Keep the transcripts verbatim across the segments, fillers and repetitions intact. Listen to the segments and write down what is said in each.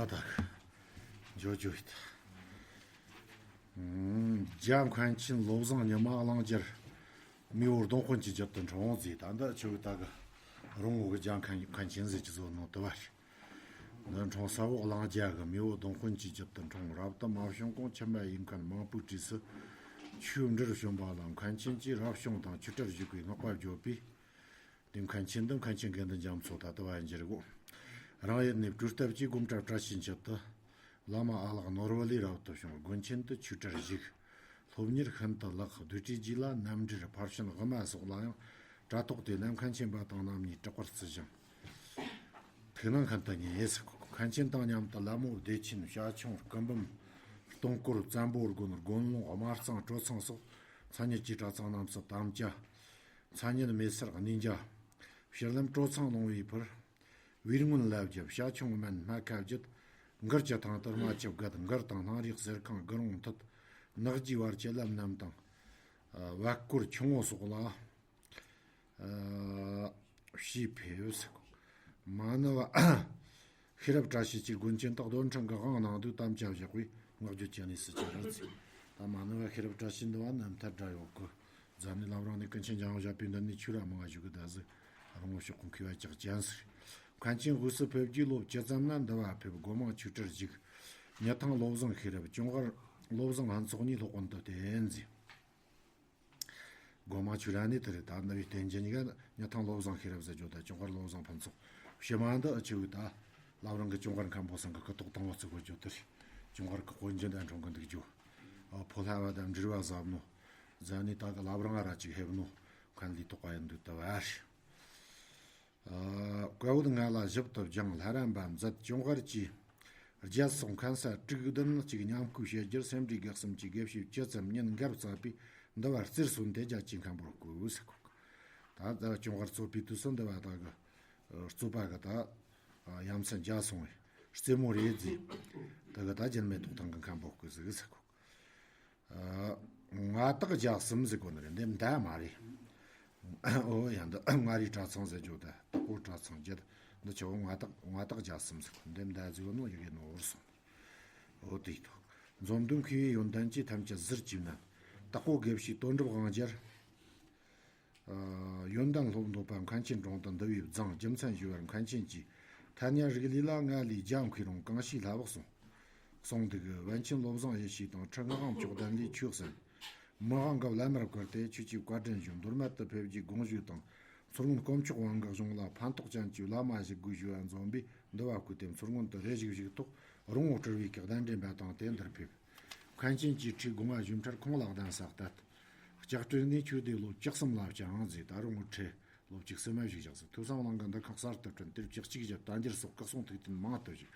ད་ཇོ་ཇོ་ཡིད། རྒྱ་མཁན་ཆེན་བློ་བཟང་ཉི་མ་གླིང་རྒྱལ། མི་བོ་སྡོང་དཔོན་གྱི་རྒྱབ་ཏུ་འཁྲུངས་ཟེར། ད་འདི་ཆོས་ད་གི་རོང་བོ་གི་རྒྱ་མཁན་མཁན་ཆེན་ཟེར་གྱི་བཟོ་ནོ་དུ་བ་རེད། འདི་འཁྲུངས་ས་བོ་གླིང་རྒྱལ་གི་མི་བོ་སྡོང་དཔོན་གྱི་རྒྱབ་ཏུ་འཁྲུངས། རབ་ཏུ་མ་བྱུང་གོང་ཁྱིམ་པ་ཡིན་མཁན་མང་པོའི་གྲས་སུ། ཆོས་འབྲེལ་བྱོན་པ་ལ་མཁན་ཆེན་གྱིས་རབ་བྱུང་དང་ཆོས་གྲྭར་བཞུགས་པའི་བསྔགས་པ་བརྗོད་པས། དེ་མཁན་ཆེན་འདི་མཁན་ཆེན་དགེ་འདུན་རྒྱ་མཚོ་ད་ལྟ་བ་འགྱུར་གོ། རང་ཡུལ་ནས་སྤྲུལ་བཏབ་ཀྱིས་སྒོམ་གྲྭ་བཀྲ་ཤིས་འཁྱིལ་དུ། བླ་མ་ཨ་ལགས་ནོར་བུ་ལས་རབ་ཏུ་བྱུང་། དགོན་ཆེན་དུ་ཆོས་གྲྭར་བཞུགས། སློབ་གཉེར་ཤིན་ཏུ་ལེགས། བདུད་བྲལ་རྗེས་ལ་རྣམ་འགྲེལ་ཕར་ཕྱིན་དབུ་མ་སོགས་ལ་ཡང་གྲྭ་ཐོག་དེ་ན་མཁན་ཆེན་པ་དང་རྣམ་གཉིས་གྲགས་པར་བརྩི་ཞིང་། ཐུགས་སྣང་ཤིན་ཏུ་མཉེས། མཁན་ཆེན་དང་མཉམ་དུ་ལྷ་མོ་བདེ་ཆེན་བྱ་ཁྱུང་སྐུ་འབུམ། སྟོང་སྐོར་བཙན་པོ་དགོན། དགོན་ལུང་དམར་གཙང་སྤྲོ་ཚང་སོགས་མཚན་ཉིད་ཀྱི་གྲྭ་ཚང་རྣམས་སུ་དམ་བཅའ། མཚན་ཉིད་མེ་སེར་གནས་མཇལ། ཕྱིར་ལམ་སྤྲོ་ཚང་ལུང་པའི་ཕུར། བིར་སྔོན་ལ་བརྒྱབ། བྱ་ཁྱུང་སྨན་སྨད་ཁ་བརྒྱུད། མགུར་གྱི་ཐང་དུ་རྨ་ཆུ་བརྒལ། མགུར་དང་སྣང་རིས་གསེར་ཁང་དགུ་རོང་མཐིལ། ནགས་ཀྱི་བར་གྱི་ལམ་རྣམས་དང་། ཨ། བར་སྐོར་ཆུ་བོ་སོགས་ལ། ཨ། ཞེས་ཕེབས། མ་ཎི་བ་ཤེས་རབ་བཀྲ་ཤིས་ཀྱིས་དགོན་ཆེན་དག་རྡོར་འཕྲེང་གི་དབང་གནང་དུས་དམ་བཅའ་བཞག་པས་བསྔགས་བརྗོད་ཀྱི་གནས་སུ་གྱུར་ཟེར། ད་མ་ཎི་བ་ཤེས་རབ་བཀྲ་ཤིས་འདི་བ་རྣམ་ཐར་འདྲ་ཡོད་གི། རྫ་ནས་ལམ་རིང་ནས་ཀུན་མཁྱེན་འཇམ་དབྱངས་བཞད་པའི་མདུན་ནས་ཆོས་ར་མང་བ་ཞུ་གི་ད་ཟིག་རོང་བོ་ཕྱོགས་ཀུན་མཁས་པ་ཅག་ཅན་ཟིག་མཁན་ཆེན་དབུས་སུ་ཕེབས་རྒྱུའི་ལོ་བཅུ་ཙམ་ན་འདི་བ་ཕེབས། སྒོ་མང་ཆོས་གྲྭར་བཞུགས། མྱི་ཐང་བློ་བཟང་ཤེས་རབ། ཅུང་ཧར་བློ་བཟང་ཕུན་ཚོགས་གཉིས་སློབ་དཔོན་དུ་བསྟེན་ཟེར། སྒོ་མང་ཆོས་ར་ནས་དེ་རེད། ད་ནི་བའི་བསྟན་རྒྱུ་གཉིས་ཀ་མྱི་ཐང་བློ་བཟང་ཤེས་རབ་ཟེར་རྒྱུ་ད་ཅུང་ཧར་བློ་བཟང་ཕུན་ཚོགས། ཕྱི་མ་འདི་ཨ་ཆེ་བུ་ད་ལམ་རིང་གི་ཅུང་ཧར་མཁན་པོ་ཚང་གི་སྐུ་ཐོག་དང་བ་བརྩི་དགོས་རྒྱུ་དེ་རེད། ཅུང་ཧར་གི་དཔོན་རྒྱུན་ལྡན་འཁྲུངས་གི་འདུག་རྒྱུ། ཨ། ཕོ་ལྷ་བ་དང་འབྲེལ་བ་ཟབ་ནོ། རྫ་ནས་ད་གི་ལམ་རིང་ང་ར་ཅིག་ཕེབས་ནོ་མཁན་ལས་ཐོག་པ་ཡིན་འདུག་ད་བ་རེད། ཨ། བཀའ་བོད་ང་ལ་ཞིབ་ཏུ་སྦྱངས། ལྷ་རམས་པ་མཛད། ཅུང་ཧར་གྱི་རྒྱལ་སོགས་མཁན་ས་དྲུག་བདུན་གཅིག་མཉམ་བསྐོས་བྱེད་རྒྱུར་སེམས་འདྲིས་དགའ་གསུམ་གྱི་དགེ་བཤེས་བཅུ་ཙམ་ཉིན་འགར་བཙལ་བས་འདི་བར་རྩེར་སོན་ཏེ་རྒྱལ་གཅེས་མཁན་པོར་བསྐོས་ཟེར་གོ། ད་ད་ཅུང་ཧར་རྩོད་པའི་དུས་སུ་འདི་བ་ད་གི་རྩོད་པ་གི་ད་ཡ་མཚན་རྒྱ་སོང་བས་རྩེ་མོ་རེད་ཟེར། ད་གི་ད་རྒྱུན་མེད་ཐོག་ཐང་གི་མཁན་པོ་བསྐོས་ཟིག་ཟེར་གོ། ཨ། མངའ་བདག་རྒྱལ་གསུམ་ཟེར་གོ་ནི་རེད། འདི་མདའ་མ་རེད། ཨོ་ཡ། འདི་མངའ་རིས་གྲྭ་ཚང་ཟེར་རྒྱུ་ད་དྭགས་པོ་གྲྭ་ཚང་རྒྱལ། འདི་ཆོ་མངའ་བདག་མངའ་བདག་རྒྱལ་གསུམ་ཟེར་གོ། འདི་མདའ་ཟེར་གོ་ནོ་ཡི་གེ་ནོ་བོར་སོང་། ཨོ་དེ་ཐོག་འཛོམས་འདུན་མཁས་པའི་ཡོན་ཏན་གྱིས་ཐམས་ཅད་གཟིར་གྱིས་མནན། དྭགས་པོ་དགེ་བཤེས་དོན་གྲུབ་དབང་རྒྱལ། ཨ། ཡོན་ཏན་སློབ་འདོད་པ་མཁན་ཆེན་དྲུང་དུ་འདུ་བའི་བརྫངས། རྒྱུ་མཚན་ཞུ་བར་མཁན་ཆེན་གྱིས། ཐ་སྙད་རིག་ལས་ལ་ང་ལས་རྒྱ་མཁས་རུང་གང་ཞིག་ལྷ་བག་གསུངས། གསུངས་འདུག་གི། པཎ་ཆེན་བློ་བཟང་ཡེ་ཤེས་དང་ཁྲི་ངག་དབང་མཆོག་ལྡན་ལས་ཆོས་གསན། མི་དབང་གི་བླ་མར་བཀུར་ཏེ་ཆོས་ཀྱི་བཀའ་དྲིན་བཞིན་མདོ་སྨད་དུ་ཕེབས་རྒྱུའི་དགོངས་ཞུ་དང་། མཚོ་སྔོན་དཀོན་མཆོག་དབང་གི་གཞུང་ལ་ཕན་ཐོགས་ཅན་གྱི་བླ་མ་ཞིག་དགོས་ཞུ་བ་འཛོམས་པས་འདི་བ་བསྐོས་ཏེ་མཚོ་སྔོན་དུ་རེ་ཞིག་བཞུགས་ཐོག་རོང་བོ་སྤྲུལ་བའི་བཀའ་གདན་འདྲེན་པ་དང་དེ་འདིར་ཕེབས། མཁན་ཆེན་གྱིས་ཁྲིའི་དགོངས་པ་བཞིན་ཁྲིར་ཁོང་ལ་གདན་ས་གཏད། ལྕགས་སྤྲེལ་ནས་ཆོས་སྡེ་ལོ་བཅུ་གསུམ་ལ་བསྐྱངས་ཟེར། ད་རུང་ངོ་ཁྲི་ལོ་བཅུ་གསུམ་མ་བཞུགས་བཞག་ཟེར། ཐོས་བསམ་གླིང་གི་འདུ་ཁང་གསར་དུ་བསྐྲུན། དེར་བཅུ་གཅིག་བཞི་བསྟན་འགྱུར་སོགས་སྐུ་གསུང་ཐུགས་རྟེན་མང་དུ་བཞུགས།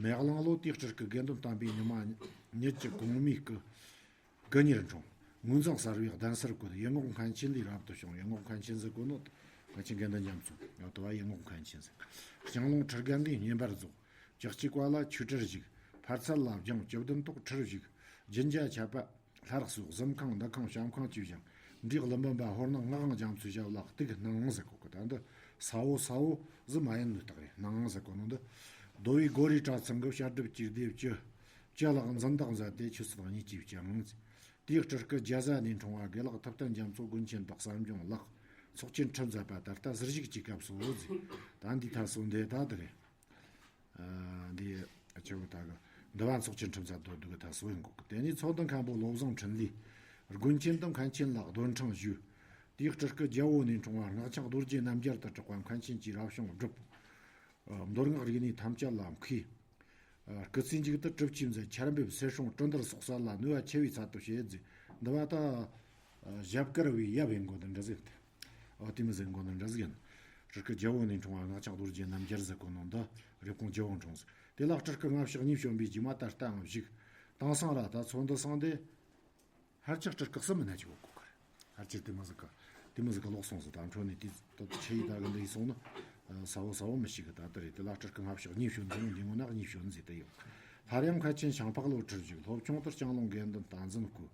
མེ་གླང་ལོ་དེའི་སྤྲུལ་སྐུ་དགེ་འདུན་བསྟན་པའི་ཉི་མ་ཉིད་ཀྱི་གོང་མའི་སྐུ་སྐུ་གཉེར་འཁྲུངས། ངོས་འཛིན་གསར་བའི་གདན་སར་བཀོད། ཡུལ་ངོགས་མཁན་ཆེན་ལས་རབ་ཏུ་བྱུང་། ཡུལ་ངོགས་མཁན་ཆེན་ཟེར་གོ་ནོ། མཁན་ཆེན་དགེ་འདུན་རྒྱ་མཚོ། ཡང་དུ་བ་ཡུལ་ངོགས་མཁན་ཆེན་ཟེར། ལྕང་ལུང་ཁྲི་རྒན་ལས་བསྙེན་པར་རྫོགས། བཅུ་གཅིག་པ་ལ་ཆོས་གྲྭར་ཞུགས། ཕར་ཚད་ལ་སྦྱངས། བཅུ་བདུན་ཐོག་ཁྲིར་ཞུགས། རྒྱུན་རྒྱ་ཆད་པ་ལྷ་རག་སོགས་གཟིམ་ཁང་འདུ་ཁང་བཤམས་ཁང་བཅས་བཞེངས། འབྲས་ཀླུ་འབུམ་པ་ཧོར་ནག་ངག་དབང་རྒྱ་མཚོའི་ཞབས་ལ་གཏུགས་གནང་ཟེར་གོ་གི། ད་འདི་ས་བོ་ས་བོ་ཟི་མ་ཡིན་ནི་རྟགས་རེད། གནང་ཟེར་གོ་ནོ་འདི། རྡོ་བའི་སྒོ་རའི་གྲྭ་ཚང་གི་བཤད་སྒྲུབ་ཀྱི་སྡེབ་བཅུ་བཅུ་ལྷག་འཛིན་བདག་མཛད་དེ་ཆོས་སྲིད་གཉིས་ཀྱིས་བསྐྱངས། དེའི་སྤྲུལ་སྐུ་རྒྱ་བཟའ་ནས་འཁྲུངས་པ་དགེ་ལེགས་ཐུབ་བསྟན་རྒྱ་མཚོ་དགོན་ཆེན་དུ་གསར་འབྱུང་བཀླགས། ཚོགས་ཆེན་ཁྲི་མཛད་པ་ད་ལྟ་ཟུར་བཞུགས་ཀྱི་སྐབས་སུ་ཟེར། ད་འདི་ཐ་སོ་འདི་ད་དེ་རེད། ཨ། འདི་ཆེ་བོ་ད་གི་འདི་བ་ཚོགས་ཆེན་ཁྲི་མཛད་དོ་འདུག་གི་ཐ་སོ་ཡིན་གོ་གི། དེ་ནས་ཚོགས་འདུ་མཁན་པོ་བློ་བཟང་འཕྲིན་ལས་དགོན་ཆེན་དུ་མཁན་ཆེན་ལ་རྡོར་འཕྲེང་ཞུས། དེའི་སྤྲུལ་སྐུ་རྒྱལ་པོ་ནས་འཁྲུངས་པ་སྔགས་འཆང་རྡོ་རྗེ་རྣམ་རྒྱལ་དུ་གྲགས་པ་མཁན་ཆེན་གྱིས་རབ་བྱུང་བསྒྲུབས། མདོ་སྔགས་རིག་གནས་ཐམས་ཅད་ལ་མཁས། སྐུ་ཚེའི་མཇུག་ཏུ་གྲུབ་ཆེན་མཛད། ཆར་འབེབས་གསེར་སྲུང་གྲུ་འདར་སོགས་གསལ་ལ་ནུས་པ་ཆེ་བའི་ཚད་དུ་བྱེད་ཟེར། འདི་བ་ད་ཞབས་དཀར་བའི་ཡབ་ཡིན་གོ་ནི་འདྲ་ཟིག་སྟེ། ཨོ་དེ་མི་ཟིག་གོ་ནི་འདྲ་ཟིག་ཡིན། སྤྲུལ་སྐུ་རྒྱལ་པོ་ནས་འཁྲུངས་པ་སྔགས་འཆང་རྡོ་རྗེ་རྣམ་རྒྱལ་ཟེར་གོ་ནོ་འདི་རེབ་གོང་རྒྱལ་པོ་འཁྲུངས་ཟེར། དེ་ལ་སྤྲུལ་སྐུ་ལྔ་ཕྱོགས་གཉིས་བྱོན་པའི་རྗེས་མ་ད་ལྟའང་བཞུགས། དེང་སང་ར་ད་ཚོགས་འདུ་སོང་སྟེ། ཧར་ཅག་སྤྲུལ་སྐུ་གསུམ་མི་སྣ་ཅིག་ཡོད་གོ་གི་རེད། ཧར་ཅག་དེ་མི་ཟིག་ག་དེ་མི་ཟིག་ག་ལོག་སོང་ཟིག་ད་འཕྲོ་ནས་དེ་ཏོག་ཏོ་ཆེ་ཡི་ད་གི་འདི་ཡི་སོང་ན། ས་བོ་ས་བོ་མི་ཤེས་གི། ད་ལྟ་རེད། དེ་ལ་སྤྲུལ་སྐུ་ལྔ་ཕྱོགས་གཉིས་བྱོན་ཟིག་འདི་ངོ་ན་གཉིས་བྱོན་ཟིག་དེ་ཡོད། སླར་ཡང་མཁན་ཆེན་ཤིང་ཕག་ལོ་ཁྲིར་བཞུགས། སློབ་ཆུང་དུ་ལྕང་ལུང་དགེ་འདུན་བསྟན་འཛིན་བསྐོས།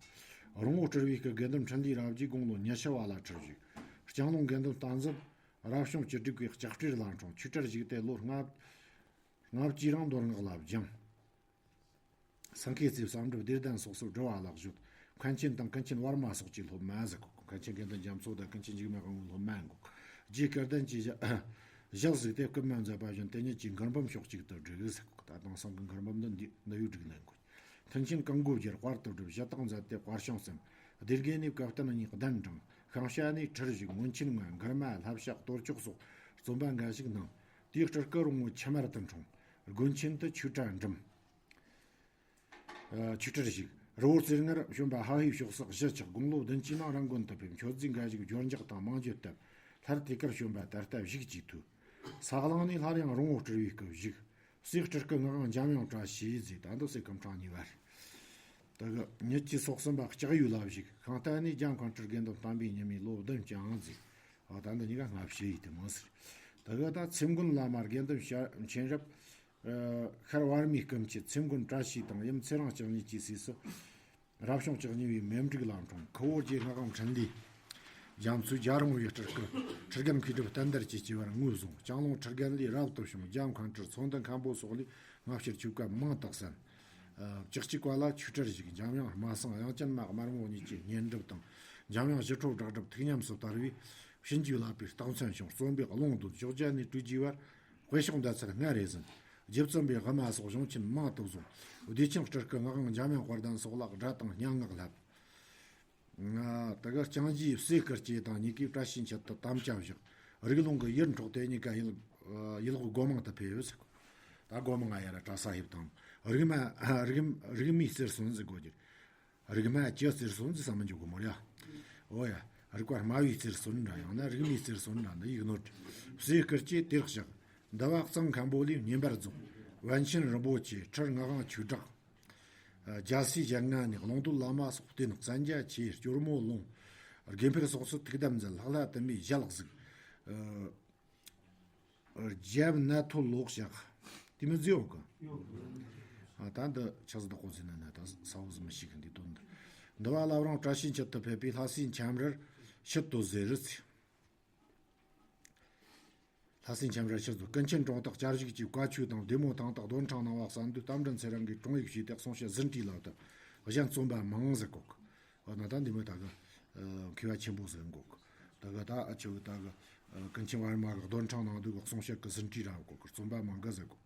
རོང་བོ་སྤྲུལ་བའི་སྐུ་དགེ་འདུན་འཕྲིན་ལས་རབ་རྒྱས་དགུང་ལོ་ཉི་ཤུ་བ་ལ་ཁྲིར་བཞུགས། ལྕང་ལུང་དགེ་འདུན་བསྟན་འཛིན་རབ་བྱུང་བཅུ་དྲུག་པའི་ལྕགས་སྤྲེལ་ལ་འཁྲུངས། ཆོས་གྲྭར་བཞུགས་ཏེ་ལོ་ལྔ། ལྔ་བཅུའི་རིང་མདོ་སྔགས་ལ་སྦྱངས། སེང་གེ་རྩེའི་བསམ་གྲུབ་བདེ་ལྡན་སོགས་སུ་སྒྲུབ་པ་ལ་གཞོལ། མཁན་ཆེན་དང་ཀུན་མཁྱེན་བར་མ་སོགས་ཀྱི་སློབ་མ་ཟེར་གོ། མཁན་ཆེན་དགེ་འདུན་རྒྱ་མཚོ་དང་ཀུན་མཁྱེན་འཇིགས་མེད་དབང་པོའི་སློབ་མ་ཡིན་གོ། རྗེ་སྐལ་ལྡན་གྱིས་ཞལ་གཟིགས་ཏེ། སྐུ་མ་མཛད་པ་བཞིན་དེ་ཉིད་ཀྱི་མགུར་འབུམ་ཤོག་གཅིག་ཏུ་བསྒྲིགས་ཟེར་གོ། ད་དེང་སང་གི་མགུར་འབུམ་འདི་འདི་འདི་ཡུལ་བསྒྲིགས་ལེན་གོ། མཐུན་རྐྱེན་གང་དགོས་སྦྱར་དཔར་དུ་བསྒྲུབས། ཞུ་དག་མཛད་དེ་དཔར་བྱུང་ཟིན། སྡེ་དགེ་ནས་བཀའ་བསྟན་གཉིས་གདན་དྲངས། ཤིང་བྱ་ནས་ཁྲིར་བཞུགས། མངོན་ཆེན་ལྔ་མགུར་མ་བསླབ་བྱ་གཏོར་ཆོག་སོགས་རྩོམ་པ་འགའ་ཞིག་གནང་། དེའི་སྤྲུལ་སྐུ་རོང་བོ་ཆུ་དམར་དུ་འཁྲུངས། དགོན་ཆེན་དུ་ཆོས་གྲྭ་འགྲིམས། ཨ། ཆོས་གྲྭར་བཞུགས། རི་བོ་རྩེ་ལྔར་བྱོན་པ་ཧྭ་ཧུའི་ཕྱོགས་སུ་གཞིས་ཆགས། དགུང་ལོ་བདུན་ཅུའི་ནང་རང་དགོན་དུ་ཕེབས། མཆོད་རྫས་འགའ་ཞིག་སྦྱོར་འཇོག་དང་རྨང་བརྒྱུད་བཏབ། སླར་དེ་གར་བྱོན་པ་ད་ལྟ་བཞུགས་ཀྱི་ཐོས། ས་གླང་ནས་སླར་ཡང་རོང་བོ་སྤྲུལ་བའི་སྐུ་བཞུགས། སྲས་སྤྲུལ་སྐུ་ངག་དབང་འཇམ་དབྱངས་བཀྲ་ཤིས་མཛད། ད་འདི་སྲས་ཁམས་ཕྲག་གཉིས་པ་རེད། དེ་གི་ཉིད་ཀྱི་སྲོག་ཟིན་པ་ལྕགས་ཡོས་ལ་བཞུགས། ཤིང་རྟ་ནས་རྒྱ་མཁན་སྤྲུལ་དགེ་འདུན་བསྟན་པའི་ཉི་མས་ལོ་བདུན་བསྐྱངས་མཛད། འོ་ད་འདི་གཉིས་ཀ་སྔ་ཕྱི་ཡིན་ཏེ་མོ་ཟེར། དེ་གི་ད་ཚེམས་མགོན་བླ་མ་དགེ་འདུན་ཤ་མཁྱེན་རབ། ཨ། ཤར་བར་མིའི་སྐུ་མཆེད་ཚེམས་མགོན་བཀྲ་ཤིས་དང་ཡུམ་ཚེ་རིང་ལྕགས་གཉིས་ཀྱི་སྲས་སུ། རབ་བྱུང་ལྕགས་གཉིས་པའི་མེ་འབྲུག་ལ་འཁྲུངས། ཁུ་བོ་རྗེ་སྔགས་དབང་འཕྲིན་ལས། རྒྱ་མཚོའི་རྒྱལ་རོང་བའི་སྤྲུལ་སྐུ་ཁྲི་རྒན་མཁས་གྲུབ་བསྟན་དར་གྱིས་གཙོས་པར་ངོས་བཟུང་། ལྕང་ལུང་ཁྲི་རྒན་ལས་རབ་ཏུ་བྱུང་། རྒྱ་མཁན་སྤྲུལ་ཚོང་འདུས་མཁན་པོ་སོགས་ལས་སྔ་ཕྱིར་ཆོས་བཀའ་མང་དག་གསན། ཨ། བཅུ་གཅིག་པ་ལ་ཆོས་གྲྭར་བཞུགས། འཇམ་དབྱངས་སྨྲ་སེང་དབྱངས་ཅན་མ་དམར་མོ་གཉིས་ཀྱི་བསྙེན་སྒྲུབ་དང་། འཇམ་དབྱངས་ཞི་ཁྲོ་བསྒྲགས་སྒྲུབ་ཐུགས་ཉམས་སུ་དར་བས་བྱིན་གྱིས་བརླབས་པའི་རྟགས་མཚན་བྱུང་། རྩོམ་པའི་ཀློང་འདོན། ཕྱོགས་བརྒྱ་ནས་སྤྲུལ་རྒྱས་བར་དཔེ་ཤོག་མདའ་ཚར་ལྔ་རེ་ཟིན། རྗེ་བཙུན་པའི་དབུ་མ་སོགས་གཞུང་ཆེན་མང་དུ་བཟུང་། བདེ་ཆེན་སྤྲུལ་སྐུ་ངག་དབང་འཇམ་དབྱངས་དཔལ་ལྡན་སོགས་ལ་སྒྲ་དང་སྙན་ངག་བསླབས། ང་། དེ་གི་ལྕང་གཞིའི་སྲས་སྐུ་སྐྱེས་དང་གཉིས་ཀས་བཀྲ་ཤིས་འཁྱིལ་དུ་དམ་བཅའ་བཞག། རིགས་ལུང་གི་ཡུལ་འཕྲོག་སྟེ་གཉིས་ཀ་ཡུལ་ཡུལ་འོག་སྒོ་མང་དུ་ཕེབས་ཟེར་གོ། ད་སྒོ་མང་ང་ཡ་ར་གྲྭ་ས་ཕེབས་དང་། རིགས་མ་རིགས་རིགས་མའི་གསེར་སོན་ཟེར་གོ་རྒྱུ། རིགས་མ་ཀྱི་གསེར་སོན་ཟེར་ས་མི་འཇུག་གོ་མོ་ཡ། འོ་ཡ། རིགས་པ་སྨྲ་བའི་གསེར་སོན་འདྲ། ཡང་ན་རིགས་མའི་གསེར་སོན་འདྲ། འདི་ཡིག་ནོར། སྲས་སྐུ་སྐྱེས་དེར་བཞག། འདི་བ་གཙང་མཁན་པོ་ལས་བསྙེན་པར་རྫོགས། པཎ་ཆེན་རིན་པོ་ཆེ། ཁྲི་ངག་དབང་ཆོས་གྲགས། རྒྱལ་སྲས་བཞད་ལྔ་ནས་ཀློང་རྡོལ་བླ་མ་སོགས་བསྟེན། གསན་རྒྱ་ཆེ། སྐྱོར་མོ་ལོངས། དགེ་འཕེལ་སོགས་སུ་ཐུགས་དམ་མཛད། ལྷག་ལྷ་དུ་མའི་ཞལ་གཟིགས། རྒྱབ་ནད་ཐོ་ལོག་བཞག། དེ་མི་བརྫི་འོང་གི། ཨ། ད་འདི་ཆ་ཟི་ད་ཁོ་ཟི་ན་ན་ད་ས་འོག་ཟི་མི་ཤིག་འདི་དོན་འདི། འདི་བ་བླ་བྲང་བཀྲ་ཤིས་འཁྱིལ་དུ་ཕེབས་པའི་ལྷ་སའི་འཁྱམས་རར་ཕྱིར་དུ་ཟེར་རུ་ཚེ། ལྷ་སའི་འཁྱམས་རར་ཕྱིར་དུ་ཀུན་མཁྱེན་གྲོང་རྟགས་བསྐྱར་བཞུགས་ཀྱི་བཀའ་ཆོས་དང་བདེ་མོ་ཐང་དག་རྡོར་འཕྲེང་གནང་བ་གསན་དུས། རྟ་མགྲིན་ཚེ་རིང་གིས་དྲུང་ཡིག་བྱས་ཏེ་གསུང་བཤད་ཟིན་བྲིས་ལ་བཏབ། གཞན་རྩོམ་པ་མང་ཟེར་གོ། འོ་ན་ད་འདི་མོ་ད་གི། ཨ། མཁས་པ་ཆེན་པོ་ཟེར་གོ། ད་གི་ད་ཨ་ཆོ་གི་ད་གི། ཨ། ཀུན་མཁྱེན་བར་མ་གི་རྡོར་འཕྲེང་གནང་དུས་གི་གསུང་བཤད་གི་ཟིན་བྲིས་ར་གོ་གི། རྩོམ་པ་མང་གི་ཟེར་གོ།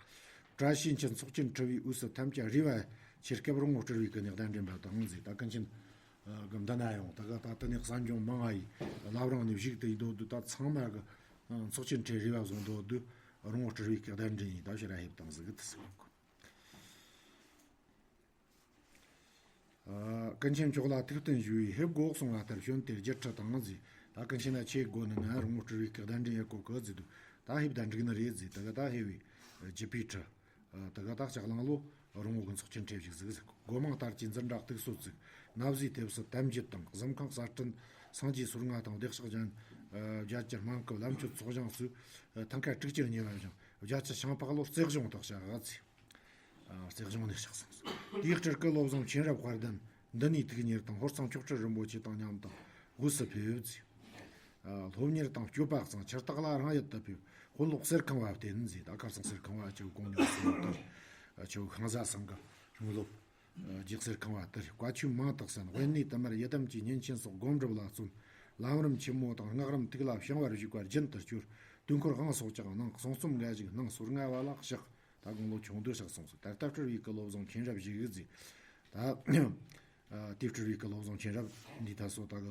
བཀྲ་ཤིས་འཁྱིལ་ཚོགས་ཆེན་ཁྲི་པའི་དབུས་སུ་ཐམས་ཅད་རེ་བ་ཆེ་སྐབས་རོང་བོ་སྤྲུལ་བའི་སྐུ་ནས་གདན་འདྲེན་པ་དང་མཛད། ད་ཀུན་མཁྱེན་གི་འདི་ན་ཡང་ད་གི་ད་ལྟ་ནས་གསན་སྦྱོང་མང་ང་ཡི་བླ་བྲང་ནས་བཞུགས་ཏེ་ཡིན་དོ་དུས། ད་ཚང་མ་གི་ཚོགས་ཆེན་ཁྲི་རེ་བ་བཟུང་དོ་དུས། རོང་བོ་སྤྲུལ་བའི་སྐུ་གདན་འདྲེན་ཡིན། ད་ཕྱིར་ར་ཕེབས་དང་ཟེར་གི་དེ་ཟེར་གོ། ཨ། ཀུན་མཁྱེན་མཆོག་ལ་ཐུགས་བསྟན་ཞུ་བས་ཕེབས་དགོས་གསུང་བ་ལྟར་བྱོན་ཏེ་རྒྱུ་ཁྲི་དང་མཛད། ད་ཀུན་མཁྱེན་ན་ཆེ་དགོས་ནི་ན་རོང་བོ་སྤྲུལ་བའི་སྐུ་གདན་འདྲེན་ཡེ་གོ་གི་ཟེར་དུས། ད་ཕེབས་ད་འགྲིག་ནི་རེད་ཟེར། ད་གི་ད་ཕེབས་པའི་རྒྱུ་པའི་ཁྲི། ཨ། ད་གི་ད་ལྕགས་གླང་ལོ་རོང་བོ་གི་ཚོགས་ཆེན་ཁྲི་བཞུགས་ཟིག་ཟེར། སྒོ་མང་ལྟར་གྱི་འཛིན་གྲྭ་གཏུགས་སྲོལ་བཙུགས། ན་བཟའི་དེབ་སུ་དམ་རྒྱུད་དང་། གཟིམ་ཁང་གསར་སྐྲུན། སངས་རྒྱས་གསུར་རྔ་དང་བདེ་གཤེགས་ཅན། ཨ། བརྒྱད་ཅུ་སྨན་བཀབ་བླ་མཆོད་ཚོགས་བཞེངས་སུ། ཨ། ཐང་ཀ་དྲུག་ཅུར་ཉེ་བ་བཞེངས། བརྒྱད་ཅུ་ཤིང་ཕག་ལོ་རྩེ་གཞུང་དུ་བཞག་ཟེར། ཨ། རྩེ་གཞུང་ནས་བཞག་སོང་ཟེར། དེའི་སྤྲུལ་སྐུ་བློ་བཟང་མཁྱེན་རབ་དཔལ་ལྡན་འདི་ནས་ཐུགས་གཉེར་དང་། ཧོར་གཙང་མཆོག་སྤྲུལ་རིན་པོ་ཆེ་དང་མཉམ་དུ་དབུས་སུ་ཕེབས་ཟེར། ཨ། སློབ་གཉེར་དང་སྤྱོད་པ་གཙང་། ཕྱིར་རྟག་ལ་རང་ཡུལ་དུ་ཕེབས། དཔོན་སློབ་གསེར་ཁང་བ་བསྟེན་ཟེར། ད་ཁར་སང་གསེར་ཁང་བ་ཆུ་གོང་ཉུང་སོང་དུ། ཨ། ཆུ་ཤིང་བཟའ་ཚང་གི་རིང་སློབ། ཨ། རྗེ་གསེར་ཁང་བ་དེར་བཀའ་ཆོས་མང་དག་གསན། དབེན་གནས་དུ་མར་ཡི་དམ་གྱི་བསྙེན་ཆེན་སོགས་སྒོམ་སྒྲུབ་ལ་བརྩོན། ལམ་རིམ་ཆེན་མོ་དང་སྔགས་རིམ་ཐུགས་ལ་བྱིང་བར་བཞུགས་པ་རྒྱུན་དུ་བསྐྱོར། དུས་འཁོར་དབང་སོགས་ཀྱང་གནང་། གསུང་རྩོམ་འགའ་ཞིག་གནང་། གསུར་རྔ་བ་ལ་གཤེགས། ད་དགུང་ལོ་ཆུང་དུས་གཤེགས་སོང་ཟེར། ད་ལྟ་སྤྲུལ་བའི་སྐུ་བློ་བཟང་མཁྱེན་རབ་བཞུགས་ཟེར། ད། ཨ། དེ་སྤྲུལ་བའི་སྐུ་བློ་བཟང་མཁྱེན་རབ་འདི་ད་སོ་ད་གི།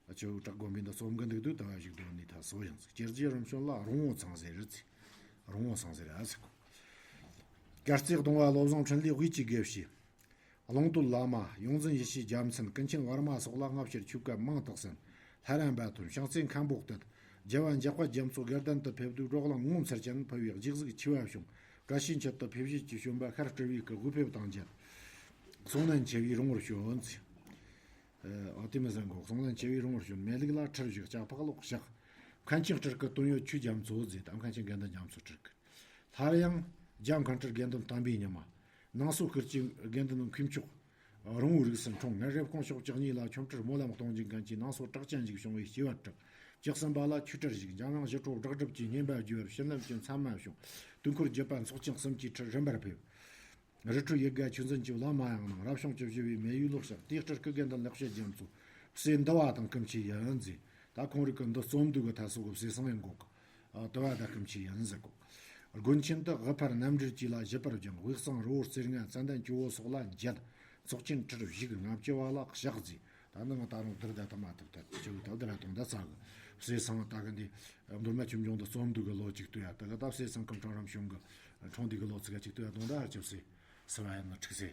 ཨ། ཆུ་བྲག་དགོན་པའི་འདི་རྩོམ་གི་འདུག་དུས་ད་བ་བཞུགས་དུས་འདི་ད་སོ་ཡང་ཟེར། སྐྱེ་རྒྱུ་རིམ་བྱོན་ལ་རོང་བོ་ཚང་ཟེར་རེད་ཟེར། རོང་བོ་ཚང་ཟེར་ཨ་ཟེར་གོ། སྐར་རྩེ་གདོང་བ་བློ་བཟང་འཕྲིན་ལས་དབུས་ཀྱི་དགེ་བཤེས། ཀློང་རྡོལ་བླ་མ་ཡོངས་འཛིན་ཡེ་ཤེས་རྒྱལ་མཚན། ཀུན་མཁྱེན་བར་མ་སོགས་ལ་སྔ་ཕྱིར་ཆོས་བཀའ་མང་དག་གསན། ལྷ་རམས་པ་ཐོན། ཤིང་རྩེ་མཁན་པོ་གཏད། རྒྱལ་བ་འཇམ་དཔལ་རྒྱ་མཚོ་དགའ་ལྡན་དུ་ཕེབས་དུས། འབྲོག་གླིང་ངོ་མཚར་ཅན་ཕུལ་བས་སྒྱིད་གཟུགས་ཆེ་བ་བྱུང་། བཀྲ་ཤིས་འཁྱིལ་དུ་ཕེབས་བཞེད་ཀྱི་བྱོན་པ་ཤར་སྤྲུལ་བའི་སྐུ་དབུ་ཕེབས་དང་མཇལ། གསུང་ནན་ཆེ་བས་རོང་བོར་བྱོན་ཟེར། ཨ། དེ་མི་ཟན་གོ། གསུང་ནན་ཆེ་བས་རོང་བོར་བྱོན། མེ་ལུག་ལ་ཁྲིར་བཞུགས། ལྕགས་ཕག་ལོག་གཤགས། མཁན་ཆེན་སྤྲུལ་སྐུ་དོན་ཡོད་ཆོས་རྒྱ་མཚོ་ཟེར། ད་མཁན་ཆེན་དགེ་འདུན་རྒྱ་མཚོ་སྤྲུལ་སྐུ། སླར་ཡང་རྒྱ་མཁན་སྤྲུལ་དགེ་འདུན་བསྟན་པའི་ཉི་མ། ནང་སོ་ཤུལ་གྱི་དགེ་འདུན་མཁས་མཆོག་རོང་བོའི་རིགས་སུ་འཁྲུངས། སྔར་རེབ་གོང་ཕྱོགས་བཅུ་གཉིས་ལ་ཆོ་འཕྲུལ་སྨོན་ལམ་གཏོང་རྒྱུ་མཁན་གྱི་ནང་སོ་གྲགས་ཅན་ཞིག་བྱུང་བས་སྐྱེ་བ་གྲགས། བཅུ་གསུམ་པ་ལ་ཆོས་ཁྲིར་བཞུགས། འཇམ་དབྱངས་ཞི་ཁྲོ་བསྒྲགས་སྒྲུབ་ཀྱི་བསྙེན་པ་བརྗོད་པར་བྱིན་རླབས་ཀྱི་མཚན་མ་བྱུང་། དུས་འཁོར་བརྒྱུད་པ་ཚོགས་ཆེན་གསུམ་གྱི་ཁྲིར་རིམ་པར་ཕེབས། རི་ཁྲོད་ཡིད་དགའ་ཆོས་འཛིན་གྱི་བླ་མ་ཡང་གནང་། རབ་བྱུང་བཅུ་བཞི་པའི་མེ་ཡོས་ལོ་ཞག་དེའི་སྤྲུལ་སྐུ་དགེ་འདུན་ལེགས་བཤད་རྒྱ་མཚོ། སྲས་འདུལ་བ་དང་སྐུ་མཆེད་ཡིན་ཟེར། ད་ཁོང་རིགས་ཀྱི་འདི་རྩོམ་འདུས་ཀྱི་ཐད་སོགས་ཀྱི་སྲས་ཚང་ཡང་གོ་གི། ཨ། དུལ་བ་དང་སྐུ་མཆེད་ཡིན་ཟེར་གོ། དགོན་ཆེན་དུ་དབུ་ཕར་རྣམ་འགྲེལ་གྱིས་ལ་བཞི་པར་སྦྱངས། དབུས་གཙང་རི་བོ་རྩེ་ལྔ་ཙན་དན་ཇོ་བོ་སོགས་ལ་མཇལ། ཚོགས་ཆེན་ཁྲིར་བཞུགས། ལྔ་བཅུ་བ་ལ་ཕྱག་བརྩིས། ད་ནི་ང་ད་རུང་དུར་ད་ད་མ་ཐུབ་ད་ཅི་བུ་ད་དུར་ད་དུང་ད་ཚ་གི་སྲས་ཚང་ད་གི་འདི་མདོ་སྨད་ཆོས་འབྱུང་དུ་རྩོམ་འདུས་གི་ལོ་གཅིག་ཏུ་ཡ། ད་གི་ད་སྲས་ཚང་སྐུ་ཕྲེང་རིམ་བྱོན་གི་འཁྲུངས་འདུས་གི་ལོ་ཚིགས་གཅིག་ཏུ་ཡ་དུང་ད་ཧར་ཆབ་སྲས་སི་བ་ཡ་ན་ཁྲིག་སེ་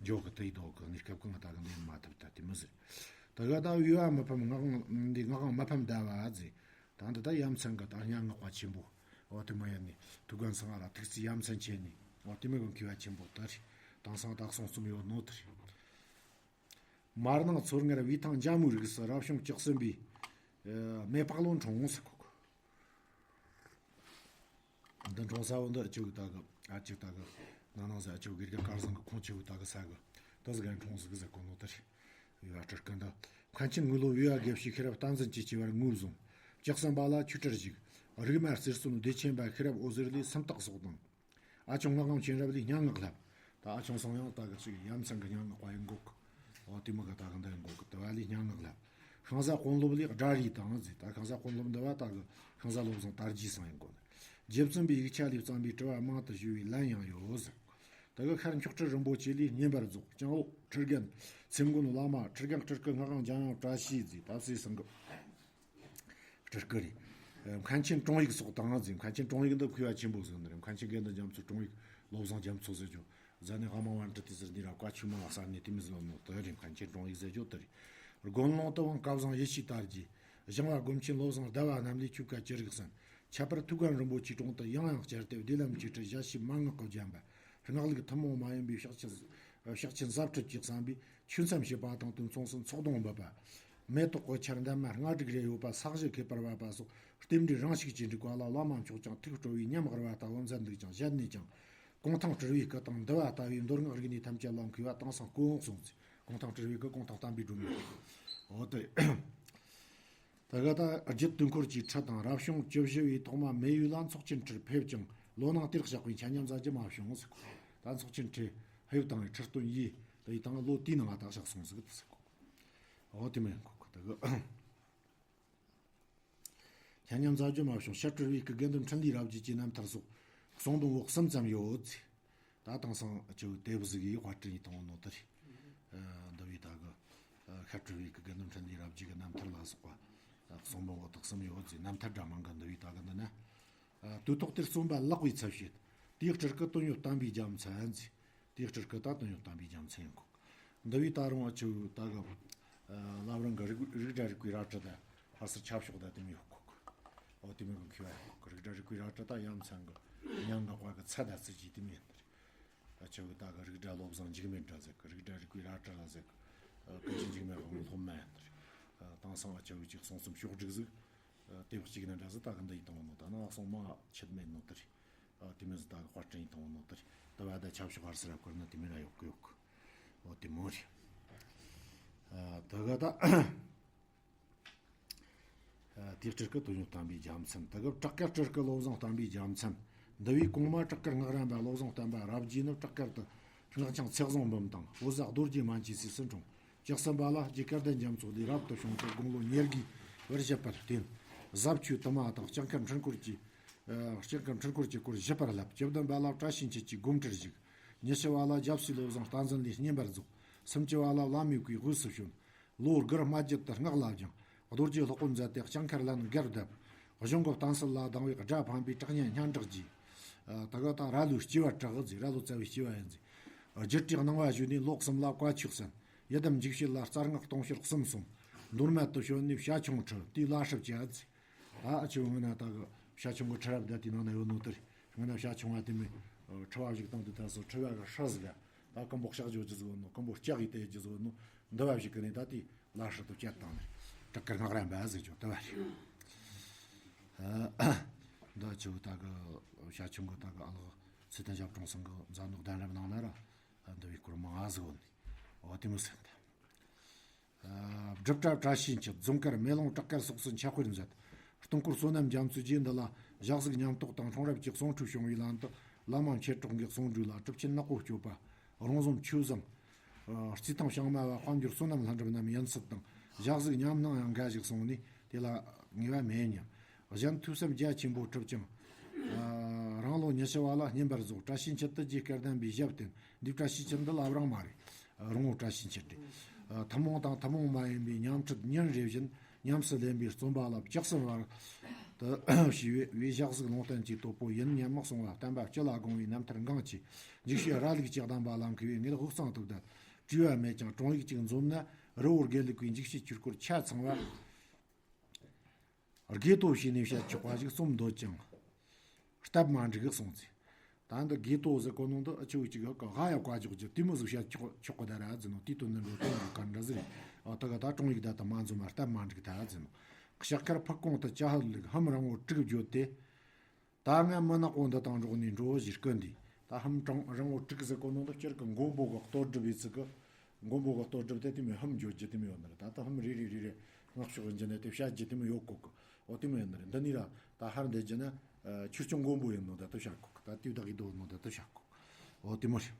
འཇོག་གི་དེ་ཡི་དོ་གི་གནས་སྐབས་གི་ང་ད་གི་འདི་མ་ཐུབ་ད་དེ་མི་ཟེར། ད་གི་ད་འོས་པ་མི་ཕམ་ངག་དབང་འདི་ངག་དབང་མི་ཕམ་ཟླ་བ་ཟེར། ད་འདི་ད་ཡ་མཚན་གི་ད་སྙན་ངག་པ་ཆེན་པོ། འོ་དེ་མོ་ཡ་ནི་ཐུའུ་བཀྭན་ཚང་ང་ར་ཐུགས་རྩིས་ཡ་མཚན་ཆེ་ནི། འོ་དེ་མོ་གི་མཁས་པ་ཆེན་པོ་དེ་རེད། དེང་སང་ད་གསུང་རྩོམ་ཡོད་ནོ་དེ་རེད། མར་ནང་མཚོ་སྔར་བི་ཐང་འཇའ་མོའི་རིགས་སུ་རབ་བྱུང་བཅུ་གསུམ་པའི་ཨ་མེ་ཕག་ལོ་འཁྲུངས་ཟེར་གོ། འདི་འཁྲུངས་ས་བོ་འདི་ཨ་ཅོ་གི་ད་གི་ཨ་ཅིག་ད་གི་ན་ནང་ཟེར། ཨ་ཅོ་གི་དགེ་རྒན་སྐལ་བཟང་གི་ཁོང་ཆེ་བོ་ད་གི་ས་གི་ད་ཟི་གན་འཁྲུངས་ཟིག་ཟེར་གོ་ནོ་དེ་རེད། བི་བ་སྤྲུལ་སྐུ་འདི་མཁན་ཆེན་དངོས་ལོ་བི་བ་དགེ་བཤེས་ཤེས་རབ་བསྟན་འཛིན་གྱི་སྐྱེ་བར་ངོས་བཟུང་། བཅུ་གསུམ་པ་ལ་ཆོས་ཁྲིར་བཞུགས། རིག་མ་རྩེར་སོན་བདེ་ཆེན་པ་ཤེས་རབ་འོད་ཟེར་ལས་སུམ་རྟགས་སོགས་དང་། ཨ་ཆུང་ངག་དབང་མཁྱེན་རབ་ལས་སྙན་ངག་བསླབས། ད་ཨ་ཆུང་སང་ཡང་ད་གི་ཅིག་ཡ་མཚན་གི་སྙན་ངག་པ་ཡིན་གོ་གི། འོ་དེ་མོ་གི་ད་གི་འདི་ཡིན་གོ་གི། དུལ་བ་ལས་སྙན་ངག་བསླབས། ཤིང་བཟའ་དཔོན་སློབ་ལས་སྒྲ་རིས་དང་ཟེར། ད་ཤིང་བཟའ་དཔོན་སློབ་འདི་བ་ད་གི་ཤིང་བཟའ་བློ་བཟང་དར་རྒྱས་སང་ཡིན་གོ་ནི། རྗེ་བཙུན་པའི་ཡིག་ཆ་ལས་བརྩམས་པའི་དྲི་བ་མང་དུ་ཞུ་བའི་ལན་ཡང་ཡོད་ཟེར། ད་གི་ཤར་མཆོག་སྤྲུལ་རིན་པོ་ཆེ་ལས་བསྙེན་པར་རྫོགས། སྤྱང་ལོ་ཁྲི་རྒན་ཚེ་མགོན་བླ་མ། ཁྲི་རྒན་སྤྲུལ་སྐུ་ངག་དབང་འཇམ་དབྱངས་བཀྲ་ཤིས་ཟེར། ད་སྲས་ཚང་གི་སྤྲུལ་སྐུ་རེད། ཨ་མཁན་ཆེན་དྲུང་ཡིག་སོགས་དང་ཟེར། མཁན་ཆེན་དྲུང་ཡིག་འདི་མཁས་པ་ཆེན་པོ་ཟིག་ནི་རེད། མཁན་ཆེན་དགེ་འདུན་རྒྱ་མཚོ། དྲུང་ཡིག་བློ་བཟང་རྒྱ་མཚོ་ཟེར་རྒྱུ། ཟ་ནེ་ཧ་མ་ཝན་ཏྲི་ཏི་ཟེར་ནི་ར་བཀའ་ཆོས་མ་ལ་ས་ནི་དེ་མི་ཟེར་ནོ་དེ་རེད། མཁན་ཆེན་དྲུང་ཡིག་ཟེར་རྒྱུ་དེ་རེད། དགོན་ལུང་དུ་དབང་སྐལ་བཟང་ཡེ་ཤེས་དར་རྒྱས། ཞིང་བ་སྒོམ་ཆེན་བློ་བཟང་ཟླ་བ་རྣམས་ལས་ཆོས་བཀའ་ཅི་རིགས་གསན། ཁྱད་པར་ཐུའུ་བཀྭན་རིན་པོ་ཆེའི་དྲུང་དུ་ཡང་ཡང་བསྐྱར་ཏེ་བདེ་ལམ་གྱི་ཁྲིད་ཞལ་ཕྱེ་མན་ངག་གི་བརྒྱན་པ། སྔགས་ལུགས་ཐུན་མོང་མ་ཡིན་པའི་ཕྱག་ཆེན། ཕྱག་ཆེན་ཟབ་ཁྲིད་ཀྱིས་བསམ་པའི་ཆོས་མཚམས་བཤད་པ་དང་དུས་མཚུངས་སུ་ཚོགས་གདོང་འབུད་པ། མེ་ཏོག་གི་ཆར་འདབ་མ་ལྔ་དྲུག་རེ་ཡོད་པ་ས་གཞི་ཁེབས་པར་བབས་པ་སོགས་རྟེན་འབྲེལ་རང་ཞུགས་ཀྱི་འབྲུག་པ་ལ་བླ་མ་མཆོག་ཀྱང་ཐུགས་སྤྲོ་བའི་ཉམས་དགར་བ་ལྟ་བུ་མཛད་འདུག་ཀྱང་བཞད་ནས་ཀྱང་གུང་ཐང་སྤྲུལ་བའི་སྐུ་དང་འདུལ་བ་ལྟ་བུའི་མདོ་སྔགས་རིག་གནས་ཐམས་ཅད་ལ་མཁས་པ་དེང་སང་སྐུ་འོང་གསུངས་ཚེ། གུང་ཐང་སྤྲུལ་བའི་སྐུ་གུང་ཐང་བསྟན་པའི་སྒྲོན་མེ། འོ་དེ། ད་ག་ད་རྒྱུད་དུས་འཁོར་གྱི་ཁྲིད་དང་རབ་བྱུང་བཅུ་བཞི་བའི་ཐོག་མ་མེ་ཡོས་ལ་ཚོགས་ཆེན་ཁྲིར་ཕེབས་ཀྱང་ལོ་ནང་དེར་གཤེགས་པའི་འཆད་ཉན་མཛད་རྒྱུ་མ་བྱུང་ཟེར། ད་ཚོགས་ཆེན་ཁྲིར་ཕེབས་དང་ཁྲི་སྟོན་ཡིས་ད་ཡི་དང་ལོ་དེའི་ནང་ད་གཤེགས་སོང་ཟིག་ཟེར་གོ། འོ་དེ་མིན་གོ་གི་ད་གི། འཆད་ཉན་མཛད་རྒྱུ་མ་བྱུང་། ཕྱིར་སྤྲུལ་བའི་སྐུ་དགེ་འདུན་འཕྲིན་ལས་རབ་རྒྱས་ཀྱི་རྣམ་ཐར་སོགས་གསུང་འབུམ་འོག་གསུམ་ཙམ་ཡོད་ཟེར། ད་དེང་སང་ཅིག་དེབ་ཟིག་གིས་དཔར་སྐྲུན་ཡིས་བཏང་བ་ནོ་དེ་རེད། ཨ་འདི་བས་ད་གི་ཨ་ཤར་སྤྲུལ་བའི་སྐུ་དགེ་འདུན་འཕྲིན་ལས་རབ་རྒྱས་ཀྱི་རྣམ་ཐར་ལ་སོགས་པ་ཨ་གསུང་འབུམ་འོག་དག་གསུམ་ཡོད་ཟེར། རྣམ་ཐར་འདྲ་མང་གི་འདི་བས་ད་གི་འདི་ན། ཨ་དུས་ཐོག་དེར་རྩོམ་པ་ལག་པའི་ཚབ་བྱེད། དེའི་སྤྲུལ་སྐུ་དོན་ཡོད་བསྟན་པའི་རྒྱལ་མཚན་ཟེར། དེའི་སྤྲུལ་སྐུ་ད་དོན་ཡོད་བསྟན་པའི་རྒྱལ་མཚན་ཡིན་གོ། འདི་བས་ད་རུང་ཨ་ཆུ་ད་གི་ཨ་བླ་བྲང་གི་རིགས་རིགས་འདྲ་རིགས་པའི་རལ་གྲི་དང་ཕར་ཚུར་ཆབ་ཤོག་དང་དེ་མོ་ཡོད་གོ། འོ་དེ་མོ་གི་མཁས་པ་ཡོད་གོ། རིགས་འདྲ་རིགས་པའི་རལ་གྲི་ད་ཡ་མཚན་གི་སྙན་ངག་པ་གི་ཚད་དང་ཚིག་གི་དེ་མོ་ཡིན་ད་རེད། ཨ་ཆུ་ད་གི་རིགས་འདྲ་བློ་བཟང་འཇིགས་མེད་འདྲ་ཟེར་གི། རིགས་འདྲ་རིགས་པའི་རལ་གྲི་ལ་ཟེར་གི། ཨ་ཀུན་མཁྱེན་འཇིགས་མེད་དབང་སློབ་མ་ཡིན་ད་རེད། ཨ་དེང་སང་ཨ་ཆུ་ཅིག་གསུང་རྩོམ་ཕྱོགས་བསྒྲིགས་ཟིག། ཨ་དེབ་གཅིག་ནས་འདྲ་ཟིག་ད་གི་འདི་ཡིས་བཏང་བ་ནོ། ད་ནང་གསུང་མ་ཆད་མེད་ནོ་ད་རེད། ཨ་དེ་མོ་ཟིག་ད་གི་དཔར་སྐྲུན་ཡིས་བཏང་བ་ནོ་དེ་རེད། ད་བ་ད་ཆབ་ཤོག་ཧར་སི་ར་བསྐུར་ན་དེ་མོ་ར་ཡོད་གི་ཡོད་གི། འོ་དེ་མོ་རེད། ཨ་ད་ག་ད་ཨ་དེའི་སྤྲུལ་སྐུ་དོན་ཡོད་བསྟན་པའི་རྒྱལ་མཚན། ད་གི་བྲག་དཀར་སྤྲུལ་སྐུ་བློ་བཟང་བསྟན་པའི་རྒྱལ་མཚན། འདི་བས་གོང་མ་བྲག་དཀར་སྔགས་རམས་པ་བློ་བཟང་བསྟན་པ་རབ་རྒྱས་ནི་བྲག་དཀར་དུ་སྔགས་འཆང་ཚེ་བཟང་འབུམ་དང་འོད་གསལ་རྡོ་རྗེ་མན་ཆད་སྲས་སུ་འཁྲུངས། བཅུ་གསུམ་པ་ལ་རྗེ་སྐལ་ལྡན་རྒྱ་མཚོ་ལས་རབ་ཏུ་བྱུང་སྟེ་དགུང་ལོ་ཉེར་དགུའི་བར་བཞད་པར་བརྟེན། ཟབ་ཆོས་དུ་མ་དང་སྐྱབས་མཁར་འཕྲུལ་འཁོར་གྱི། ཨ་སྐྱབས་མཁར་འཕྲུལ་འཁོར་གྱི་སྐོར་བཞི་པར་བསླབ། བཅུ་བདུན་པ་ལ་བཀྲ་ཤིས་འཁྱིལ་གྱི་སྒོམ་ཁྲིར་བཞུགས། ཉི་ཤུ་བ་ལ་རྒྱལ་སྲས་བློ་བཟང་བསྟན་འཛིན་ལས་བསྙེན་པར་རྫོགས། སུམ་ཅུ་བ་ལ་བླ་མའི་སྐུའི་དབུས་སུ་བྱོན། ལོ་དགུར་སྨྲ་བརྗོད་དུ་སྔགས་ལ་སྦྱངས། རྡོ་རྗེ་སློབ་དཔོན་མཛད་དེ་སྐྱབས་མཁར་ལན་བརྒྱར་བརྡབས། གཞུང་གི་གཏམ་སྲོལ་ལ་སྡང་བའི་དགྲ་ཕམ་པའི་དྲག་ཉེས་སྙན་གྲགས་ཀྱིས། ཨ་ད་ག་ད་ར་ལོའི་སྐྱེ་བ་དྲག་ཟེར། ར་ལོ་ཙཱ་བའི་སྐྱེ་བ་ཡིན་ཟེར། ཨ་རྒྱུད་གྲྭའི་གནང་བ་ཞུས་ནས་ལོ་གསུམ་ལ་བཀའ་ཆོས་གསན། ཡི་དམ་འཇིགས་བྱེད་ལ་རྩ་སྔགས་སྟོང་ཤེར་གསུམ་གསུངས། མདོ་སྨད་དུ་བྱོན་ནས་བྱ་ཁྱུང་ཁྲིད་དེའི་བླ་སྲུབ་བྱས་ཟེར། ད་ཨ་ཆུ་སྔོན་ན་ད་གི་བྱ་ཁྱུང་གི་ཁྲི་རབས་ད་དེའི་ནང་ན་ཡོད་ནོ་དེ་རེད། སྔོན་ན་བྱ་ཁྱུང་བ་དེ་མོ་ཁྲི་བ་བཞུགས་སྟངས་དེ་ད་སོ་ཁྲི་བ་གི་ཧྲ་ཟིག་ག་ད་རྐུན་པོ་ལྕག་གིས་རྒྱོབ་རྒྱུ་ཟིག་ཡོད་ནོ། རྐུན་པོ་ལྕག་གིས་དེད་རྒྱུ་ཟིག་ཡོད་ནོ། འདི་བ་ཞིག་གི་ནི་ད་དེའི་བླ་སྲུབ་ཏུ་བཅད་བཏང་ནས་བྲག་དཀར་སྔགས་རམས་པ་ཟེར་རྒྱུ་དེ་བ་རེད། ཨ་འདི་ཆུ་ད་གི་བྱ་ཁྱུང་གི་ད་གི་ཨ་ལགས་ཚེ་བརྟན་ཞབས་དྲུང་ཚང་གི་མཛད་ནོ་གདན་རབས་ནང་ན་ར་འདི་བའི་སྐོར་མང་ང་ཟིག་ཡོད་ནི། འོ་དེ་མོ་ཟེར་ད། ཨ་སྒྲུབ་གྲྭ་བཀྲ་ཤིས་འཁྱིལ། རྫོང་དཀར་མེ་ལོང་བྲག་དཀར་སོགས་སུ་འཆད་སྤེལ་མཛད། སྟོང་སྐོར་བསོད་ནམས་རྒྱ་མཚོའི་རྗེས་འདི་ལ། ཞག་གཟུགས་ཉམས་རྟོགས་དང་འཁྲུངས་རབས་ཀྱི་གསུང་འཕྲོས་བྱུང་བའི་ལམ་དུ། བླ་མ་མཆེད་གྲོགས་འགས་གསུང་སྒྲོས་ལ། གྲུབ་ཆེན་ནག་པོ་སྤྱོད་པ། རོང་ཟོམ་ཆོས་བཟང་། རྩིས་ཐང་བྱང་མ་བ་དཔལ་འབྱོར་བསོད་ནམས་ལྷུན་གྲུབ་རྣམས་ཡིན་སྲིད་དང་། ཞག་གཟུགས་ཉམས་སྣང་ཡང་འགའ་ཞིག་གསུངས་ནས། དེ་ལ་ངེས་པ་མེད་སྙམ། གཞན་ཐོས་བསམ་རྒྱ་ཆེན་པོ་གྲུབ་ཀྱང་། རང་ལོ་ཉི་ཤུ་བ་ལ་བསྙེན་པར་རྫོགས། བཀྲ་ཤིས་འཁྱིལ་དུ་རྗེ་སྐལ་ལྡན་པའི་ཞབས་བརྟན། འདིའི་བཀྲ་ཤིས་འཁྱིལ་འདི་ལབ་རང་མ་རེད། རོང་བོ་བཀྲ་ཤིས་འཁྱིལ་ཏེ། ཐུན་མོང་དང་ཐུན་མོང་མ་ཡིན་པའི་ཉམས་ཁྲིད་ཉིན་རེ་བཞིན་ཉམས་སུ་ལེན་པའི་བརྩོན་པ་ལ་བཅུ་གསུམ་བར་དུ་བྱས་པས། ཞག་གཟུགས་ལུང་བསྟན་གྱི་སྟོབས་པོ་ཡིན་སྙམ་མི་གསུང་བ། བསྟན་པ་སྤྱི་ལ་དགོངས་པའི་རྣམ་ཐར་འགངས་ཆེ། འཇིགས་བྱེད་ར་ལུག་ཅིག་གདམས་པ་ལ་མཁས་པས། ངེད་དབུས་གཙང་དུ་བསྡད། བྲིས་པ་མེད་ཀྱང་དྲུང་ཡིག་ཅིག་འཛོམས་ན། རི་བོ་དགེ་ལུགས་པའི་འཇིགས་བྱེད་ཆོས་སྐོར་ཆ་ཚང་བ། དགོས་དོ་བྱས་ནས་བཤད་ཆོག་པ་ཞིག་རྩོམ་འདོད་ཀྱང་། སྟབས་མ་འགྲིག་གསུངས་ཚེ། ད་འདི་དགོས་དོ་ཟེར་གོ་ནོ་འདི་ཨ་ཆུ་ཅིག་ག་ཧ་ཡ་བཀའ་འཇོག་རྒྱུ་དེ་མོ་ཟིག་བཤད་ཆོག་ཆོག་གི་ད་ར་ཟེར་ནོ། དེའི་དོན་ནི་འགྲོ་དོན་གི་ག་འདྲ་ཟིག་རེད། ཨ་ད་ག་ད་དྲུང་ཡིག་ད་ད་མ་འཛོམས་པ་སྟབས་མ་འགྲིག་ད་ཟེར་ནོ། ཕྱག་འཁར་ཕུ་ཀོང་དུ་ཅ་ཧ་ལུག་ལྷམ་རིང་བོ་དྲུག་བརྗོད་དེ། ད་ང་མི་ནག་པོ་འདི་དང་འགྲོགས་ནས་འགྲོ་ཞེས་སྐུལ་འདི། ད་ལྷམ་གྲང་རིང་བོ་དྲུག་ཟེར་གོ་ནོ་འདི་སྤྱིར་གི་མགོན་པོ་གི་ལྟོ་སྒྲུབ་པའི་ཚིག་གི། མགོན་པོ་གི་ལྟོ་སྒྲུབ་དེ་དེ་མོ་ལྷམ་བརྗོད་རྒྱུ་དེ་མོ་ཡོད་ནི་རེད། ད་ལྟ་ལྷམ་རེ་རེ་རེ་རེ་སྔགས་ཕྱོགས་ཡིན་རྒྱུ་ནས་དེ་བཤད་རྒྱུ་དེ་མོ་ཡོད་གོ་གི། འོ་དེ་མོ་ཡོད་ནི་རེད། འདི་ནི་ར་ད་ཧར་འདི་རྒྱུ་ན་ཆོས་སྐྱོང་མགོན་པོ་ཡིན་ནོ་ད་དེ་བཤད་གོ་གི། ད་དེའི་བདག་གི་དོ་ནོ་ད་དེ་བཤད་གོ་གི། འོ་དེ་མོ་རེད།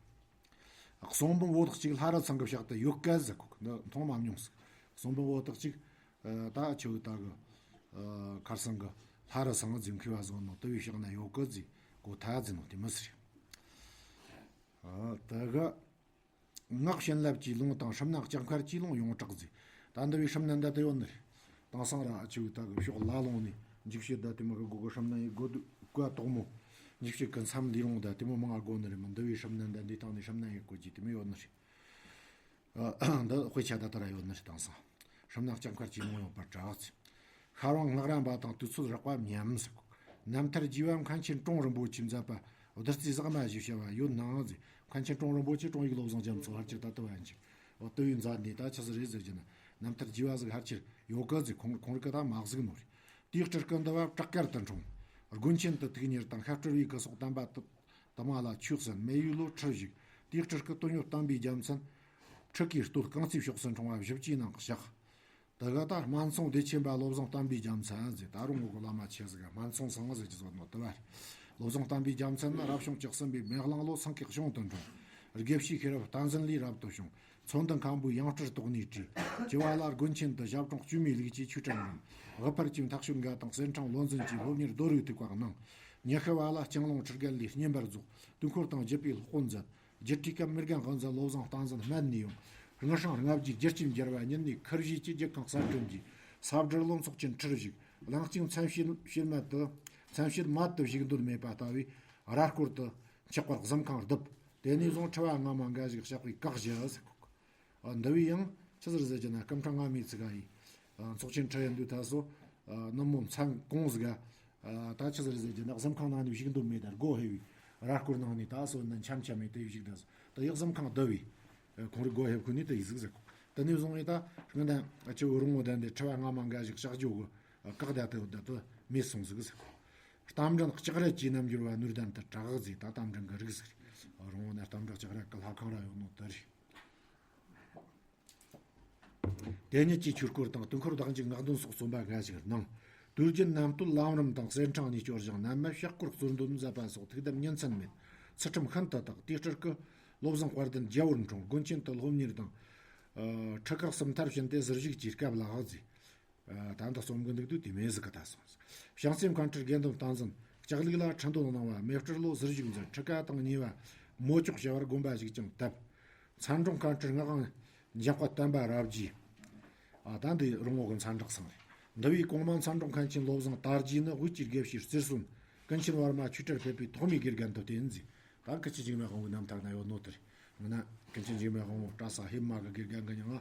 གསུང་འབུམ་བོ་དག་ཅིག་ལྷ་རི་ཚང་གི་ཕྱག་ཏུ་ཡོད་སྐད་ཟེར་གོ་གི། འདི་མཐོང་མ་མྱོང་ཟིག། གསུང་འབུམ་བོ་དག་ཅིག་ཨ་ད་ཆུ་ད་གི་ཨ་ཁར་སང་གི་ལྷ་རི་ཚང་གི་འཛིན་མཁས་པ་བཟོ་ནོ་དེ་བའི་ཕྱག་ན་ཡོད་གི་ཟིག་གོ་ཐལ་ཟེར་ནོ་དེ་མོ་ཟིག་རེད། ཨ་ད་གི་སྔགས་བྱིན་རླབས་ཀྱི་ལུང་དང་སྲམ་ནག་ལྕགས་མཁར་གྱི་ལུང་ཡོངས་གྲགས་ཟིག། ད་འདི་བའི་སྲམ་ནན་ད་དེ་ཡོད་ནི་རེད། དེང་སང་ར་ཨ་ཆུ་ད་གི་ཕྱོགས་ལ་ལུང་ནས་འཇིགས་བྱེད་ད་དེ་མོ་གི་སྒོ་གི་སྲམ་ནན་ཡི་སྒོ་དུ་བཀའ་དོག་མོ། འཇིགས་བྱེད་གི་མཚམས་ལས་རུང་ད་དེ་མོ་མང་ང་དགོ་ནི་རེད། མི་འདི་བའི་སྲམ་ནན་ད་འདི་ཐང་ནས་སྲམ་ནན་ཡི་སྒོ་གྱི་དེ་མོ་ཡོད་ནི་རེད། ཨ་འདི་དཔེ་ཆ་ད་ལྟ་ར་ཡོད་ནི་རེད། དེང་སང་སྲམ་ནག་ལྕགས་མཁར་གྱི་ལུང་ཡོད་པར་གྲགས། ཤར་དབང་སྔགས་རམས་པ་དང་དུས་ཚོད་རགས་པ་མཉམ་ཟེར་གོ། རྣམ་ཐར་རྒྱས་པ་མཁན་ཆེན་ཀྲོང་རིན་པོ་ཆེས་མཛད་པ་བདུད་རྩི་ཟེགས་མ་ཞེས་བྱ་བ་ཡོད་ནའང་ཟེར། མཁན་ཆེན་ཀྲོང་རིན་པོ་ཆེ་དྲུང་ཡིག་བློ་བཟང་རྒྱ་མཚོ་ཕལ་ཆེར་ད་ལྟ་བ་ཡིན་ཅིང་། འོ་དེ་བས་མཛད་ནས་ད་ཆི་ཟིག་རེད་ཟེར་རྒྱུ་ན། རྣམ་ཐར་རྒྱས་པ་ཟིག་ཕལ་ཆེར་ཡོད་གི་ཟེར། ཁོང་ཁོང་རིགས་ཀ་ད་མ་གཟིགས་ནོ་རེད། དེའི་སྤྲུལ་སྐུ་འདི་བ་བྲག་དཀར་དུ་འཁྲུངས། དགོན་ཆེན་དུ་ཐུགས་གཉེར་དང་ཤཱཀྱ་བཀྲ་བྷེ་གི་སོགས་བསྟན་པ་དུ་དུ་མ་ལ་ཆོས་གསན། མེ་ཡོས་ལོ་ཁྲི་བཞུགས། དེའི་སྤྲུལ་སྐུ་སྟོན་ཡོད་བསྟན་པའི་རྒྱལ་མཚན། ཁྲི་ཀའི་སྟོད་རྐང་རྩེའི་ཕྱོགས་སུ་འཁྲུངས་པ་བཞི་བཅུའི་ནང་གི་ཞག། དེ་ག་ད་སྨན་ཚོང་བདེ་ཆེན་པ་བློ་བཟང་བསྟན་པའི་རྒྱལ་མཚན་ཟེར། ད་རུང་ངོ་གི་བླ་མ་ཆེ་ཟིག་ག་སྨན་ཚོང་སང་ཟེར་གྱི་བཟོ་ནོ་དེ་བ་རེད། བློ་བཟང་བསྟན་པའི་རྒྱལ་མཚན་ནི་རབ་བྱུང་བཅུ་གསུམ་པའི་མེ་གླང་ལོ་སེང་གེ་གཞུང་དུ་འཁྲུངས། དགེ་བཤེས་ཤེས་རབ་བསྟན་འཛིན་ལས་རབ་ཏུ་བྱུང་། མཚོ་འདི་མཁན་པོའི་ཡང་སྤྲུལ་རྟོགས་ནས་བྲིས། བཅུ་བ་ལ་དགོན་ཆེན་དུ་ཞབས་དྲུང་བཅོས་མའི་ལུགས་ཀྱི་ཆོས་ཁྲིད་འདོན། དབུ་ཕར་གྱིས་མཐའ་དཔྱོད་འགའ་དང་གསེར་ཕྲེང་བློ་འཛིན་གྱི་སློབ་གཉེར་རྡོ་རུས་ཐེག་པ་གནང་། ཉི་ཤུ་བ་ལ་སྤྱང་ལུང་ཁྲི་རྒན་ལས་བསྙེན་པར་རྫོགས། དུས་འཁོར་དང་བརྒྱུད་པའི་སློབ་དཔོན་མཛད། རྒྱུད་ཁྲིད་སྐབས་མི་རྒན་དབུ་འཛིན་བློ་བཟང་བསྟན་འཛིན་སྨད་ནས་ཡོང་། དངུལ་སྲང་ལྔ་བརྒྱའི་རྒྱུད་ཀྱི་འགྱུར་བ་ཉིད་ནས་ཁུར་བཞེས་ཀྱི་རྒྱུད་ཁང་གསར་སྐྲུན་གྱིས། ས་བསྒྲུར་ལོ་ཚོགས་ཆེན་ཁྲིར་བཞུགས། གླང་ཆེན་མཚན་བྱེད་བྱེད་མེད་དུ། མཚན་བྱེད་མེད་དུ་བཞུགས་འདོད་མེད་པ་ལྟ་བུའི་ར་སྐོར་དུ་འཁྱག་པར་གཟིམ་ཁང་བརྡིབས། དེ་ནས་བཟུང་ཁྲི་བ་སྔ་མ་འགའ་ཞིག་གཤེགས་པའི་སྐབས་བཞི་ཟེར་གོ། འདི་བས་ཡང་ཆི་ཟིག་རེད་ཟེར་རྒྱུ་ན། སྐུ་ཕྲེང་སྔ་མའི་ཚིག་ག་ཡིས་ཚོགས་ཆེན་ཁྲིར་ཡོང་དུས་ད་སོ་ནུབ་མོ་མཚན་གུང་ཟིག་ག་ད་ཆི་ཟིག་རེད་ཟེར་རྒྱུ་ན། གཟིམ་ཁང་ནང་ནས་བཞུགས་འདོད་མེད་ད་སྒོ་ཕྱེ་བའི་ར་སྐོར་ནང་ནས་ད་སོ་ན་འཆམ་འཆམ་མེད་དེ་བཞུགས་ད་སོ། ད་ཡག་གཟིམ་ཁང་བསྡུ་བས་ཁོང་རིགས་སྒོ་ཕྱེ་ཁུ་ནས་དེ་ཡིག་ཟིག་ཟེར་གོ། དེ་ནས་བཟུང་བས་ད་སྔོན་ད་ཆུ་བོ་རོང་བོ་ལྡན་དེ་ཁྲི་བ་སྔ་མ་འགའ་ཞིག་གཤེགས་རྒྱུ་གི་བཀག་བསྡད་དེ་བསྡད་དེ་མེད་སོང་ཟིག་ཟེར་གོ། རྟ་མགྲིན་ལྕགས་རལ་གྱི་རྣམ་འགྱུར་བ་ནོར་ལྡན་དུ་གྲགས་ཟེར། ད་རྟ་མགྲིན་གི་རིགས་ཟིག་རེད། རོང་བོ་ན་རྟ་མགྲིན་ལྕགས་རལ་གི་ལྷ་ཁང་ར་ཡོད་ནོ་དེ་རེད། དེ་ཉིད་ཀྱི་ཆོས་སྐོར་དང་དུས་འཁོར་བདག་འཇུག་ངག་འདོན་སོགས་རྩོམ་པ་འགའ་ཞིག་གནང་། དུས་རྒྱུན་རྣམ་སྟོད་ལམ་རིམ་དང་གསེར་ཕྲེང་གཉིས་སྐྱོར་ཞིང་། ནམ་མེད་ཕྱག་སྐོར་གཙོར་འདོན་མཛད་པ་སོགས་ཐུགས་དམ་ཉིན་མཚན་མེད། ཚུལ་ཁྲིམས་ཤིན་ཏུ་དག། དེའི་སྤྲུལ་སྐུ་བློ་བཟང་དཔལ་ལྡན་རྒྱལ་པོར་འཁྲུངས། དགོན་ཆེན་དུ་སློབ་གཉེར་དང་། ཁྲི་ཁག་གསུམ་མཐར་ཕྱིན་ཏེ་ཟུར་བཞུགས་ཀྱི་སྐབས་ལ་ཨ་ཟེར། ད་ལྟ་རྩོམ་གི་འདུག་དུས་དེ་མེད་ཟིག་གི་ད་སོང་། བྱང་སེམས་མཁན་ཁྲི་དགེ་འདུན་བསྟན་འཛིན་ལྕགས་ལུག་ལ་ཁྲི་འདོན་གནང་བ་མེ་སྤྲེལ་ལོ་ཟུར་བཞུགས་མཛད། ཁྲི་ཀ་དང་གཉིས་པ་མོ་ཅོག་བྱ་བར་དགོན་པ་ཞིག་ཀྱང་བཏབ། མཚན་གྲོང་མཁན་ཁྲི་སྔགས་དབང་འཇམ་དཔལ་བསྟན་པ་རབ་རྒྱས། ཨ་ད་འདི་རོང་བོ་གི་མཚན་གྲགས་ཚང་རེད། འདི་བའི་གོང་མ་མཚན་གྲོང་མཁན་ཆེན་བློ་བཟང་དར་རྒྱས་ནི་དབུས་ཀྱི་དགེ་བཤེས་རྩེར་སོན། ཀུན་མཁྱེན་བར་མ་ཆོས་གྲྭར་ཕེབས་པའི་ཐོག་མའི་དགེ་རྒན་དུ་བསྟེན་མཛད། ད་ཀུན་མཁྱེན་འཇིགས་མེད་དབང་པོའི་རྣམ་ཐར་ན་ཡོད་ནོ་དེ་རེད། ང་ན་ཀུན་མཁྱེན་འཇིགས་མེད་དབང་པོ་གྲྭ་ས་ཧེ་མ་གི་དགེ་རྒན་གི་མྱིང་ང་།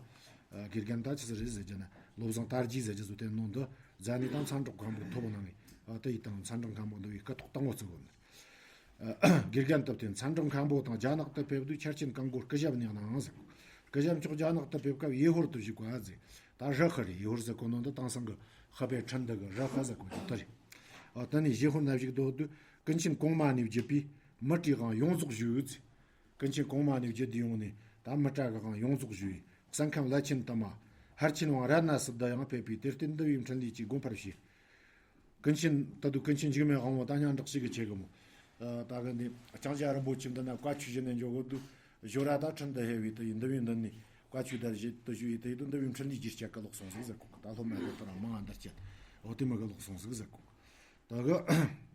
དགེ་རྒན་ད་ཆི་ཟིག་རེད་ཟེར་རྒྱུ་ན། བློ་བཟང་དར་རྒྱས་ཟེར་རྒྱུ་ཟིག་དེ་ནོ་འདི་རྫ་ནས་ད་མཚན་གྲོགས་མཁན་པོ་ཐོབ་གནང་ངས། དེ་ཡི་དང་མཚན་གྲོགས་མཁན་པོ་འདི་བའི་སྐུ་ཐོག་དང་པོ་བརྩི་གོ་ནི། དགེ་རྒན་དུ་བསྟེན། མཚན་གྲོགས་མཁན་པོ་དང་རྒྱ་ནག་ཏུ་ཕེབས་དུས་ཆར་ཆེན་གང་གོ་སྐུ་ཞབས་ནས་གནང་ཟེར། སྐུ་ཞབས་མཆོག་རྒྱ་ནག་ཏུ་ཕེབས་སྐབས་ཡེ་ཧོར་དུ་བཞུགས་པ་ཟེར། ད་རུ་ཁག་རེད། ཡེ་ཧོར་ཟེར་གོ་ནོ་འདི་དེང་སང་གི་ཧི་པའི་ཁྲིན་འདི་གི་རུ་ཁག་ཟེར་གོ་རྒྱུ་དེ་རེད། ཨ་དེ་ནས་ཡེ་ཧོར་ན་བཞུགས་སྡོད་དུས་ཀུན་མཁྱེན་གོང་མ་ནས་བརྒྱུད་པའི་མི་གྲའི་དབང་ཡོངས་རྫོགས་ཞུས་ཟེར། ཀུན་མཁྱེན་གོང་མ་ནས་བརྒྱུད་དུ་ཡོང་ནས་ད་མི་གྲ་གི་དབང་ཡོངས་རྫོགས་ཞུས། གསན་མཁན་བླ་ཆེན་དུ་མ་ཧར་ཆེན་དབང་རཏྣ་སིདྡྷི་ཡང་ཕེབས་པས་དེར་བརྟེན་འདུལ་བའི་འཕྲིན་ལས་ཀྱི་དགོངས་པར་བཞེས། ཀུན་མཁྱེན་ད་དུ་ཀུན་མཁྱེན་འཇིགས་མེད་དབང་པོ་ད་ཉང་འབྲོག་ཞིག་གི་ཆེ་གི་མོ། ད་གི་འདི་ལྕང་སྐྱ་རིན་པོ་ཆེ་འདི་ན་བཀའ་ཆོས་བཞིན་ནས་འཇོག་གི་འདུག་ཞོ་ར་ད་ཁྲིན་ད་ཧེ་བི་ད་ཡིན་འདི་བི་འདི་ནི་བཀའ་ཆོས་ད་བཞི་ད་ཞུ་ཡི་ད་ཡི་ད་འདི་བི་འཕྲིན་ལས་རྒྱུ་སྐྱེད་གི་ལོག་སོང་ཟིག་ཟེར་གོ་གི། ད་སློབ་མ་ད་ད་ར་མང་ང་འདར་ཆེད་འོ་དེ་མ་གི་ལོག་སོང་ཟིག་ཟེར་གོ་གི། ད་གི། ཨ།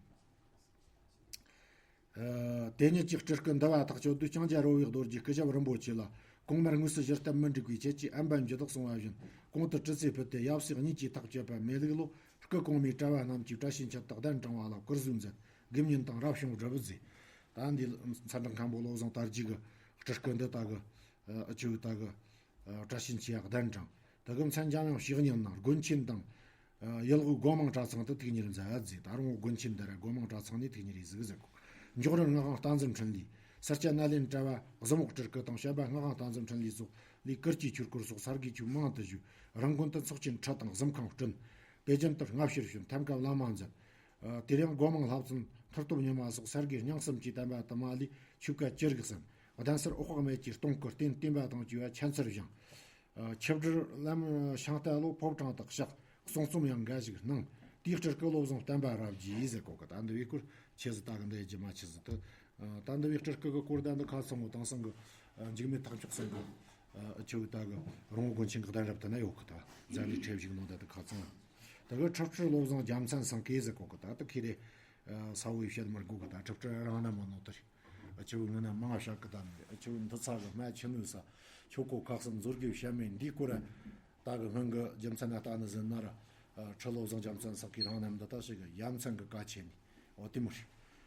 དེ་ཉིད་ཀྱི་སྤྲུལ་སྐུ་འདུལ་བ་ཐག་ཆོད་དུས་ལྕང་སྐྱ་རོལ་བའི་རྡོ་རྗེ་སྐུ་ཞབས་རིན་པོ་ཆེ་ལ་གོང་མར་དངོས་སུ་ཞུ་སྟབས་མི་འགྲིག་པའི་ཆེད་ཀྱི་ཨན་པ་འཇུ་དག་གསུང་བ་བཞིན་གོང་དུ་གྲི་རྩེ་ཕུལ་ཏེ་ཡབ་སྲས་གཉིས་ཀྱིས་ཐག་བཅད་པ་མེད་ལུགས་ལོ། སྐུ་གོང་མའི་གྲྭ་བ་རྣམས་ཀྱིས་བཀྲ་ཤིས་འཁྱིལ་དུ་གདན་དྲངས་པ་ལ་བཀུར་གཟུགས་མཛད། དགེ་བསྙེན་དང་རབ་བྱུང་སྒྲུབ་པ་མཛད། ད་འདི་མཚན་བྲག་མཁན་པོ་བློ་བཟང་དར་རྒྱས་ཀྱི་སྤྲུལ་སྐུ་འདི་ད་གི་ཨ་ཆུ་ད་གི་བཀྲ་ཤིས་འཁྱིལ་གདན་དྲངས། ད་གི་མཚན་འཇམ་དབྱངས་བཤེས་གཉེན་ནང་དགོན་ཆེན་དང་། ཡུལ་དབུས་སྒོ་མང་གྲྭ་ཚང་དུ་ཐུགས་གཉེར་མཛད་ཟེར། ད་རུང་དགོན་ཆེན་འདི་ར་སྒོ་མང་གྲྭ་ཚང་ནས་ཐུགས་གཉེར་ཡིན་ཟིག་ཟེར་གོ། མགྱོགས་རིར་མངའ་དབང་བསྟན་འཛིན་འཕྲིན་ལས། སེར་སྐྱ་ནཱ་ལེནྡྲ་བ་གཟིམ་འོག་སྤྲུལ་སྐུ་དང་བཤད་པ་མངའ་དབང་བསྟན་འཛིན་འཕྲིན་ལས་སོགས་ལས་གུར་གྱི་ཆོས་སྐོར་སོགས་ས་དགེ་ཆོས་མང་དུ་ཞུས། རང་དགོན་དུ་ཚོགས་ཆེན་ཁྲི་དང་གཟིམ་ཁང་བསྐྲུན། པེ་ཅིན་དུ་སྔ་ཕྱིར་བྱོན། ཐེམ་སྐས་བླ་མ་མཛད། དེར་ཡང་སྒོ་མང་བསླབ་ཚན་མཐུ་སྟོབས་ཉི་མ་སོགས་ས་དགེ་རྙིང་གསུམ་གྱི་བསྟན་པ་དུ་མ་ལས་ཆོས་བཀའ་ཅི་རིགས་གསན། གདན་སར་འོད་དཔག་མེད་ཀྱི་སྟོང་སྐུ་རྟེན་བརྟེན་པ་དང་བཅས་པ་ཆ་མཚར་བཞེངས། ཆིབས་སྒྲུབ་ལམ་ཤིང་རྟ་ལོ་ཕོ་བྲང་དུ་གཤེགས། གསུང་རྩོམ་ཡང་འགའ་ཞིག་གནང་། དེའི་སྤྲུལ་སྐུ་བློ་བཟང་བསྟན་པ་རབ་རྒྱས་ཟེར་གོ་གི། ད་འདི་བའི་སྐོར་ཆེ་ཟི་ད་གི་འདི་རྒྱུ་མ་ཆེ་ཟི་དུ། ད་འདི་བའི་སྤྲུལ་སྐུ་གི་སྐོར་ད་འདི་ཁ་ཚང་བོ་དེང་སང་གི་འཇིགས་མེད་ཐག་མཆོག་ཚང་གི་ཆུ་བོ་ད་གི་རོང་བོ་དགོན་ཆེན་གི་གདན་རབས་དུ་ན་ཡོད་གི། ད་ཛ་ནི་ཁྲེབ་ཞིག་ནང་ད་དུ་ཁ་ཚང་། ད་གི་ཁྲི་སྤྲུལ་བློ་བཟང་རྒྱལ་མཚན་སེང་གེ་ཟེར་གོ་གི། ད་དུ་ཁི་རེ་ས་བོ་ཡི་བཤད་མར་གོ་གི། ད་ཁྲི་སྤྲུལ་རང་ན་མ་ནོ་དུ་རེད། ཨ་ཆུ་བོ་ངི་ན་མང་བཤད་གི་དང་ནི་ཨ་ཆུ་བོ་འདི་ཚ་གི་སྨད་ཆུ་ནུས་ས་ཆོ་གོ་ཁག་སམ་མཛོར་གི་བཤད་མེད་འདི་སྐོར་ར། ད་གི་སྔོན་གི་རྒྱུ་མཚན་ན་ལྟ་ནི་ཟིན་ན་ར། ཁྲི་བློ་བཟང་རྒྱལ་མཚན་སེང་གེ་རང་རྣམ་འདི་ད་ཞིག་གི་ཡ་མཚན་གི་བཀའ་ཆེ་ནི་འོ་དེ་མོ་རེད།